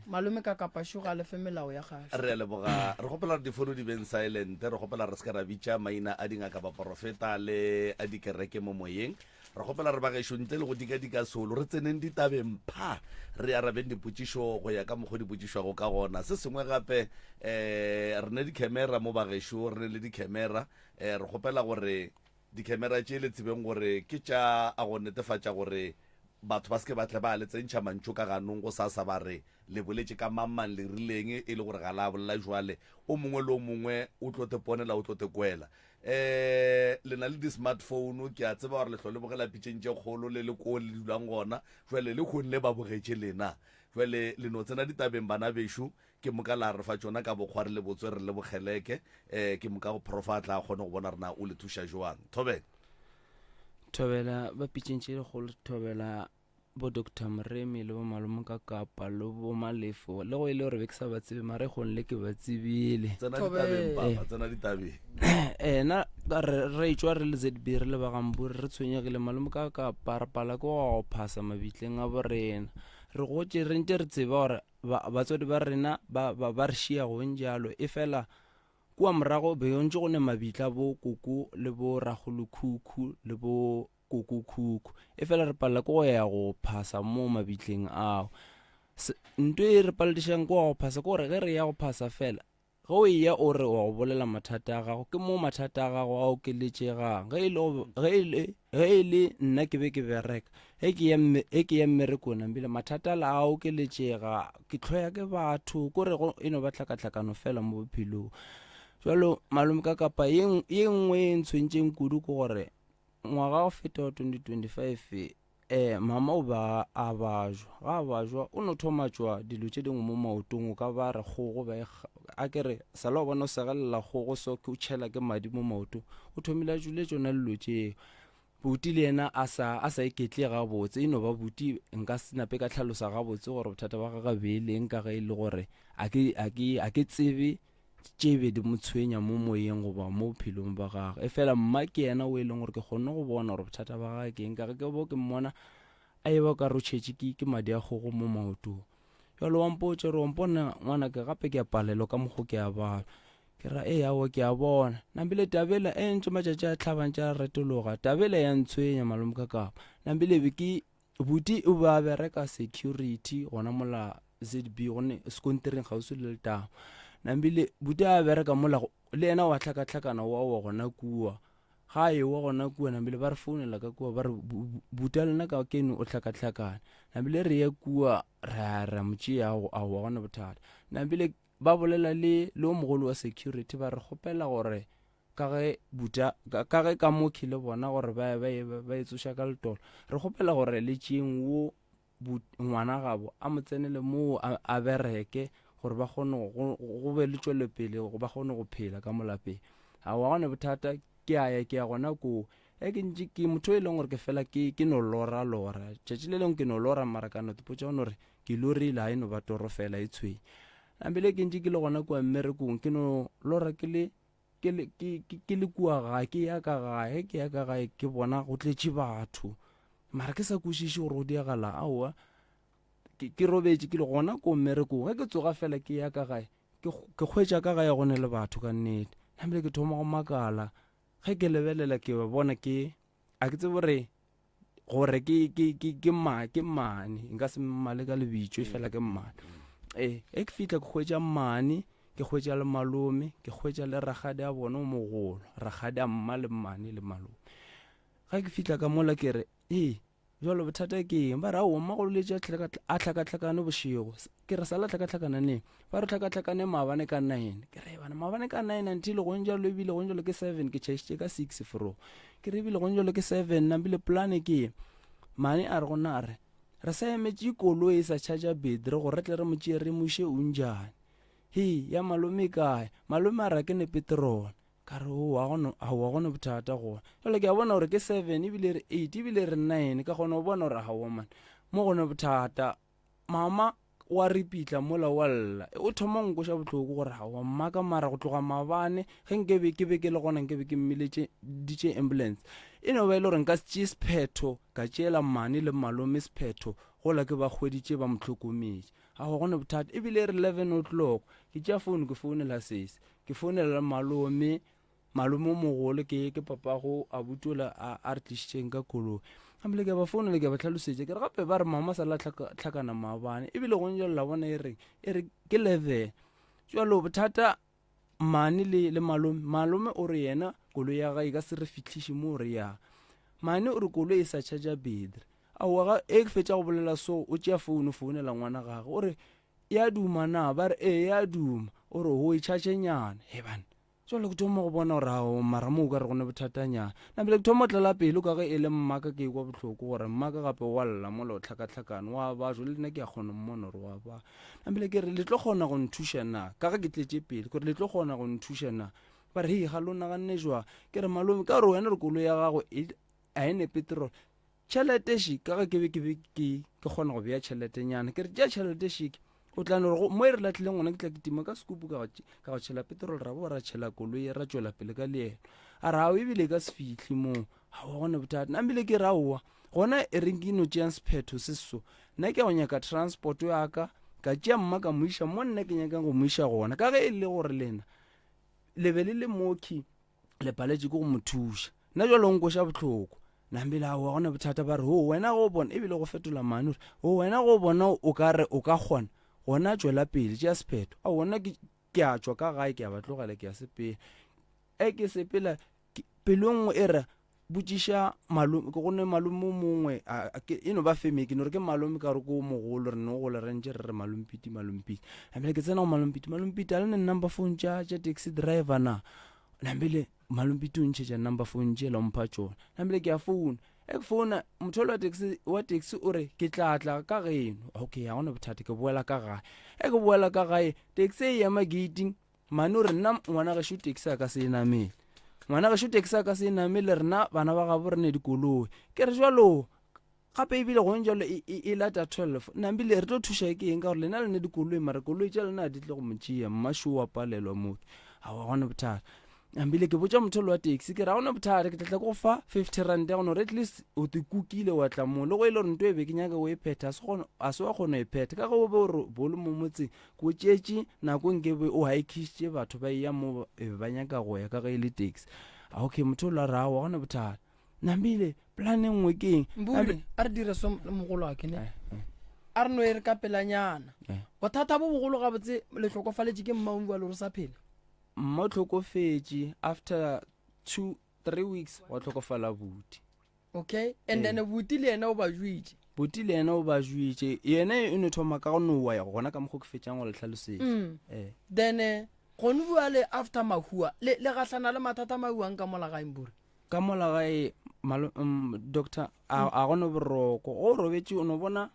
Malome ka kapa šo ga lefe melao ya kgašo. Re a leboga. Re kgopela gore difono di beng silent. Re kgopela re se ka ra bitša maina a dingaka baporofeta le a dikereke mo moyeng. Re kgopela re bagešo ntle le go dikadika solo re tseneng ditabeng pha re arabeng dipotšišo go ya ka mokgwa di botšišwago ka gona. Se sengwe gape um re ne dikhemera mo bagešo re ne le dikhemera um re kgopela gore Dikhemera tše le tsebeng gore ke tša a go netefatša gore batho ba se ke ba tle ba le tsentšha mantšu ka ganong gosasa ba re le boletše ka mang-mang le rileng e le gore ga la bolela jwale o mongwe le o mongwe o tlo te ponela o tlo te kwela. Um le na le di-smartphone ke a tseba gore le hlo le bogela pitšeng tše kgolo le le koo le dulang gona jwale le kgong le ba bogetše lena jwale le no tsena ditabeng bana bešo Ke moka la re fa tšona ka bokgwa re le botswe re le bokgeleke. Eh, ke moka go Prof a tla a kgone go bona re na o le thuša joang. Thobela. Thobela ba pitšeng tše dikgolo thobela bo Doctor Moremi le bo Malome ka Kapa le bo Malefo le go e le gore be ke sa ba tsebe mare gong le ke ba tsebile. Tsena ditabeng papa, tsena ditabeng. Ena re re tšwa re le ZB re le ba Gamburi re tshwenyegile Malome ka Kapa re pala ke go phasa mabitleng a borena. Re gotše re ntše re tseba gore ba, batswadi ba rena ba, ba, ba re šia gong jalo. Efela kua morago be go ntše go ne mabitla bo koko le bo rakgolokhukhu le bo kokokhukhu. Efela re palela ke go ya go phasa mo mabitleng ao. Se, nto e re paledišang ke wa go phasa ke gore ge re ya go phasa fela, Ge o eya o re wa go bolela mathata a gago, ke moo mathata a gago a okeletšegang. Ge e le, ge e le, ge e le nna ke be ke bereka, ge ke ya, ge ke ya mmerekong nambile mathata ala a okeletšega, ke hloya ke batho, ko re go e no ba tlhakatlhakano fela mo bophelong. Jalo malome ka kapa ye, ye nngwe e ntshwentšeng kudu ke gore ngwaga go feta wa 2025 Eh, mama o ba a bajwa. Ga a bajwa, o no thoma tšwa dilo tše dingwe mo maotong, o ka ba re kgogo ba e a ke re sa la o bona o segelela kgogo so ke o tšhela ke madi mo maotong. O thomile a tšwile tšona dilo tšeo. Buti le yena a sa a sa iketle gabotse, e no ba buti nka se nape ka hlalosa gabotse gore bothata ba gagwe be e leng ka ge e le gore a ke a ke a ke tsebe tše be di mo tshwenya mo moyeng goba mo bophelong ba gagwe. Efela mma ke yena o e leng gore ke kgonne go bona gore bothata ba gagwe ke eng, ka ge ke bo ke mmona a e ba ka re o tšhetše ke, ke madi a kgogo mo maotong. Jalo wa mpotša gore wa mpona ngwanake gape ke a palelwa ka mokgo ke a balwa. Ke ra ee aowa ke a bona. Nambile tabela e ntše matšatši a hlaba ntše a retologa, tabela ya ntshwenya malome ka kapa. Nambile be ke Buti o be a bereka security gona mola ZB gone sekontiring kgauswi le letamo. Nambile buti a bereka mola le yena wa hlakahlakana wa wa gona kua. Ga a ewa gona kua nambile ba re founela ka kua ba re buti a lena ka keno o hlakahlakane. Nambile re ye kua ra ra mo tšea a wa gona bothata. Nambile ba bolela le le o mogolo wa security ba re kgopela gore ka ge buta ka ge ka mo le bona gore ba ba ba e tsoša ka letolo re kgopela gore le tšeeng wo ngwana gabo a mo tsenele moo a bereke gore ba kgone go be le tšwelopele gore ba kgone go phela ka mo lapeng. Aowa gone bothata ke a ya ke ya gona koo e ke ntše ke motho e leng gore ke fela ke ke no lora lora tšatši le lengwe ke no lora mara ka no ipotša gone gore ke lorile ga e no ba toro fela e tshwenya. Nambile ke ntše ke le gona kua mmerekong ke no lora ke le. ke le ke ke le kua gae ke ya ka gae ke ya ka gae ke bona go tletše batho mara ke sa kwešiše gore go diagala aowa ke ke robetše ke le gona ko mmerekong ge ke tsoga fela ke ya ka gae ke ke hwetša ka gae go ne le batho ka nnete namile ke thoma go makala ge ke lebelela ke ba bona ke a ke tsebe gore gore ke ke ke ke ma ke mane nka se mmale ka lebitso e fela ke mmane ee e ke fihla ke hwetša mmane ke hwetša le malome ke hwetša le ragadi a bona o mogolo ragadi a mma le mmane le malome ga ke fihla ka mola ke re ee Jalo bothata ke eng? Ba re, Aowa, mmago o letše a hlakahlakane bošego. Ke re, Sala hlakahlakana neng? Ba re, Hlakahlakane maabane ka nine. Ke re, Bana, maabane ka nine until gong jalo ebile gong jalo ke seven, ke tšhaišitše ka six fro. Ke re ebile gong jalo ke seven, nambile polane ke Mane a re go nna a re, re sa emetše koloi e sa charger battery gore re tle re mo tšee re mo iše Unjani. Hei, ya malome e kae? Malome a re a ke ne petrol. Ka re, O, a gona, aowa, gona bothata gona. Jale ke a bona gore ke seven, ebile re eight, ebile re nine. Ka kgona go bona gore aowa man, mo gona bothata. Mama wa ripitla mola wa lla. O thoma go nkoša bohloko gore aowa mmaka mara go tloga maabane ge nke be ke be ke le gona nke be ke mmiletše ditše ambulance. E no ba e le gore nka se tšee sephetho ka tšeela mmane le malome sephetho gola ke ba hweditše ba mo hlokometše. Aowa gona bothata. Ebile e re 11 o'clock ke tšea phone ke founela sesi. Ke founela malome, malome o mogolo ke ke papago abuti ola a, a re tlišitšeng ka koloi. Ebile ke a ba founela ke a ba hlalosetša ke re gape ba re mama sa la hlakana maabane ebile go njalo la bona e reng e re ke leven. Jalo bothata mane le le malome, malome o re yena koloi ya gae e ka se re fihliše mo re yang. Mane o re koloi e sa charger battery. Aowa ga e ke fetša go bolela so o tšea phone o founela ngwana gagwe o re E a duma na? Ba re, Ee, e a duma. O re, Ho, e tšhatšenyana. He banna, jwale ke thoma go bona gore ao, mara mo o ka re go ne bothatanyana. Napile ke thoma go tlala pelo ka ge e le mmaka ke ekwa bohloko gore mmaka gape wa lla mola o hlakahlakane, wa bajwa, le nna ke a kgona mmona gore wa ba. Napile ke re, Le tlo kgona go nthuša na? Ka ge ke tletše pele, ke re, Le tlo kgona go nthuša na? Ba re, Hei, ga lo naganne jwang? Ke re, Malome, ka gore wena re koloi ya gago e a e ne petrol. Tšhelete še, ka ge ke be ke be ke ke kgona go bea tšheletenyana, ke re tšea tšhelete še, o tla no re mo e re latlhileng gona ke tla kitima ka sekupu ka ka go tšhela petrol ra boa ra tšhela koloi ra tšwela pele ka leeto. A re ao ebile e ka se fihle moo, aowa gona bothata. Nna ebile ke re aowa, gona e reng ke no tšeang sephetho se so, nna ke ya go nyaka transport ya ka, ka tšea mma ka mo iša mo nna ke nyakang go mo iša gona, ka ge e le gore lena le be le le mooki le paletše ke go mo thuša nna jalo o nkoša bohloko nambele aowa gona bothata ba re o wena go bona ebile go fetola mane gore o wena go bona o ka re o ka kgona gona tšwela pele tšea sephetho a gona ke a tšwa ka gae ke a ba tlogela ke a sepela e ke sepela pelo e nngwe e re botšiša malome ke gone malome o mongwe e no ba feme ke no re ke malome ka gore ke o mogolo re no gola re ntše re re malompiti malompiti nambele ke tsena go malompiti malompiti a le ne number phone tša tša taxi driver na nambele malompiti o ntšhetša number phone tšela o mpha tšona nambele ke a founa e ke founa motho wa taxi wa taxi o re ke tla tla ka geno okay ga gona bothata ke boela ka gae e ke boela ka gae taxi e ema gating Mane o re nna ngwana gešo taxi a ka se e namele. Ngwana gešo taxi a ka se e namele rena bana ba gabo re ne dikoloi. Ke re jalo gape ebile gong jalo e, e, e lata 12 nambile re tlo thuša ke eng ka gore lena le ne dikoloi mara koloi tša lena di tle go mo tšea mmašo wa palelwa mooki ga wa gona bothata nambile ke botša motho wa taxi ke ra gona bothata ke tla tla go fa 50 rand ya gona gore at least o te kukile wa tla mo le go e le gore nto e be ke nyaka o e phetha a se wa kgona e phetha ka ge o be o re bolo mo motseng Ko tšetše nako nke be o haekhišitše batho ba eya mo e be ba nyaka go ya ka ge e le taxi. A okay motho o la re aowa gona bothata. Nambile plan e nngwe ke eng? Mbule a re dire so mogolo wa ke ne. A re no e re ka pelanyana. Bothata bo bogolo gabotse le hlokofaletše ke mma o bua le gore o sa phela. Mma o hlokofetše after two three weeks gwa hlokofala buti. okay and then buti le yena o ba juitše buti le yena o ba juitše yena e no thoma ka go nowa ya gona ka mokgwa ke fetšang go le tlhalosetša mm. eh. then eh, gone bua le after mahua le le gahlana le mathata mahuang ka mola gae mburi ka mola gae malo um, doctor a mm. a gona boroko o robetše o no bona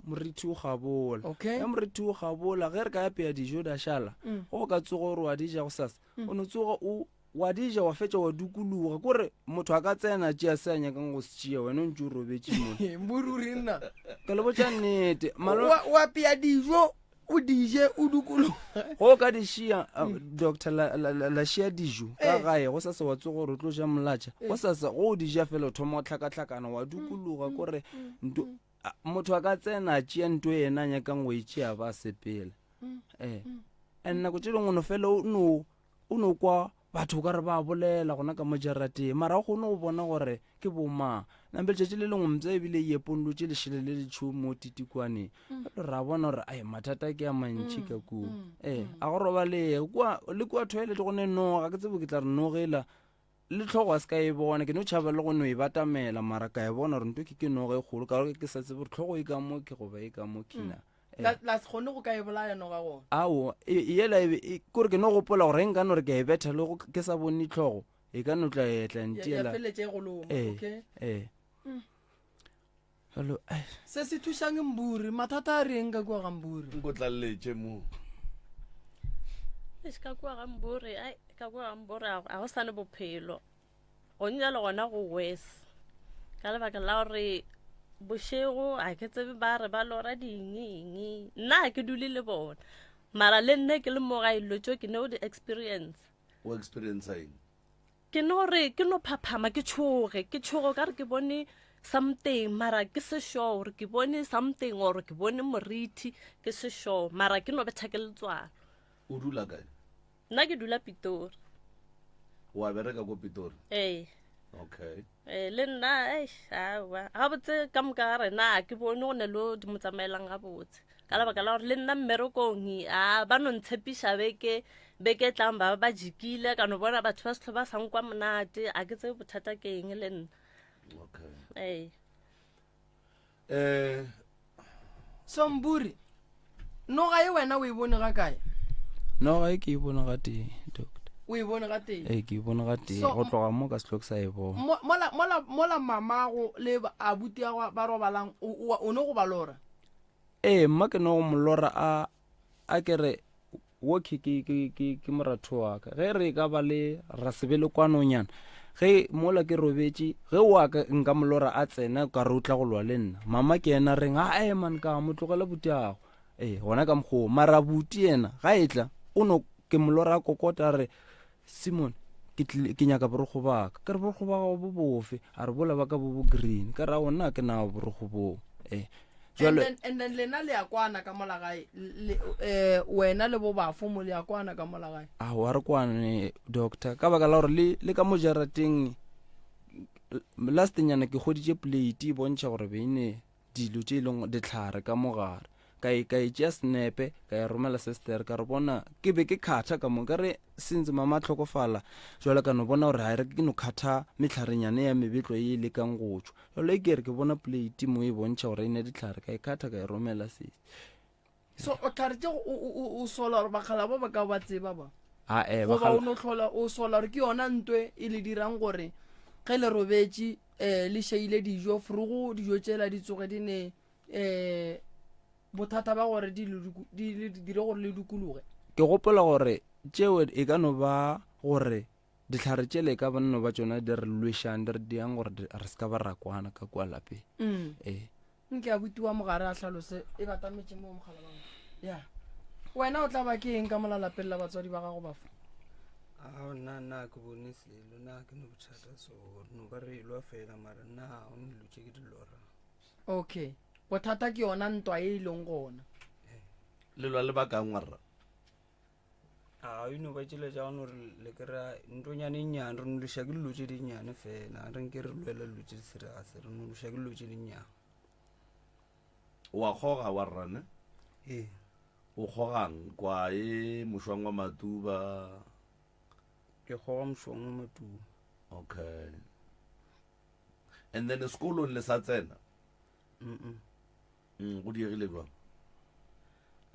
morithi o gabola okay. ya morithi o gabola ge re ka apea dijo da šala mm. go ka tsoga gore wa di ja go sasa mm. o no tsoga o Wa di ja wa fetša wa dukuluga. Kore motho a ka tsena a tšea se a nyakang go se tšea, wena o ntše o robetše mo. Mbururi nna. Ke le botša nnete. Malo Wa wa apea dijo. O di je o dukologe. Go o ka di šia, doctor, la, la, la, la šia dijo ka Eh. gae, go sa se wa tsoga gore o tlo ja molatša. Eh. Go sa sa, go o di ja fela o thoma go hlakahlakana, wa dukologa, kore nto, a, motho a ka tsena a tšea nto yena a nyakang go e tšea ba sepela. Eh. And nako tše dingwe o no fela o no, o no kwa batho o ka re ba bolela gona ka mo jarateng, mara o kgone go bona gore ke bomang. Nampe letšatši le lengwe mpša ebile e epolotše lešele le letšhweu mo titikwaneng. Bjale ra bona gore ai mathata ke a mantši ka kua. Ee, a go robalege kua, le kua toilet go ne noga, ke tsebe ke tla re nogela le tlhogo a se ka e bona, ke no tšhaba le go no e batamela, mara ka e bona gore nto ke ke noga e kgolo, ka gore ke sa tsebe gore tlhogo e ka mo ke goba e ka mo kina. La, la se kgone go ka e bolaya noga gona. Aowa, e, yela e be, e, kore ke no gopola gore nka no re ke a e betha le go ke sa bone tlhogo, e ka no tla etla Ya, ya ntiela. feletša e go loma, Ee, okay. ee. Jalo, ai. Se se thušang Mburi, mathata a reng ka kua ga Mburi? Nko tlaleletše mo. Eish, ka kua ga Mburi, ai, ka kua ga Mburi a a go sane bophelo. Gone le gona go worse. Ka lebaka la gore bošego a ke tsebe ba re ba lora ding eng. Nna ga ke dule le bona. Mara le nna ke le mo gae dilo tšeo ke no di experience. O experience eng? Ke no re ke no phaphama ke tšhoge, ke tšhoge ka re ke bone something mara ke se sure gore ke bone something or ke bone morithi ke se sure mara ke no betha ke letswalo. O dula kae? Nna ke dula Pitori. Wa bereka ko Pitori? Ee. Okay. Ee, le nna eish, aowa gabotse ka moka ga rena a ke bone go ne lo di mo tsamaelang gabotse ka lebaka la gore le nna mmerekong a ba no ntshepiša beke beke e tlang ba ba jikile ka no bona batho ba setlho ba sa nkwa monate a ke tsebe bothata ke eng le nna. Okay. Ee. Eh So Mburi, noga ye wena o e bone ga kae? Noga e ke e bone ga tee, doctor. O e bone ga tee? Ee, ke e bone ga tee. So, Go tloga mo ka se hlwe ke sa e bona. Mo, mola, mola, mola mamago le abuti ya go ba robalang, o, o, o no go ba lora? Ee, mma ke no go mo lora a, a ke re, wo ke, ke, ke, ke, ke moratho wa ka. Ge re ka ba le, ra se be le kwanonyana, ge mola ke robetše, ge wa ka nka mo lora a tsena ka re o tla go lwa le nna. Mama ke yena a reng, ae man ka mo tlogela butiago. Ee, gona ka mokgwa wo. Mara buti yena ga e tla, o no ke mo lora a kokota a re, Simon, ke tlile, ke nyaka borokgo ba ka. Ke re borokgo ba gago bo bofe? A re bola ba ka bo bo green. Ka re aowa nna ga ke nao borokgo boo. Ee. And Jwale then, and then lena le ya kwana ka mola gae, le, eh, wena le bo bafo mo le ya kwana ka mola gae. Aowa re kwane doctor ka baka la gore le, le ka mo jarateng last nyana ke hweditše plate e bontšha gore beine dilo tše e leng dihlare ka mo gare. Ka e, ka e tšea senepe, ka e romela sister, ka re bona, ke be ke khatha ka mo, ka re since mama a hlokofala, jwale ka no bona gore ga re ke no khatha mehlarenyane ya mebetlo e lekang go tšwa. Jwale e ke re ke bona plate mo e bontšha gore e ne dihlare, ka e khatha ka e romela sesi. So o tlhare tše o, o, o, o sola gore bakgala ba ba ka ba tseba ba? Ae, Goba bakgala o no hlola o sola gore ke yona ntwe e le dirang gore ge le robetše um le šeile dijo forogo dijo tšela di tsoge di ne um bothata ba gore di le dire gore le dukologe. Ke gopola gore tšeo e ka no ba gore dihlare tšele e ka ba no ba tšona di re lwešang di re diang gore re se ka ba ra kwana ka kua lapeng. Ee. Nke abuti wa mogare a hlalose e batametše mo mogala wa ya wena o tla ba ke eng ka mola lapeng la batswadi ba gago bafu? Ao nna nna ke bone selo nna ke no bothata so no ka re elwa fela mara nna ga o ne dilo tše ke di lorang. Okay, bothata ke yona ntwa e e leng gona. Le lwa le bakang warra? A e no ba tšela tša go no re le kry-a ntonyane e nnyane re no leša ke dilo tše dinnyane fela re nke re lwela dilo tše di serious re no leša ke dilo tše dinnyane. Wa kgoga wa rra ne? Ee. O kgogang kwae mošwang wa matuba? Ke kgoga mošwang wa matuba. Okay. And then sekolong le sa tsena? Mm. Go diegile jwang?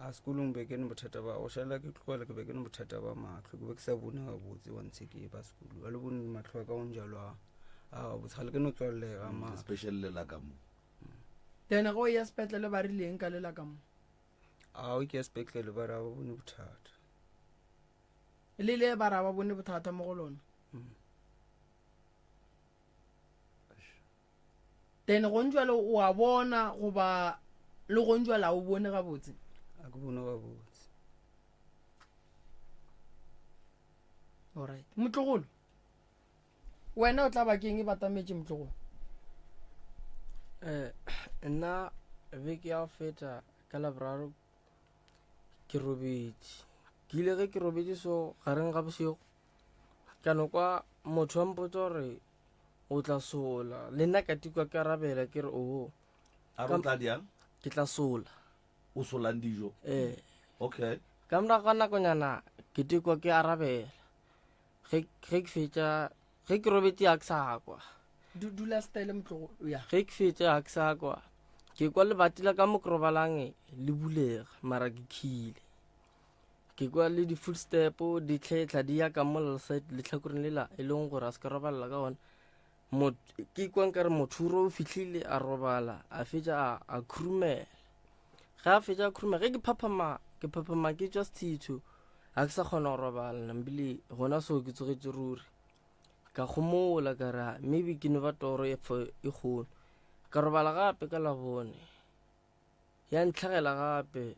A sekolong be ke ne bothata ba go šala ke tlogela ke be ke ne bothata ba mahlo ke be ke sa bone gabotse wa ntshe ke ba sekolo a le bone mahlo a ka go njalo a a gabotse ga le ke no tswallega mahlo Especially le la ka mo. Then ge o ya sepetlele ba rileng ka lela ka mo? A o ke ya sepetlele ba re a ba bone bothata. Le le ba ra ba bone bothata mo go lona. Then go njwale o a bona goba le go njwale a o bone gabotse? A ke bone gabotse. Alright. Motlogolo. Wena o tla ba keng e batametše motlogolo? Eh, nna beke ya go feta ka laboraro ke robetše ke ile ge ke robetše so gareng ga bošego ka no kwa motho wa mpotsa gore o tla sola le nna ka tikwa ke arabela ke re oo A re o tla diang? Ke tla sola. O solang dijo? Ee. Okay. Ka morago ga nakonyana ke tikwa ke arabela. Ge ge ke fetša ge ke robetše ga ke sa kwa. Du, dula style motlogolo ya. Ge ke fetša ga ke sa kwa. Ke kwa lebati la ka mo ke robalang le bulega mara ke khile. Ke kwa le di-footstep di tlhetlha di ya ka mo lehlakoreng lela e leng gore a se ka robalela ka gona. Ke kwa nkare mothuro o fihlile a robala a fetša a, a khurumela. Ge a fetša a khurumela ge ke phaphama ke phaphama ke tšwa sethitho ga ke sa kgona go robala nambile gona so ke tsogetše ruri. Ka gomola ka re maybe ke no ba toro e e kgolo. Ka robala gape ka labone ya ntlhagela gape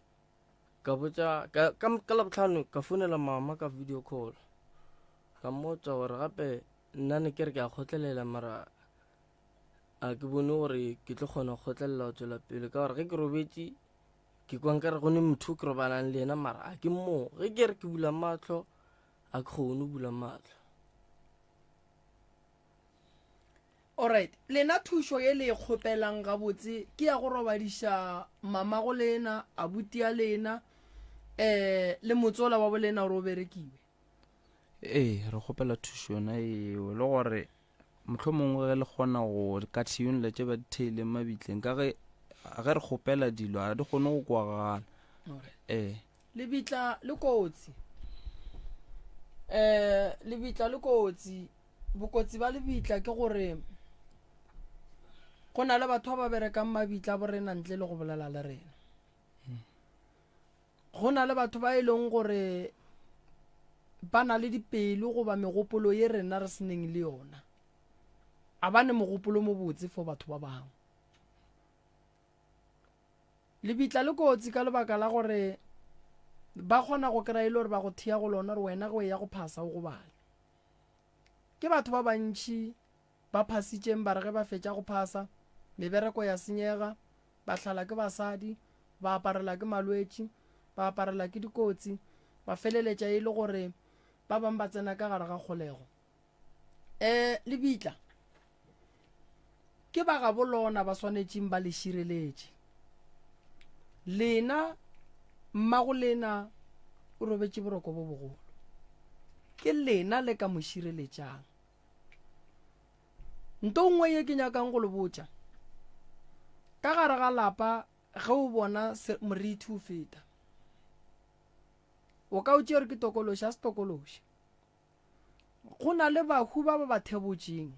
ka botša ka, ka, ka labohlano ka founela mama ka video call ka mmotša gore gape Nna ne ke re ke a kgotlelela mara a ke bone gore ke tlo kgona go kgotlelela go tswela pele ka gore ge ke robetše ke kwa nkare go ne motho ke robalang le yena mara a ke moo ge ke re ke bula matlho a ke kgone go bula matlho. Alright, lena thušo ye le e kgopelang gabotse ke ya go robadiša mamago lena, abuti ya lena, um le motsola wa bolena gore o berekiwe. Ee, re kgopela thušo yona eo le gore mohlomongwe ge le kgona go ka thiyonla tše ba di theileng mabitleng ka ge ge re kgopela dilo ga di kgone go kwagala. Ee. Lebitla le kotsi. Um lebitla le kotsi. Bokotsi ba lebitla ke gore go na le batho ba ba berekang mabitla a borena ntle le go bolela le rena. Go na le batho ba e leng gore ba na le dipelo goba megopolo ye rena re seneng le yona. A ba ne mogopolo mobotse for batho ba bangwe. Lebitla le kotsi ka lebaka la gore ba kgona go kry-a e le gore ba go thea go lona gore wena ge o eya go phasa o gobale. Ke batho ba bantši ba phasitšeng ba re ge ba fetša go phasa mebereko ya senyega, ba hlala ke basadi, ba aparela ke malwetši, ba aparela ke dikotsi, ba feleletša e le gore ba bangwe ba tsena ka gare ga kgolego. E, lebitla ke ba gabo lona ba swanetšeng ba le šireletše. Lena, mmago lena o robetše boroko bo bogolo. Ke lena le ka mo šireletšang. Nto nngwe ye ke nyakang go le botša, ka gare ga lapa ge o bona morithi o feta, o ka o tšea gore ke tokološi, a se tokološi. Go na le bahu ba ba ba thebotšeng,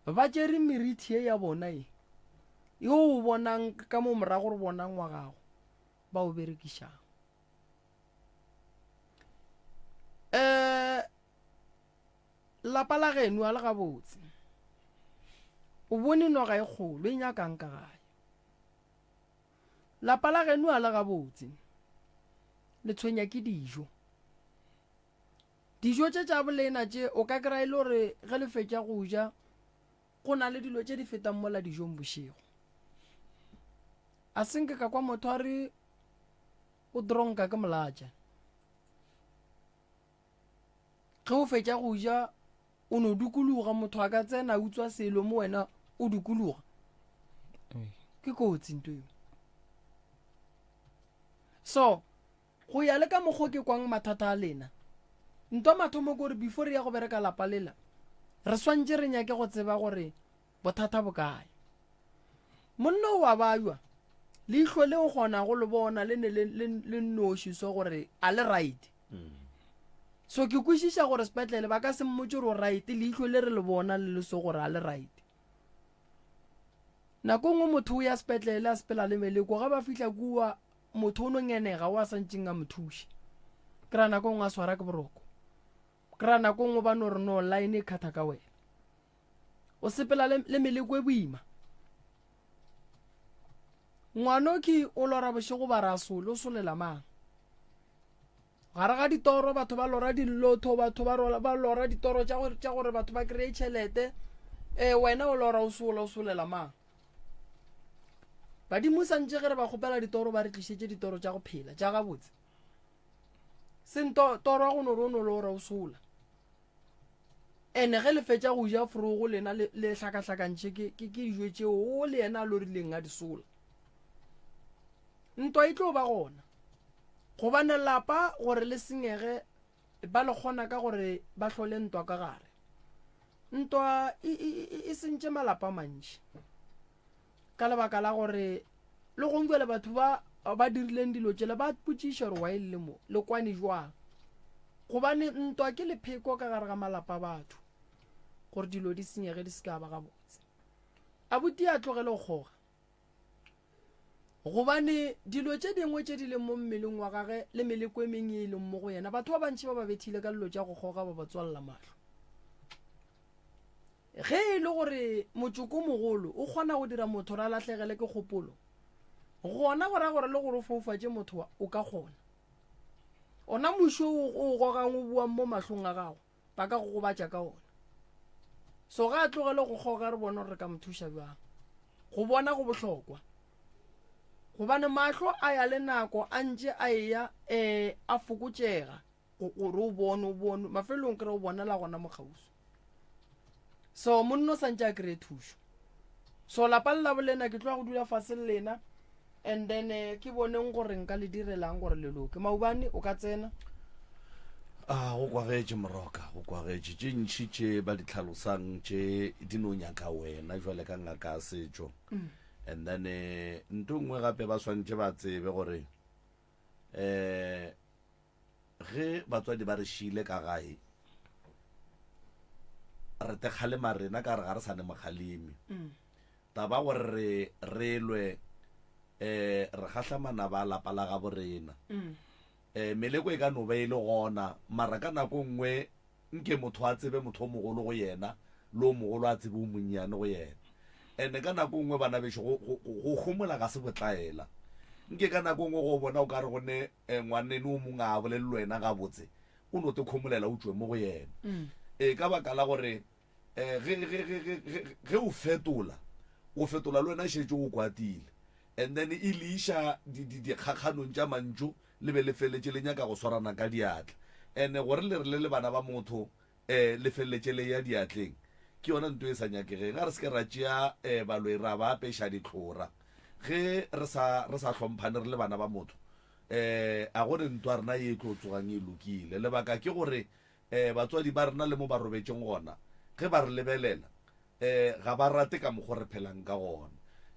ba tšere merithi ye ya bona ye, yo o bonang ka mo morago re bonang wa gago, ba o berekišang. Um Lapa la geno a le gabotse. O bone noga e kgolo e nyakang ka gae. Lapa la geno a le gabotse. Le tshwenya ke dijo. Dijo tše tša bolena tše o ka kry-a e le gore ge le fetša go ja go na le dilo tše di fetang mola dijong bošego. A se nke ka kwa motho a re o dronka ke molatša. Ge o fetša go ja o no dukuluga, motho a ka tsena a utswa selo mo wena o dukuluga. Ke kotsi nto eo. So go ya le ka mokgwa ke kwang mathata a lena, nto mathomo ke gore before re ya go bereka lapa lela, re swantše re nyake go tseba gore Bothata bo kae? Monna o a bajwa, leihlo le o kgonago le bona le ne le, le, le nnoši so gore a le right. So ke kwešiša gore sepetlele ba ka se mmotše gore o right, leihlo le re le bona le le so gore a le right. Nako nngwe motho o ya sepetlele a sepela le meleko, ge ba fihla kua motho o no ngenega o a santšeng a mo thuše. Kry-a nako nngwe a swara ke boroko. Kry-a nako nngwe ba no re no line e kgatha ka wena. O sepela le, le meleko e boima. Ngwanoki o lora bošego ba re a sole, o solela mang? Gare ga ditoro batho ba lora dillotho, batho ba rola, ba lora ditoro tša gore, tša gore batho ba kry-e tšhelete. E, wena o lora o sola, o solela mang? Badimo santše ge re ba kgopela ditoro ba re tlišetše ditoro tša go phela, tša gabotse. Seng to, toro ya go no re o no lora o sola. Ene ge le fetša go ja forogo lena le, le hlakahlakantšhe ke, ke, ke dijo tšeo o le yena a lorileng a di sola. Ntwa e tlo ba gona. Gobane lapa gore le senyege ba le kgona ka gore ba hlole ntwa ka gare. Ntwa e, e, e, e sentše malapa a mantši. Ka lebaka la gore le gong bjale batho ba ba dirileng dilo tšela ba potšiša gore why le mo le kwane jwang. Gobane ntwa ke lepheko ka gare ga malapa a batho gore dilo di senyege di se ka ba gabotse. Abuti a tlogele go kgoga. Gobane dilo tše dingwe tše di leng mo mmeleng wa gage le meleko e meng ye e leng mo go yena, batho ba bantši ba ba bethile ka dilo tša go kgoga ba ba tswalela mahlo. Ge e le gore motšoko mogolo o kgona go dira motho gore a lahlegele ke kgopolo, gona go ra gore le gore o foufatše motho o ka kgona. Ona muši o o gogang o buang mo mahlong a gago, ba ka go gobatša ka ona. So ga a tlogele go kgoga re bone gore re ka mo thuša bjang. Go bona go bohlokwa. Gobane mahlo a ya le nako a ntše a eya um a fokotšega gore o bone o bone mafelelong kry o bonela gona mo kgauswi. So monna o santše a kry-e thušo. So lapa le la bolena ke tloga go dula fase le lena and then eh, ke boneng gore nka le direlang gore le loke. Maubane o ka tsena. A go kwagetše moroka, go kwagetše tše ntši tše ba di tlhalosang tše di no nyaka wena jwale ka ngaka ya setšo. Mm. And then eh, nto nngwe gape ba swantše ba tsebe gore eh Ge batswadi ba re šiile ka gae, re te kgalema rena ka re ga re sa ne mokgalemi. Mm. Taba gore re re lwe eh re gahla manaba a lapa la gabo rena. Mm. Eh meleko e ka no ba e le gona, mara ka nako nngwe nke motho a tsebe motho o mogolo go yena le o mogolo a tsebe o monnyane go yena. Ene ka nako nngwe bana bešo go go go homola ga se botlaela. Nke ka nako nngwe go bona o ka re go ne eh, ngwaneno o mongwe a bolele le wena gabotse o no te khomolela o tšwe mo go yena mm. e ka baka la gore um ge o fetola o fetola le wena šetše o kwatile and then e le iša dikgakganong tša mantšu le be le feletše le nyaka go swarana ka diatla and gore le re le le bana ba motho um le feleletše le ya diatleng ke yona nto e sa nyakegeng a re se ke ra tšea um baloi ra ba apeša ditlhora ge re sa re sa hlomphane re le bana ba motho um a go re ntwa rena ye e tlo tsogang e lokile lebaka ke gore um batswadi ba rena le mo ba robetšeng gona ge ba re lebelela um ga ba rate ka mokgwa re phelang ka gona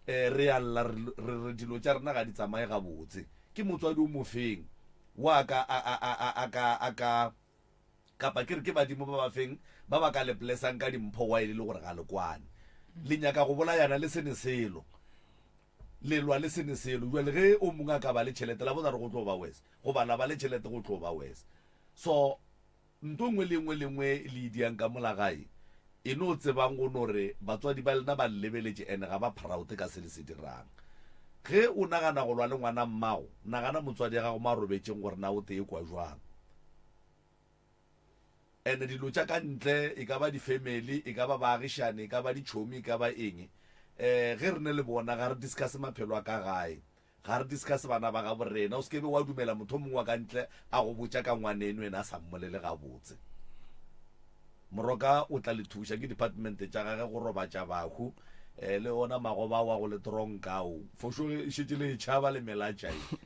um re a lla re re dilo tša rena ga di tsamaye gabotse ke motswadi o mofeng wa ka a a a a ka a ka Kapa ke re ke badimo ba ba feng ba ba ka le blessang ka dimpho while e le gore ga le kwane. Le nyaka go bolayana le se ne selo. Le lwa le se ne selo. Jwale ge o mongwe a ka ba le tšhelete la bona re go tlo ba worse. Goba la ba le tšhelete go tlo ba worse. So nto nngwe le nngwe le nngwe le e diang ka mola gae e no tsebang go no re batswadi ba lena ba le lebeletše and ga ba proud ka se le se dirang. Ge o nagana go lwa le ngwana mmago, nagana motswadi ya gago mo a robetšeng gore na o tee kwa jwang. And dilo tša ka ntle, e ka ba di-family, e ka ba baagišane, e ka ba ditšhomi, e ka ba eng, um ge re ne le bona ga re discuss maphelo a ka gae, ga re discuss bana ba gabo rena. O se ke be wa dumela motho o mongwe wa ka ntle a go botša ka ngwaneno yena a sa mmolele gabotse. Moroka o tla le thuša ke department tša gage go robatša bahu um le ona magoba ao a go le tronka ao. Fošo e šetše le e tšhaba le melatša e.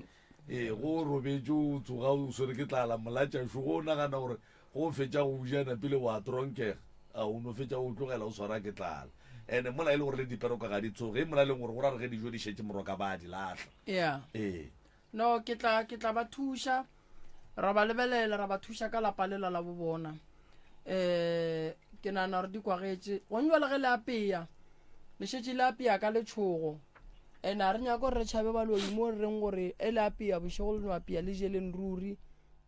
Ee, go o robetše o tsoga o swere ke tlala molatšašo, go o nagana gore go o fetša go ja napile wa tronkega, a o no fetša o tlogela o swara ke tlala. Ene mola e le gore le diperoka ga di tsoge, e molaleng gore go ra re ge dijo di šetše moroka ba a di lahla. Yeah. Ee. No, ke tla ke tla ba thuša ra ba lebelela ra ba thuša ka lapa lela la bo bona. Eh ke nagana gore di kwagetše. Gone jwale ge le apeya, le šetše le apea ka letšhogo. And a re nyake gore re tšhabe baloi mo re reng gore e le apea bošego le no apea le jeleng ruri.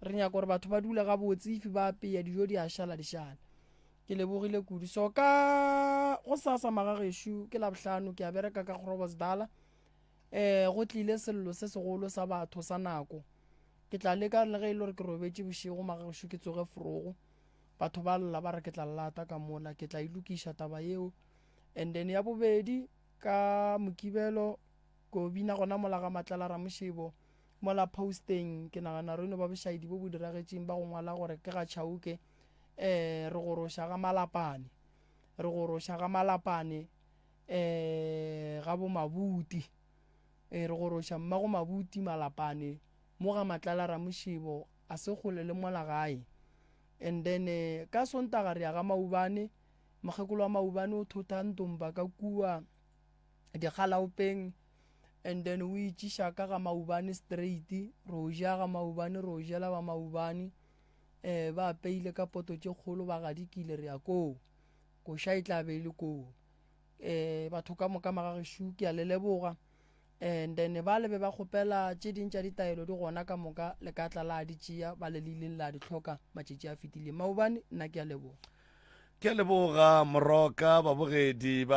Re nyaka gore batho ba dule gabotse if ba apea dijo di a šala di šala. Ke lebogile kudu. So ka go sasa magagešo ke Labohlano ke a bereka ka Groblersdal. Um go tlile sello se segolo sa batho sa nako. Ke tla leka le ge e le gore ke robetše bošego magešo ke tsoge forogo. Batho ba lla ba re ke tla lata ka mola, ke tla e lokiša taba yeo. And then ya bobedi ka Mokibelo ko bina gona mola ga Matlala Ramošebo mola posteng ke nagana re no ba bošaedi bo bo diragetšeng ba go ngwala gore ke ga Chauke eh re goroša ga Malapane re goroša ga Malapane eh ga bo Mabuti eh re goroša mmago Mabuti Malapane mo ga Matlala Ramošebo a se kgole le mola gae and then eh, ka Sontaga re ya ga Maubane mokgekolo wa Maubane o thotha ntomba ka kua dikgalaopeng and then o itšiša ka ga Maubane straight re o ja ga Maubane re o jela ba Maubane um ba apeile ka poto tše kgolo ba gadikile re ya koo koša e tla be e le koo um batho ka moka magagešo ke a le leboga and then ba le be ba kgopela tše ding tša ditaelo di gona ka moka le ka tla la di tšea ba le le ileng la di hloka matšatši a fetileng maobane nna ke a leboga Ke a leboga Moroka babogedi ba.